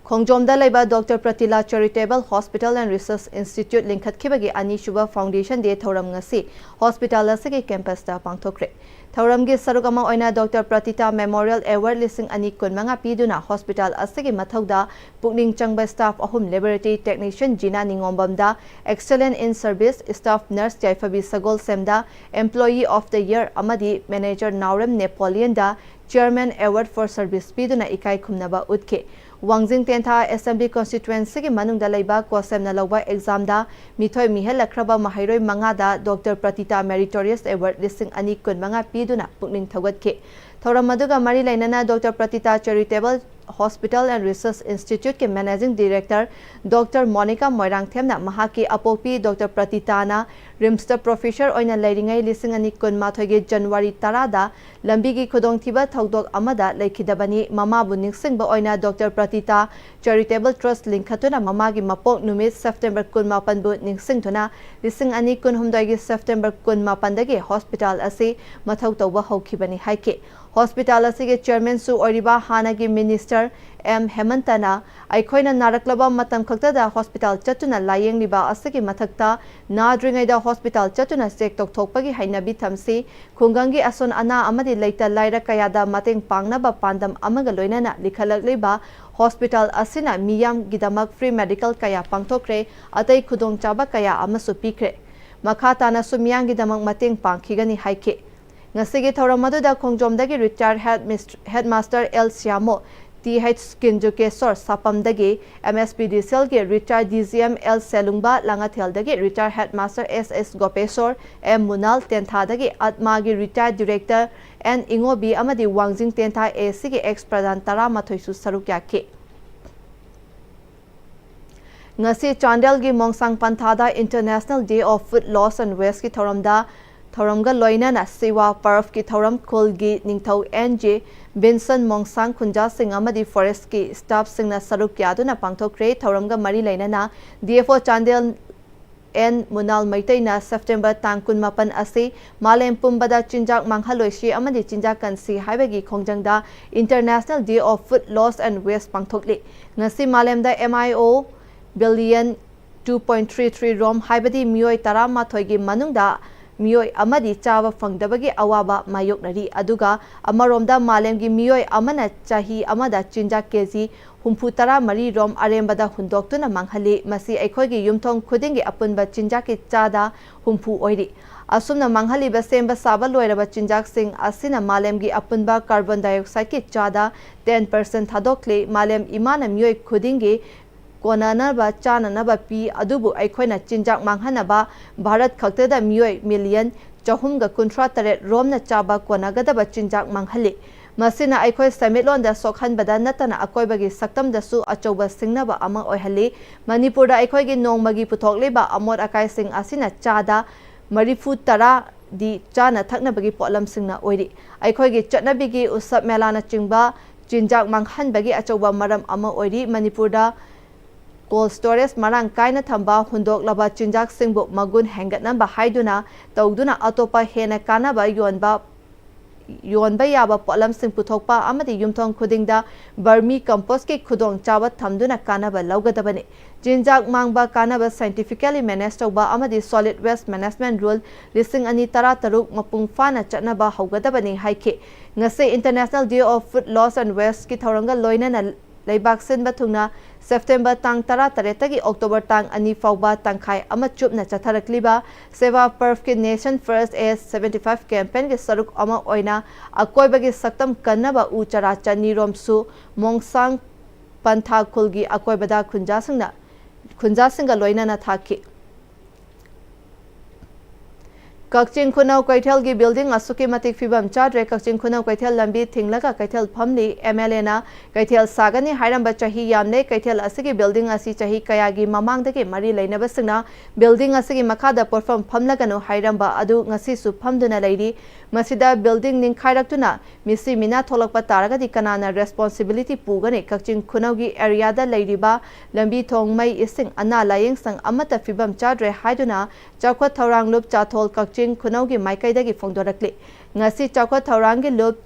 ꯈꯣꯡꯖꯣꯝꯗ ꯂꯩꯕ Doctor Pratita Charitable Hospital and Research Institute ꯂꯤꯡꯈꯠꯈꯤꯕꯒꯤ ꯑꯅꯤꯁꯨꯕ foundation day ꯊꯧꯔꯝ ꯉꯁꯤ hospital ꯑꯁꯤꯒꯤ campusꯇ ꯄꯥꯡꯊꯣꯛꯈ꯭ꯔꯦ꯫ ꯊꯧꯔꯝꯒꯤ ꯁꯔꯨꯛ ꯑꯃ ꯑꯣꯏꯅ Doctor Pratita Memorial Award ꯂꯤꯁꯤꯡ ꯑꯅꯤ ꯀꯨꯟꯃꯉꯥ ꯄꯤꯗꯨꯅ hospital ꯑꯁꯤꯒꯤ ꯃꯊꯧꯗ ꯄꯨꯛꯅꯤꯡ ꯆꯪꯕ staff ꯑꯍꯨꯝ, laboratory technician Jina ꯅꯤꯉꯣꯝꯕꯝꯗ, excellent in service staff nurse Yaiphabi ꯁꯒꯣꯜꯁꯦꯝꯗ, employee of the year ꯑꯃꯗꯤ manager Naorem ꯅꯦꯄꯣꯂꯤꯌꯟꯗ chairman award for service ꯄꯤꯗꯨꯅ ꯏꯀꯥꯏ ꯈꯨꯝꯅꯕ ꯎꯠꯈꯤ꯫ ꯋꯥꯡꯖꯤꯡ ꯇꯦꯟꯊꯥ assembly constituencyꯒꯤ ꯃꯅꯨꯡꯗ ꯂꯩꯕ ꯀꯣꯁꯦꯝꯅ ꯂꯧꯕ examꯗ ꯃꯤꯊꯣꯏ ꯃꯤꯍꯦꯜꯂꯛꯈ꯭ꯔꯕ ꯃꯍꯩꯔꯣꯏ ꯃꯉꯥꯗ Doctor Pratita Meritorious Award ꯂꯤꯁꯤꯡ ꯑꯅꯤ ꯀꯨꯟꯃꯉꯥ ꯄꯤꯗꯨꯅ ꯄꯨꯛꯅꯤꯡ ꯊꯧꯒꯠꯈꯤ꯫ ꯊꯧꯔꯝ ꯑꯗꯨꯒ ꯃꯔꯤ ꯂꯩꯅꯅ Doctor Pratita Charitable Hospital and Research Instituteꯀꯤ managing director Doctor ꯃꯣꯅꯤꯀꯥ ꯃꯣꯏꯔꯥꯡꯊꯦꯝꯅ ꯃꯍꯥꯛꯀꯤ ꯑꯄꯣꯛꯄꯤ Doctor Pratitaꯅ RIMSꯇ professor ꯑꯣꯏꯅ ꯂꯩꯔꯤꯉꯩ ꯂꯤꯁꯤꯡ ꯑꯅꯤ ꯀꯨꯟꯃꯥꯊꯣꯏꯒꯤ January ꯇꯔꯥꯗ ꯂꯝꯕꯤꯒꯤ ꯈꯨꯗꯣꯡꯊꯤꯕ ꯊꯧꯗꯣꯛ ꯑꯃꯗ ꯂꯩꯈꯤꯗꯕꯅꯤ꯫ ꯃꯃꯥꯕꯨ ꯅꯤꯡꯁꯤꯡꯕ ꯑꯣꯏꯅ Doctor Pratita Charitable Trust ꯂꯤꯡꯈꯠꯇꯨꯅ ꯃꯃꯥꯒꯤ ꯃꯄꯣꯛ ꯅꯨꯃꯤꯠ September ꯀꯨꯟꯃꯥꯄꯟꯕꯨ ꯅꯤꯡꯁꯤꯡꯗꯨꯅ ꯂꯤꯁꯤꯡ ꯑꯅꯤ ꯀꯨꯟꯍꯨꯝꯗꯣꯏꯒꯤ September ꯀꯨꯟꯃꯥꯄꯟꯗꯒꯤ hospital ꯑꯁꯤ ꯃꯊꯧ ꯇꯧꯕ ꯍꯧꯈꯤꯕꯅꯤ ꯍꯥꯏꯈꯤ꯫ ꯍꯣꯁꯄꯤꯇꯥꯜ ꯑꯁꯤꯒꯤ ꯆꯤꯌꯔꯃꯦꯟꯁꯨ ꯑꯣꯏꯔꯤꯕ ꯍꯥꯟꯅꯒꯤ ꯃꯤꯅꯤꯁꯇꯔ ꯑꯦꯝ ꯍꯦꯃꯟꯇꯅ ꯑꯩꯈꯣꯏꯅ ꯅꯥꯔꯛꯂꯕ ꯃꯇꯝ ꯈꯛꯇꯗ ꯍꯣꯁꯄꯤꯇꯥꯜ ꯆꯠꯇꯨꯅ ꯂꯥꯌꯦꯡꯂꯤꯕ ꯑꯁꯤꯒꯤ ꯃꯊꯛꯇ ꯅꯥꯗ꯭ꯔꯤꯉꯩꯗ ꯍꯣꯁꯄꯤꯇꯥꯜ ꯆꯠꯇꯨꯅ ꯆꯦꯛ ꯇꯧꯊꯣꯛꯄꯒꯤ ꯍꯩꯅꯕꯤ ꯊꯝꯁꯤ꯫ ꯈꯨꯡꯒꯪꯒꯤ ꯑꯁꯣꯟ ꯑꯅꯥ ꯑꯃꯗꯤ ꯂꯩꯇ ꯂꯥꯏꯔ ꯀꯌꯥꯗ ꯃꯇꯦꯡ ꯄꯥꯡꯅꯕ ꯄꯥꯟꯗꯝ ꯑꯃꯒ ꯂꯣꯏꯅꯅ ꯂꯤꯡꯈꯠꯂꯛꯂꯤꯕ ꯍꯣꯁꯄꯤꯇꯥꯜ ꯑꯁꯤꯅ ꯃꯤꯌꯥꯝꯒꯤꯗꯃꯛ ꯐ꯭ꯔꯤ ꯃꯦꯗꯤꯀꯦꯜ ꯀꯌꯥ ꯄꯥꯡꯊꯣꯛꯈ꯭ꯔꯦ, ꯑꯇꯩ ꯈꯨꯗꯣꯡꯆꯥꯕ ꯀꯌꯥ ꯑꯃꯁꯨ ꯄꯤꯈ꯭ꯔꯦ꯫ ꯃꯈꯥ ꯇꯥꯅꯁꯨ ꯃꯤꯌꯥꯝꯒꯤꯗꯃꯛ ꯃꯇꯦꯡ ꯄꯥꯡꯈꯤꯒꯅꯤ ꯍꯥꯏꯈꯤ꯫ ꯉꯁꯤꯒꯤ ꯊꯧꯔꯝ ꯑꯗꯨꯗ ꯈꯣꯡꯖꯣꯝꯗꯒꯤ ꯔꯤꯇꯥꯌꯔ ꯍꯦꯗ ꯃꯤꯁ-, headmaster L Syamo, T H Kinjukesor ꯁꯥꯄꯝꯗꯒꯤ M S P D C ꯑꯦꯜꯒꯤ retire D G M L ꯁꯦꯂꯨꯡꯕ, ꯂꯥꯡꯉꯊꯦꯜꯗꯒꯤ retire headmaster S S Gopesor, M Munal, ꯇꯦꯟꯊꯥꯗꯒꯤ ꯑꯠꯃꯥꯒꯤ ꯔꯤꯇꯥꯌꯔ ꯗꯤꯔꯦꯛꯇꯔ ꯑꯦꯟ ꯏꯉꯣꯕꯤ ꯑꯃꯗꯤ ꯋꯥꯡꯖꯤꯡ ꯇꯦꯟꯊꯥ ꯑꯦ ꯁꯤꯒꯤ ꯑꯦꯛꯁ ꯄ꯭ꯔꯙꯥꯟ ꯇꯔꯥꯃꯥꯊꯣꯏꯁꯨ ꯁꯔꯨꯛ ꯌꯥꯈꯤ꯫ ꯉꯁꯤ ꯆꯥꯟꯗꯦꯜꯒꯤ ꯃꯣꯡꯁꯥꯡ ꯄꯟꯊꯥꯗ International Day of Food Loss and Wasteꯀꯤ ꯊꯧꯔꯝꯗ, ꯊꯧꯔꯝꯒ ꯂꯣꯏꯅꯅ ꯁꯤꯋꯥ ꯄꯔꯕꯀꯤ ꯊꯧꯔꯝ ꯈꯨꯜꯒꯤ ꯅꯤꯡꯊꯧ ꯑꯦꯟ ꯖꯦ ꯕꯤꯟꯁꯟ, ꯃꯣꯡꯁꯥꯡ ꯈꯨꯟꯖꯥꯁꯤꯡ ꯑꯃꯗꯤ ꯐꯣꯔꯦꯁ꯭ꯠꯀꯤ ꯁ꯭ꯇꯥꯐꯁꯤꯡꯅ ꯁꯔꯨꯛ ꯌꯥꯗꯨꯅ ꯄꯥꯡꯊꯣꯛꯈ꯭ꯔꯦ꯫ ꯊꯧꯔꯝꯒ ꯃꯔꯤ ꯂꯩꯅꯅ D F O Chandel N Munal ꯃꯩꯇꯩꯅ ꯁꯦꯞꯇꯦꯝꯕꯔ ꯇꯥꯡ ꯀꯨꯟꯃꯥꯄꯟ ꯑꯁꯤ ꯃꯥꯂꯦꯝ ꯄꯨꯝꯕꯗ ꯆꯤꯟꯖꯥꯛ ꯃꯥꯡꯍꯜꯂꯣꯏꯁꯤ ꯑꯃꯗꯤ ꯆꯤꯟꯖꯥꯛ ꯀꯟꯁꯤ ꯍꯥꯏꯕꯒꯤ ꯈꯣꯡꯖꯪꯗ International Day of Food Loss and Waste ꯄꯥꯡꯊꯣꯛꯂꯤ꯫ ꯉꯁꯤ ꯃꯥꯂꯦꯝꯗ M I O billion two point three three ꯔꯣꯝ, ꯍꯥꯏꯕꯗꯤ ꯃꯤꯑꯣꯏ ꯇꯔꯥꯃꯥꯊꯣꯏꯒꯤ ꯃꯅꯨꯡꯗ ꯃꯤꯑꯣꯏ ꯑꯃꯗꯤ ꯆꯥꯕ ꯐꯪꯗꯕꯒꯤ ꯑꯋꯥꯕ ꯃꯥꯌꯣꯛꯅꯔꯤ꯫ ꯑꯗꯨꯒ ꯑꯃꯔꯣꯝꯗ ꯃꯥꯂꯦꯝꯒꯤ ꯃꯤꯑꯣꯏ ꯑꯃꯅ ꯆꯍꯤ ꯑꯃꯗ ꯆꯤꯟꯖꯥꯛ ꯀꯦꯖꯤ ꯍꯨꯝꯐꯨ ꯇꯔꯥ ꯃꯔꯤ ꯔꯣꯝ ꯑꯔꯦꯝꯕꯗ ꯍꯨꯟꯗꯣꯛꯇꯨꯅ ꯃꯥꯡꯍꯜꯂꯤ꯫ ꯃꯁꯤ ꯑꯩꯈꯣꯏꯒꯤ ꯌꯨꯝꯊꯣꯡ ꯈꯨꯗꯤꯡꯒꯤ ꯑꯄꯨꯟꯕ ꯆꯤꯟꯖꯥꯛꯀꯤ ꯆꯥꯗ ꯍꯨꯝꯐꯨ ꯑꯣꯏꯔꯤ꯫ ꯑꯁꯨꯝꯅ ꯃꯥꯡꯍꯜꯂꯤꯕ ꯁꯦꯝꯕ ꯁꯥꯕ ꯂꯣꯏꯔꯕ ꯆꯤꯟꯖꯥꯛꯁꯤꯡ ꯑꯁꯤꯅ ꯃꯥꯂꯦꯝꯒꯤ ꯑꯄꯨꯟꯕ carbon dioxideꯀꯤ ꯆꯥꯗ ten percent ꯊꯥꯗꯣꯛꯂꯤ꯫ ꯃꯥꯂꯦꯝ ꯏꯃꯥꯅ ꯃꯤꯑꯣꯏ ꯈꯨꯗꯤꯡꯒꯤ ꯀꯣꯟꯅꯅꯕ ꯆꯥꯅꯅꯕ ꯄꯤ, ꯑꯗꯨꯕꯨ ꯑꯩꯈꯣꯏꯅ ꯆꯤꯟꯖꯥꯛ ꯃꯥꯡꯍꯟꯅꯕ ꯚꯥꯔꯠ ꯈꯛꯇꯗ ꯃꯤꯑꯣꯏ ꯃꯤꯂꯤꯌꯟ ꯆꯍꯨꯝꯒ ꯀꯨꯟꯊ꯭ꯔꯥ ꯇꯔꯦꯠ ꯔꯣꯝꯅ ꯆꯥꯕ ꯀꯣꯟꯅꯒꯗꯕ ꯆꯤꯟꯖꯥꯛ ꯃꯥꯡꯍꯜꯂꯤ꯫ ꯃꯁꯤꯅ ꯑꯩꯈꯣꯏ ꯁꯦꯟꯃꯤꯠꯂꯣꯟꯗ ꯁꯣꯛꯍꯟꯕꯗ ꯅꯠꯇꯅ ꯑꯀꯣꯏꯕꯒꯤ ꯁꯛꯇꯝꯗꯁꯨ ꯑꯆꯧꯕ ꯁꯤꯡꯅꯕ ꯑꯃ ꯑꯣꯏꯍꯜꯂꯤ꯫ ꯃꯅꯤꯄꯨꯔꯗ ꯑꯩꯈꯣꯏꯒꯤ ꯅꯣꯡꯃꯒꯤ ꯄꯨꯊꯣꯛꯂꯤꯕ ꯑꯃꯣꯠ ꯑꯀꯥꯏꯁꯤꯡ ꯑꯁꯤꯅ ꯆꯥꯗ ꯃꯔꯤꯐꯨ ꯇꯔꯥꯗꯤ ꯆꯥꯅ ꯊꯛꯅꯕꯒꯤ ꯄꯣꯠꯂꯝꯁꯤꯡꯅ ꯑꯣꯏꯔꯤ꯫ ꯑꯩꯈꯣꯏꯒꯤ ꯆꯠꯅꯕꯤꯒꯤ ꯎꯁꯕ ꯃꯦꯂꯥꯅꯆꯤꯡꯕ ꯆꯤꯟꯖꯥꯛ ꯃꯥꯡꯍꯟꯕꯒꯤ ꯑꯆꯧꯕ ꯃꯔꯝ ꯑꯃ ꯑꯣꯏꯔꯤ꯫ ꯃꯅꯤꯄꯨꯔꯗ cold storage ꯃꯔꯥꯡ ꯀꯥꯏꯅ ꯊꯝꯕ, ꯍꯨꯟꯗꯣꯛꯂꯕ ꯆꯤꯟꯖꯥꯛꯁꯤꯡꯕꯨ ꯃꯒꯨꯟ ꯍꯦꯟꯒꯠꯅꯕ ꯍꯥꯏꯗꯨꯅ ꯇꯧꯗꯨꯅ ꯑꯇꯣꯞꯄ ꯍꯦꯟꯅ ꯀꯥꯟꯅꯕ ꯌꯣꯟꯕ ꯌꯣꯟꯕ ꯌꯥꯕ ꯄꯣꯠꯂꯝꯁꯤꯡ ꯄꯨꯊꯣꯛꯄ ꯑꯃꯗꯤ ꯌꯨꯝꯊꯣꯡ ꯈꯨꯗꯤꯡꯗ ꯕꯔꯃꯤ ꯀꯝꯄꯣꯁꯀꯤ ꯈꯨꯗꯣꯡꯆꯥꯕ ꯊꯝꯗꯨꯅ ꯀꯥꯟꯅꯕ ꯂꯧꯒꯗꯕꯅꯤ꯫ ꯆꯤꯟꯖꯥꯛ ꯃꯥꯡꯕ ꯀꯥꯟꯅꯕ scientifically manage ꯇꯧꯕ ꯑꯃꯗꯤ solid waste management rule ꯂꯤꯁꯤꯡ ꯑꯅꯤ ꯇꯔꯥ ꯇꯔꯨꯛ ꯃꯄꯨꯡ ꯐꯥꯅ ꯆꯠꯅꯕ ꯍꯧꯒꯗꯕꯅꯤ ꯍꯥꯏꯈꯤ꯫ ꯉꯁꯤ International Day of Food Loss and Wasteꯀꯤ ꯊꯧꯔꯝꯒ ꯂꯣꯏꯅꯅ ꯂꯩꯕꯥꯛ ꯁꯤꯟꯕ ꯊꯨꯡꯅ September ꯇꯥꯡ ꯇꯔꯥ ꯇꯔꯦꯠꯇꯒꯤ October ꯇꯥꯡ ꯑꯅꯤ ꯐꯥꯎꯕ ꯇꯪꯈꯥꯏ ꯑꯃ ꯆꯨꯞꯅ ꯆꯠꯊꯔꯛꯂꯤꯕ Seva Parvꯀꯤ Nation First Age seventy five campaignꯒꯤ ꯁꯔꯨꯛ ꯑꯃ ꯑꯣꯏꯅ ꯑꯀꯣꯏꯕꯒꯤ ꯁꯛꯇꯝ ꯀꯟꯅꯕ ꯎ ꯆꯔꯥ ꯆꯅꯤꯔꯣꯝꯁꯨ ꯃꯣꯡꯁꯥꯡ ꯄꯟꯊꯥ ꯈꯨꯜꯒꯤ ꯑꯀꯣꯏꯕꯗ ꯈꯨꯟꯖꯥꯁꯤꯡꯅ, ꯈꯨꯟꯖꯥꯁꯤꯡꯒ ꯂꯣꯏꯅꯅ ꯊꯥꯈꯤ꯫ ꯀꯛꯆꯤꯡ ꯈꯨꯅꯧ ꯀꯩꯊꯦꯜꯒꯤ building ꯑꯁꯨꯛꯀꯤ ꯃꯇꯤꯛ ꯐꯤꯕꯝ ꯆꯥꯗ꯭ꯔꯦ꯫ ꯀꯛꯆꯤꯡ ꯈꯨꯅꯧ ꯀꯩꯊꯦꯜ ꯂꯝꯕꯤ ꯊꯤꯡꯂꯒ ꯀꯩꯊꯦꯜ ꯐꯝꯂꯤ꯫ MLAꯅ ꯀꯩꯊꯦꯜ ꯁꯥꯒꯅꯤ ꯍꯥꯏꯔꯝꯕ ꯆꯍꯤ ꯌꯥꯝꯂꯦ꯫ ꯀꯩꯊꯦꯜ ꯑꯁꯤꯒꯤ building ꯑꯁꯤ ꯆꯍꯤ ꯀꯌꯥꯒꯤ ꯃꯃꯥꯡꯗꯒꯤ ꯃꯔꯤ ꯂꯩꯅꯕꯁꯤꯡꯅ building ꯑꯁꯤꯒꯤ ꯃꯈꯥꯗ ꯄꯣꯠꯐꯝ ꯐꯝꯂꯒꯅꯨ ꯍꯥꯏꯔꯝꯕ ꯑꯗꯨ ꯉꯁꯤꯁꯨ ꯐꯝꯗꯨꯅ ꯂꯩꯔꯤ꯫ ꯃꯁꯤꯗ building ꯅꯤꯡꯈꯥꯏꯔꯛꯇꯨꯅ ꯃꯤꯁꯤ ꯃꯤꯅꯥ ꯊꯣꯛꯂꯛꯄ ꯇꯥꯔꯒꯗꯤ ꯀꯅꯥꯅ responsibility ꯄꯨꯒꯅꯤ? ꯀꯛꯆꯤꯡ ꯈꯨꯅꯧꯒꯤ areaꯗ ꯂꯩꯔꯤꯕ ꯂꯝꯕꯤ ꯊꯣꯡ, ꯃꯩ, ꯏꯁꯤꯡ, ꯑꯅꯥ ꯂꯥꯌꯦꯡ ꯁꯪ ꯑꯃꯠꯇ ꯐꯤꯕꯝ ꯆꯥꯗ꯭ꯔꯦ ꯍꯥꯏꯗꯨꯅ ꯆꯥꯎꯈꯠ ꯊꯧꯔꯥꯡ ꯂꯨꯞ ꯆꯥꯊꯣꯜ ꯀꯛꯆꯤꯡ ꯈꯨꯅꯧꯒꯤ ꯃꯥꯏꯀꯩꯗꯒꯤ ꯐꯣꯡꯗꯣꯔꯛꯂꯤ꯫ ꯉꯁꯤ ꯆꯥꯎꯈꯠ ꯊꯧꯔꯥꯡꯒꯤ ꯂꯨꯞ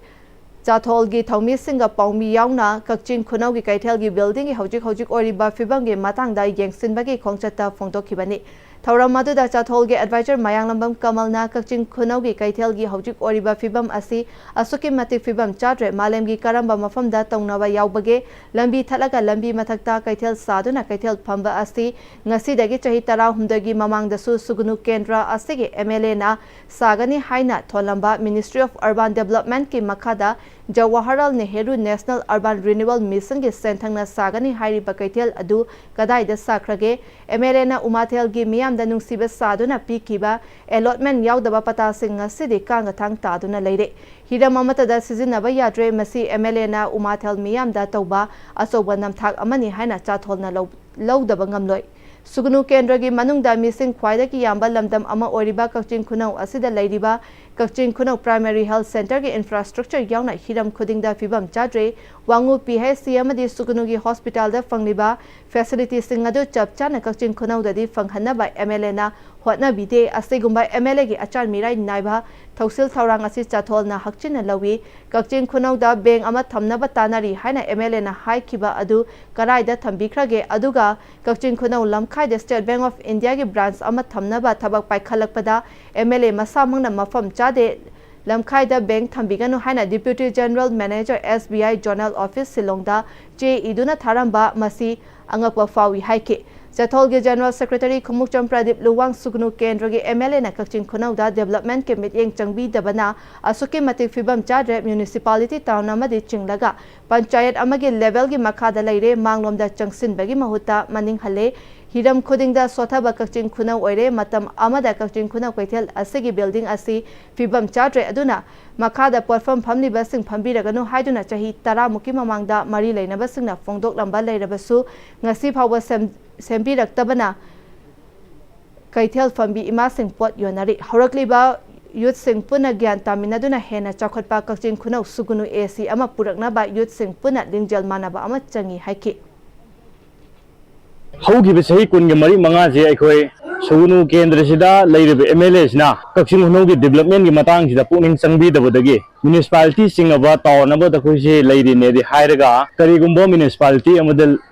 ꯆꯥꯊꯣꯜꯒꯤ ꯊꯧꯃꯤꯁꯤꯡꯒ ꯄꯥꯎꯃꯤ ꯌꯥꯎꯅ ꯀꯛꯆꯤꯡ ꯈꯨꯅꯧꯒꯤ ꯀꯩꯊꯦꯜꯒꯤ buildingꯒꯤ ꯍꯧꯖꯤꯛ ꯍꯧꯖꯤꯛ ꯑꯣꯏꯔꯤꯕ ꯐꯤꯕꯝꯒꯤ ꯃꯇꯥꯡꯗ ꯌꯦꯡꯁꯤꯟꯕꯒꯤ ꯈꯣꯡꯆꯠꯇ ꯐꯣꯡꯗꯣꯛꯈꯤꯕꯅꯤ꯫ ꯊꯧꯔꯝ ꯑꯗꯨꯗ ꯆꯥꯊꯣꯜꯒꯤ advisor ꯃꯌꯥꯡꯂꯝꯕꯝ ꯀꯃꯜꯅ ꯀꯛꯆꯤꯡ ꯈꯨꯅꯧꯒꯤ ꯀꯩꯊꯦꯜꯒꯤ ꯍꯧꯖꯤꯛ ꯑꯣꯏꯔꯤꯕ ꯐꯤꯕꯝ ꯑꯁꯤ ꯑꯁꯨꯛꯀꯤ ꯃꯇꯤꯛ ꯐꯤꯕꯝ ꯆꯥꯗ꯭ꯔꯦ, ꯃꯥꯂꯦꯝꯒꯤ ꯀꯔꯝꯕ ꯃꯐꯝꯗ ꯇꯧꯅꯕ ꯌꯥꯎꯕꯒꯦ? ꯂꯝꯕꯤ ꯊꯠꯂꯒ ꯂꯝꯕꯤ ꯃꯊꯛꯇ ꯀꯩꯊꯦꯜ ꯁꯥꯗꯨꯅ ꯀꯩꯊꯦꯜ ꯐꯝꯕ ꯑꯁꯤ ꯉꯁꯤꯗꯒꯤ ꯆꯍꯤ ꯇꯔꯥꯍꯨꯝꯗꯣꯏꯒꯤ ꯃꯃꯥꯡꯗꯁꯨ ꯁꯨꯒꯅꯨ ꯀꯦꯟꯗ꯭ꯔ ꯑꯁꯤꯒꯤ MLAꯅ ꯁꯥꯒꯅꯤ ꯍꯥꯏꯅ ꯊꯣꯜꯂꯝꯕ Ministry of Urban Developmentꯀꯤ ꯃꯈꯥꯗ Jawaharlal Nehru National Urban Renewal Missionꯒꯤ ꯁꯦꯟꯊꯪꯅ ꯁꯥꯒꯅꯤ ꯍꯥꯏꯔꯤꯕ ꯀꯩꯊꯦꯜ ꯑꯗꯨ ꯀꯗꯥꯏꯗ ꯁꯥꯈ꯭ꯔꯒꯦ? MLAꯅ ꯎꯃꯥꯊꯦꯜꯒꯤ ꯃꯤꯌꯥꯝꯗ ꯅꯨꯡꯁꯤꯕ ꯁꯥꯗꯨꯅ ꯄꯤꯈꯤꯕ allotment ꯌꯥꯎꯗꯕ ꯄꯇꯥꯁꯤꯡ ꯉꯁꯤꯗꯤ ꯀꯥꯡꯒ ꯊꯥꯡ ꯇꯥꯗꯨꯅ ꯂꯩꯔꯦ꯫ ꯍꯤꯔꯝ ꯑꯃꯠꯇꯗ ꯁꯤꯖꯤꯟꯅꯕ ꯌꯥꯗ꯭ꯔꯦ꯫ ꯃꯁꯤ MLAꯅ ꯎꯃꯥꯊꯦꯜ ꯃꯤꯌꯥꯝꯗ ꯇꯧꯕ ꯑꯆꯧꯕ ꯅꯝꯊꯥꯛ ꯑꯃꯅꯤ ꯍꯥꯏꯅ ꯆꯥꯊꯣꯜꯅ ꯂꯧ-, ꯂꯧꯗꯕ ꯉꯝꯂꯣꯏ꯫ ꯁꯨꯒꯅꯨ ꯀꯦꯟꯗ꯭ꯔꯒꯤ ꯃꯅꯨꯡꯗ ꯃꯤꯁꯤꯡ ꯈ꯭ꯋꯥꯏꯗꯒꯤ ꯌꯥꯝꯕ ꯂꯝꯗꯝ ꯑꯃ ꯑꯣꯏꯔꯤꯕ ꯀꯛꯆꯤꯡ ꯈꯨꯅꯧ ꯑꯁꯤꯗ ꯂꯩꯔꯤꯕ ꯀꯛꯆꯤꯡ ꯈꯨꯅꯧ Primary Health Centreꯒꯤ infrastructure ꯌꯥꯎꯅ ꯍꯤꯔꯝ ꯈꯨꯗꯤꯡꯗ ꯐꯤꯕꯝ ꯆꯥꯗ꯭ꯔꯦ꯫ ꯋꯥꯉꯨ PHC ꯑꯃꯗꯤ ꯁꯨꯒꯅꯨꯒꯤ hospitalꯗ ꯐꯪꯂꯤꯕ facilityꯁꯤꯡ ꯑꯗꯨ ꯆꯞ ꯆꯥꯅ ꯀꯛꯆꯤꯡ ꯈꯨꯅꯧꯗꯗꯤ ꯐꯪꯍꯟꯅꯕ MLAꯅ ꯍꯣꯠꯅꯕꯤꯗꯦ꯫ ꯑꯁꯤꯒꯨꯝꯕ MLAꯒꯤ ꯑꯆꯥꯟ ꯃꯤꯔꯥꯏ ꯅꯥꯏꯕ ꯊꯧꯁꯤꯜ ꯊꯧꯔꯥꯡ ꯑꯁꯤ ꯆꯥꯊꯣꯜꯅ ꯍꯛꯆꯤꯟꯅ ꯂꯧꯏ꯫ ꯀꯛꯆꯤꯡ ꯈꯨꯅꯧꯗ ꯕꯦꯡ ꯑꯃ ꯊꯝꯅꯕ ꯇꯥꯟꯅꯔꯤ ꯍꯥꯏꯅ ꯑꯦꯝ ꯑꯦꯜ ꯑꯦꯅ ꯍꯥꯏꯈꯤꯕ ꯑꯗꯨ ꯀꯔꯥꯏꯗ ꯊꯝꯕꯤꯈ꯭ꯔꯒꯦ? ꯑꯗꯨꯒ ꯀꯛꯆꯤꯡ ꯈꯨꯅꯧ ꯂꯝꯈꯥꯏꯗ ꯁ꯭ꯇꯦꯠ ꯕꯦꯡ ꯑꯣꯐ ꯏꯟꯗꯤꯌꯥꯒꯤ ꯕ꯭ꯔꯥꯟꯁ ꯑꯃ ꯊꯝꯅꯕ ꯊꯕꯛ ꯄꯥꯏꯈꯠꯂꯛꯄꯗ ꯑꯦꯝ ꯑꯦꯜ ꯑꯦ ꯃꯁꯥꯃꯛꯅ ꯃꯐꯝ ꯆꯥꯗꯦ, ꯂꯝꯈꯥꯏꯗ ꯕꯦꯡ ꯊꯝꯕꯤꯒꯅꯨ ꯍꯥꯏꯅ ꯗꯤꯄ꯭ꯌꯨꯇꯤ ꯖꯦꯅꯔꯦꯜ ꯃꯦꯅꯦꯖꯔ ꯑꯦꯁ ꯕꯤ ꯑꯥꯏ ꯖꯣꯅꯦꯜ ꯑꯣꯐꯤꯁ ꯁꯤꯂꯣꯡꯗ ꯆꯦ ꯏꯗꯨꯅ ꯊꯥꯔꯝꯕ ꯃꯁꯤ ꯑꯉꯛꯄ ꯐꯥꯎꯏ ꯍꯥꯏꯈꯤ꯫ ꯆꯊꯣꯜꯒꯤ ꯖꯦꯅꯔꯦꯜ ꯁꯦꯀ꯭ꯔꯦꯇꯔꯤ ꯈꯣꯡꯎꯞꯆꯝ ꯄ꯭ꯔꯗꯤꯞ ꯂꯨꯋꯥꯡ ꯁꯨꯒꯅꯨ ꯀꯦꯟꯗ꯭ꯔꯒꯤ ꯑꯦꯝ ꯑꯦꯜ ꯑꯦꯅ ꯀꯛꯆꯤꯡ ꯈꯨꯅꯧꯗ ꯗꯦꯕꯂꯞꯃꯦꯟꯠꯀꯤ ꯃꯤꯠꯌꯦꯡ ꯆꯪꯕꯤꯗꯕꯅ ꯑꯁꯨꯛꯀꯤ ꯃꯇꯤꯛ ꯐꯤꯕꯝ ꯆꯥꯗ꯭ꯔꯦ, ꯃ꯭ꯌꯨꯅꯤꯁꯤꯄꯥꯂꯤꯇꯤ ꯇꯥꯎꯟ ꯑꯃꯗꯤ ꯆꯤꯡꯂꯒ ꯄꯟꯆꯥꯌꯠ ꯑꯃꯒꯤ ꯂꯦꯚꯦꯜꯒꯤ ꯃꯈꯥꯗ ꯂꯩꯔꯦ, ꯃꯥꯡꯂꯣꯝꯗ ꯆꯪꯁꯤꯟꯕꯒꯤ ꯃꯍꯨꯠꯇ ꯃꯅꯤꯡ ꯍꯜꯂꯦ, ꯍꯤꯔꯝ ꯈꯨꯗꯤꯡꯗ ꯁꯣꯠꯊꯕ ꯀꯛꯆꯤꯡ ꯈꯨꯅꯧ ꯑꯣꯏꯔꯦ꯫ ꯃꯇꯝ ꯑꯃꯗ ꯀꯛꯆꯤꯡ ꯈꯨꯅꯧ ꯀꯩꯊꯦꯜ ꯑꯁꯤꯒꯤ ꯕꯤꯜꯗꯤꯡ ꯑꯁꯤ ꯐꯤꯕꯝ ꯆꯥꯗ꯭ꯔꯦ, ꯑꯗꯨꯅ ꯃꯈꯥꯗ ꯄꯣꯠꯐꯝ ꯐꯝꯂꯤꯕꯁꯤꯡ ꯐꯝꯕꯤꯔꯒꯅꯨ ꯍꯥꯏꯗꯨꯅ ꯆꯍꯤ ꯇꯔꯥꯃꯨꯛꯀꯤ ꯃꯃꯥꯡꯗ ꯃꯔꯤ ꯂꯩꯅꯕꯁꯤꯡꯅ ꯐꯣꯡꯗꯣꯛꯂꯝꯕ ꯂꯩꯔꯕꯁꯨ ꯉꯁꯤ ꯐꯥꯎꯕ ꯁꯦꯝ-, ꯁꯦꯝꯕꯤꯔꯛꯇꯕꯅ ꯀꯩꯊꯦꯜ ꯐꯝꯕꯤ ꯏꯃꯥꯁꯤꯡ ꯄꯣꯠ ꯌꯣꯟꯅꯔꯤ꯫ ꯍꯧꯔꯛꯂꯤꯕ ꯌꯨꯠꯁꯤꯡ ꯄꯨꯟꯅ ꯒ꯭ꯌꯥꯟ ꯇꯥꯃꯤꯟꯅꯗꯨꯅ ꯍꯦꯟꯅ ꯆꯥꯎꯈꯠꯄ ꯀꯛꯆꯤꯡ ꯈꯨꯅꯧ ꯁꯨꯒꯨꯅꯨ ꯑꯦ ꯁꯤ ꯑꯃ ꯄꯨꯔꯛꯅꯕ ꯌꯨꯠꯁꯤꯡ ꯄꯨꯟꯅ ꯂꯤꯡꯖꯦꯜ ꯃꯥꯟꯅꯕ ꯑꯃ ꯆꯪꯏ ꯍꯥꯏꯈꯤ꯫ ꯍꯧꯈꯤꯕ ꯆꯍꯤ ꯀꯨꯟꯒ ꯃꯔꯤ ꯃꯉꯥꯁꯦ ꯑꯩꯈꯣꯏ ꯁꯨꯒꯨꯅꯨ ꯀꯦꯟꯗ꯭ꯔꯁꯤꯗ ꯂꯩꯔꯤꯕ ꯑꯦꯝ ꯑꯦꯜ ꯑꯦꯁꯤꯅ ꯀꯛꯆꯤꯡ ꯈꯨꯅꯧꯒꯤ ꯗꯤꯕ꯭ꯂꯞꯃꯦꯟꯒꯤ ꯃꯇꯥꯡꯁꯤꯗ ꯄꯨꯛꯅꯤꯡ ꯆꯪꯕꯤꯗꯕꯗꯒꯤ ꯃ꯭ꯌꯨꯅꯤꯁꯤꯄꯥꯂꯤꯇꯤ ꯆꯤꯡꯉꯕ ꯇꯥꯎꯟ ꯑꯃꯗ ꯑꯩꯈꯣꯏꯁꯦ ꯂꯩꯔꯤꯅꯦꯗꯤ ꯍꯥꯏꯔꯒ, ꯀꯔꯤꯒꯨꯝꯕ ꯃ꯭ꯌꯨꯅꯤꯁꯤꯄꯥꯂꯤꯇꯤ ꯑꯃꯗ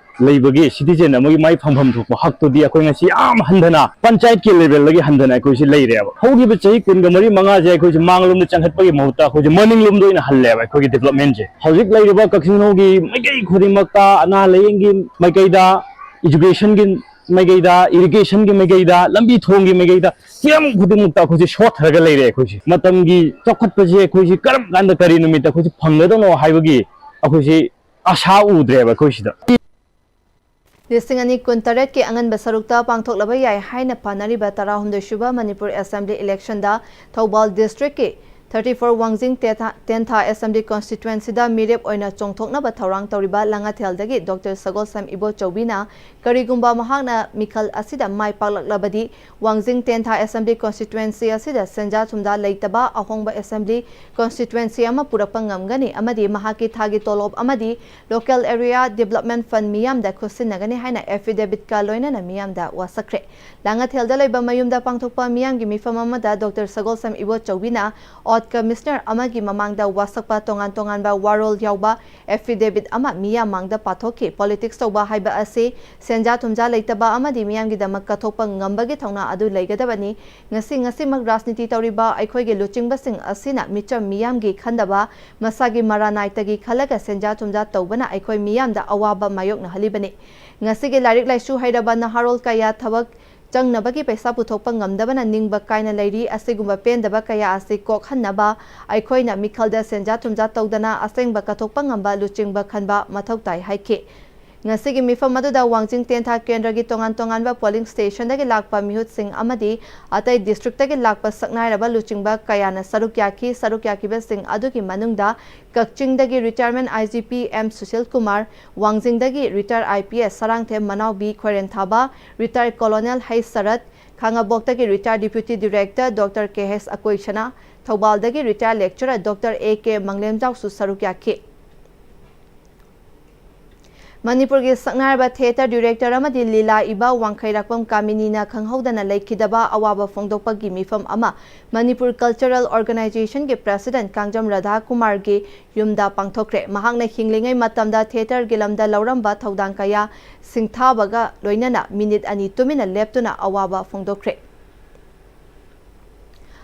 ꯂꯩꯕꯒꯤ ꯁꯤꯇꯤꯖꯦꯟ ꯑꯃꯒꯤ ꯃꯥꯏ ꯐꯪꯐꯝ ꯊꯣꯛꯄ ꯍꯛꯇꯨꯗꯤ ꯑꯩꯈꯣꯏ ꯉꯁꯤ ꯌꯥꯝ ꯍꯟꯊꯅ, ꯄꯟꯆꯥꯌꯠꯀꯤ ꯂꯦꯚꯦꯜꯗꯒꯤ ꯍꯟꯊꯅ ꯑꯩꯈꯣꯏꯁꯤ ꯂꯩꯔꯦꯕ꯫ ꯍꯧꯈꯤꯕ ꯆꯍꯤ ꯀꯨꯟꯒ ꯃꯔꯤ ꯃꯉꯥꯁꯦ ꯑꯩꯈꯣꯏꯁꯦ ꯃꯥꯡꯂꯣꯝꯗ ꯆꯪꯈꯠꯄꯒꯤ ꯃꯍꯨꯠꯇ ꯑꯩꯈꯣꯏꯁꯦ ꯃꯅꯤꯡꯂꯣꯝꯗ ꯑꯣꯏꯅ ꯍꯜꯂꯦꯕ ꯑꯩꯈꯣꯏꯒꯤ ꯗꯤꯕ꯭ꯂꯞꯃꯦꯟꯁꯦ꯫ ꯍꯧꯖꯤꯛ ꯂꯩꯔꯤꯕ ꯀꯛꯆꯤꯡ ꯈꯨꯅꯧꯒꯤ ꯃꯥꯏꯀꯩ ꯈꯨꯗꯤꯡꯃꯛꯇ, ꯑꯅꯥ ꯂꯥꯏꯌꯦꯡꯒꯤ ꯃꯥꯏꯀꯩꯗ, ꯏꯖꯨꯀꯦꯁꯟꯒꯤ ꯃꯥꯏꯀꯩꯗ, ꯏꯔꯤꯒꯦꯁꯟꯒꯤ ꯃꯥꯏꯀꯩꯗ, ꯂꯝꯕꯤ ꯊꯣꯡꯒꯤ ꯃꯥꯏꯀꯩꯗ, ꯍꯤꯔꯝ ꯈꯨꯗꯤꯡꯃꯛꯇ ꯑꯩꯈꯣꯏꯁꯦ ꯁꯣꯠꯊꯔꯒ ꯂꯩꯔꯦ꯫ ꯑꯩꯈꯣꯏꯁꯦ ꯃꯇꯝꯒꯤ ꯆꯥꯎꯈꯠꯄꯁꯦ ꯑꯩꯈꯣꯏꯁꯦ ꯀꯔꯝ ꯀꯥꯟꯗ ꯀꯔꯤ ꯅꯨꯃꯤꯠꯇ ꯑꯩꯈꯣꯏꯁꯦ ꯐꯪꯒꯗꯧꯅꯣ ꯍꯥꯏꯕꯒꯤ ꯑꯩꯈꯣꯏꯁꯦ ꯑꯁꯥ ꯎꯗ꯭ꯔꯦꯕ ꯑꯩꯈꯣꯏ ꯁꯤꯗ꯫ ꯂꯤꯁꯤꯡ ꯑꯅꯤ ꯀꯨꯟꯇꯔꯦꯠꯀꯤ ꯑꯉꯟꯕ ꯁꯔꯨꯛꯇ ꯄꯥꯡꯊꯣꯛꯂꯕ ꯌꯥꯏ ꯍꯥꯏꯅ ꯄꯥꯅꯔꯤꯕ ꯇꯔꯥꯍꯨꯝꯗꯣꯏ ꯁꯨꯕ ꯃꯅꯤꯄꯨꯔ ꯑꯦꯁꯦꯝꯕ꯭ꯂꯤ ꯏꯂꯦꯛꯁꯟꯗ ꯊꯧꯕꯥꯜ ꯗꯤꯁꯇ꯭ꯔꯤꯛꯀꯤ ꯊꯥꯔꯇꯤ ꯐꯣꯔ ꯋꯥꯡꯖꯤꯡ ꯇꯦꯟꯊꯥ, ꯇꯦꯟꯊꯥ Assembly Constituency ꯗ ꯃꯤꯔꯦꯞ ꯑꯣꯏꯅ ꯆꯣꯡꯊꯣꯛꯅꯕ ꯊꯧꯔꯥꯡ ꯇꯧꯔꯤꯕ ꯂꯥꯡꯉꯊꯦꯜꯗꯒꯤ ꯗꯣꯛꯇꯔ ꯁꯒꯣꯜꯁꯝ ꯏꯕꯣꯆꯧꯕꯤꯅ ꯀꯔꯤꯒꯨꯝꯕ ꯃꯍꯥꯛꯅ ꯃꯤꯈꯜ ꯑꯁꯤꯗ ꯃꯥꯏ ꯄꯥꯛꯂꯛꯂꯕꯗꯤ ꯋꯥꯡꯖꯤꯡ ꯇꯦꯟꯊꯥ Assembly Constituency ꯑꯁꯤꯗ ꯁꯦꯟꯖꯥ ꯊꯨꯝꯖꯥ ꯂꯩꯇꯕ ꯑꯍꯣꯡꯕ Assembly Constituency ꯑꯃ ꯄꯨꯔꯛꯄ ꯉꯝꯒꯅꯤ ꯑꯃꯗꯤ ꯃꯍꯥꯛꯀꯤ ꯊꯥꯒꯤ ꯇꯣꯂꯣꯞ ꯑꯃꯗꯤ Local Area Development Fund ꯃꯤꯌꯥꯝꯗ ꯈꯨꯠꯁꯤꯟꯅꯒꯅꯤ ꯍꯥꯏꯅ affidavit ꯀ ꯂꯣꯏꯅꯅ ꯃꯤꯌꯥꯝꯗ ꯋꯥꯁꯛꯈ꯭ꯔꯦ꯫ ꯂꯥꯡꯉꯊꯦꯜꯗ ꯂꯩꯕ ꯃꯌꯨꯝꯗ ꯄꯥꯡꯊꯣꯛꯄ ꯃꯤꯌꯥꯝꯒꯤ ꯃꯤꯐꯝ ꯑꯃꯗ ꯗꯣꯛꯇꯔ ꯁꯒꯣꯜꯁꯝ ꯏꯕꯣꯆꯧꯕꯤꯅ ꯑꯣꯠ Commissioner ꯑꯃꯒꯤ ꯃꯃꯥꯡꯗ ꯋꯥꯁꯛꯄ ꯇꯣꯉꯥꯟ ꯇꯣꯉꯥꯟꯕ ꯋꯥꯔꯣꯜ ꯌꯥꯎꯕ affidavit ꯑꯃ ꯃꯤꯌꯥꯝ ꯃꯥꯡꯗ ꯄꯥꯊꯣꯛꯈꯤ꯫ Politics ꯇꯧꯕ ꯍꯥꯏꯕ ꯑꯁꯤ ꯁꯦꯟꯖꯥ ꯊꯨꯝꯖꯥ ꯂꯩꯇꯕ ꯑꯃꯗꯤ ꯃꯤꯌꯥꯝꯒꯤꯗꯃꯛ ꯀꯠꯊꯣꯛꯄ ꯉꯝꯕꯒꯤ ꯊꯧꯅꯥ ꯑꯗꯨ ꯂꯩꯒꯗꯕꯅꯤ꯫ ꯉꯁꯤ ꯉꯁꯤꯃꯛ ꯔꯥꯖꯅꯤꯇꯤ ꯇꯧꯔꯤꯕ ꯑꯩꯈꯣꯏꯒꯤ ꯂꯨꯆꯤꯡꯕꯁꯤꯡ ꯑꯁꯤꯅ ꯃꯤꯆꯝ ꯃꯤꯌꯥꯝꯒꯤ ꯈꯟꯗꯕ, ꯃꯁꯥꯒꯤ ꯃꯔꯥꯅꯥꯏꯇꯒꯤ ꯈꯜꯂꯒ ꯁꯦꯟꯖꯥ ꯊꯨꯝꯖꯥ ꯇꯧꯕꯅ ꯑꯩꯈꯣꯏ ꯃꯤꯌꯥꯝꯗ ꯑꯋꯥꯕ ꯃꯥꯌꯣꯛꯅꯍꯜꯂꯤꯕꯅꯤ꯫ ꯉꯁꯤꯒꯤ ꯂꯥꯏꯔꯤꯛ ꯂꯥꯏꯁꯨ ꯍꯩꯔꯕ ꯅꯍꯥꯔꯣꯜ ꯀꯌꯥ ꯊꯕꯛ ꯆꯪꯅꯕꯒꯤ ꯄꯩꯁꯥ ꯄꯨꯊꯣꯛꯄ ꯉꯝꯗꯕꯅ ꯅꯤꯡꯕ ꯀꯥꯏꯅ ꯂꯩꯔꯤ꯫ ꯑꯁꯤꯒꯨꯝꯕ ꯄꯦꯟꯗꯕ ꯀꯌꯥ ꯑꯁꯤ ꯀꯣꯛꯍꯟꯅꯕ ꯑꯩꯈꯣꯏꯅ ꯃꯤꯈꯜꯗ ꯁꯦꯟꯖꯥ ꯊꯨꯝꯖꯥ ꯇꯧꯗꯅ ꯑꯁꯦꯡꯕ ꯀꯠꯊꯣꯛꯄ ꯉꯝꯕ ꯂꯨꯆꯤꯡꯕ ꯈꯟꯕ ꯃꯊꯧ ꯇꯥꯏ ꯍꯥꯏꯈꯤ꯫ ꯉꯁꯤꯒꯤ ꯃꯤꯐꯝ ꯑꯗꯨꯗ ꯋꯥꯡꯖꯤꯡ ꯇꯦꯟꯊꯥ ꯀꯦꯟꯗ꯭ꯔꯒꯤ ꯇꯣꯉꯥꯟ ꯇꯣꯉꯥꯟꯕ polling station ꯗꯒꯤ ꯂꯥꯛꯄ ꯃꯤꯍꯨꯠꯁꯤꯡ ꯑꯃꯗꯤ ꯑꯇꯩ district ꯇꯒꯤ ꯂꯥꯛꯄ ꯁꯛꯅꯥꯏꯔꯕ ꯂꯨꯆꯤꯡꯕ ꯀꯌꯥꯅ ꯁꯔꯨꯛ ꯌꯥꯈꯤ꯫ ꯁꯔꯨꯛ ꯌꯥꯈꯤꯕꯁꯤꯡ ꯑꯗꯨꯒꯤ ꯃꯅꯨꯡꯗ ꯀꯛꯆꯤꯡꯗꯒꯤ retirement I G P M Sushil Kumar, ꯋꯥꯡꯖꯤꯡꯗꯒꯤ retire I P S Sarangthem Manaobi ꯈꯣꯏꯔꯦꯟꯊꯥꯕ, retire Colonel ꯍꯩꯁ ꯁꯔꯠ, ꯈꯥꯉꯕꯣꯛꯇꯒꯤ retire Deputy Director doctor K ꯍꯩꯁ ꯑꯀꯣꯏꯁꯅꯥ, ꯊꯧꯕꯥꯜꯗꯒꯤ retire Lecturer doctor A K ꯃꯪꯂꯦꯝꯖꯥꯎꯁꯨ ꯁꯔꯨꯛ ꯌꯥꯈꯤ꯫ ꯃꯅꯤꯄꯨꯔꯒꯤ ꯁꯛꯅꯥꯏꯔꯕ theatre director ꯑꯃꯗꯤ ꯂꯤꯂꯥ ꯏꯕ ꯋꯥꯡꯈꯩꯔꯥꯛꯄꯝ ꯀꯥꯃꯤꯅꯤꯅ ꯈꯪꯍꯧꯗꯅ ꯂꯩꯈꯤꯗꯕ ꯑꯋꯥꯕ ꯐꯣꯡꯗꯣꯛꯄꯒꯤ ꯃꯤꯐꯝ ꯑꯃ ꯃꯅꯤꯄꯨꯔ Cultural Organization ꯒꯤ President ꯀꯥꯡꯖꯝ ꯔꯥꯙꯥ ꯀꯨꯃꯥꯔꯒꯤ ꯌꯨꯝꯗ ꯄꯥꯡꯊꯣꯛꯈ꯭ꯔꯦ꯫ ꯃꯍꯥꯛꯅ ꯍꯤꯡꯂꯤꯉꯩ ꯃꯇꯝꯗ theatre ꯒꯤ ꯂꯝꯗ ꯂꯧꯔꯝꯕ ꯊꯧꯗꯥꯡ ꯀꯌꯥ ꯁꯤꯡꯊꯥꯕꯒ ꯂꯣꯏꯅꯅ ꯃꯤꯅꯤꯠ ꯑꯅꯤ ꯇꯨꯃꯤꯟꯅ ꯂꯦꯞꯇꯨꯅ ꯑꯋꯥꯕ ꯐꯣꯡꯗꯣꯛꯈ꯭ꯔꯦ꯫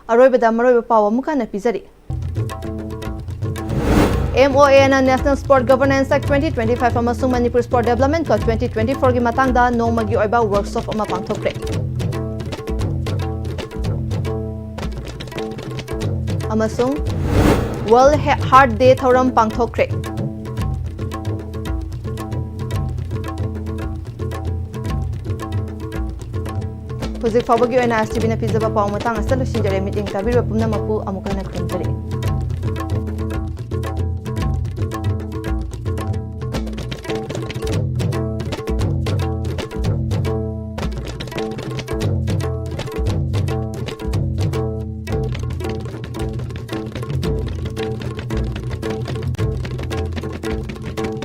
ꯑꯔꯣꯏꯕꯗ ꯃꯔꯨꯑꯣꯏꯕ ꯄꯥꯎ ꯑꯃꯨꯛ ꯍꯟꯅ ꯄꯤꯖꯔꯤ꯫ M O A ꯅ National Sport Governance Act twenty twenty-five ꯑꯃꯁꯨꯡ Manipur Sport Development Code twenty twenty-four ꯒꯤ ꯃꯇꯥꯡꯗ ꯅꯣꯡꯃꯒꯤ ꯑꯣꯏꯕ workshop ꯑꯃ ꯄꯥꯡꯊꯣꯛꯈ꯭ꯔꯦ꯫ ꯑꯃꯁꯨꯡ World He-, Heart Day ꯊꯧꯔꯝ ꯄꯥꯡꯊꯣꯛꯈ꯭ꯔꯦ꯫ ꯍꯧꯖꯤꯛ ꯐꯥꯎꯕꯒꯤ ꯑꯣꯏꯅ S T V ꯅ ꯄꯤꯖꯕ ꯄꯥꯎ ꯃꯇꯥꯡ ꯑꯁꯤꯗ ꯂꯣꯏꯁꯤꯟꯖꯔꯦ꯫ ꯃꯤꯠꯌꯦꯡ ꯇꯥꯕꯤꯔꯤꯕ ꯄꯨꯝꯅꯃꯛꯄꯨ ꯑꯃꯨꯛ ꯍꯟꯅ ꯈꯨꯔꯨꯝꯖꯔꯤ꯫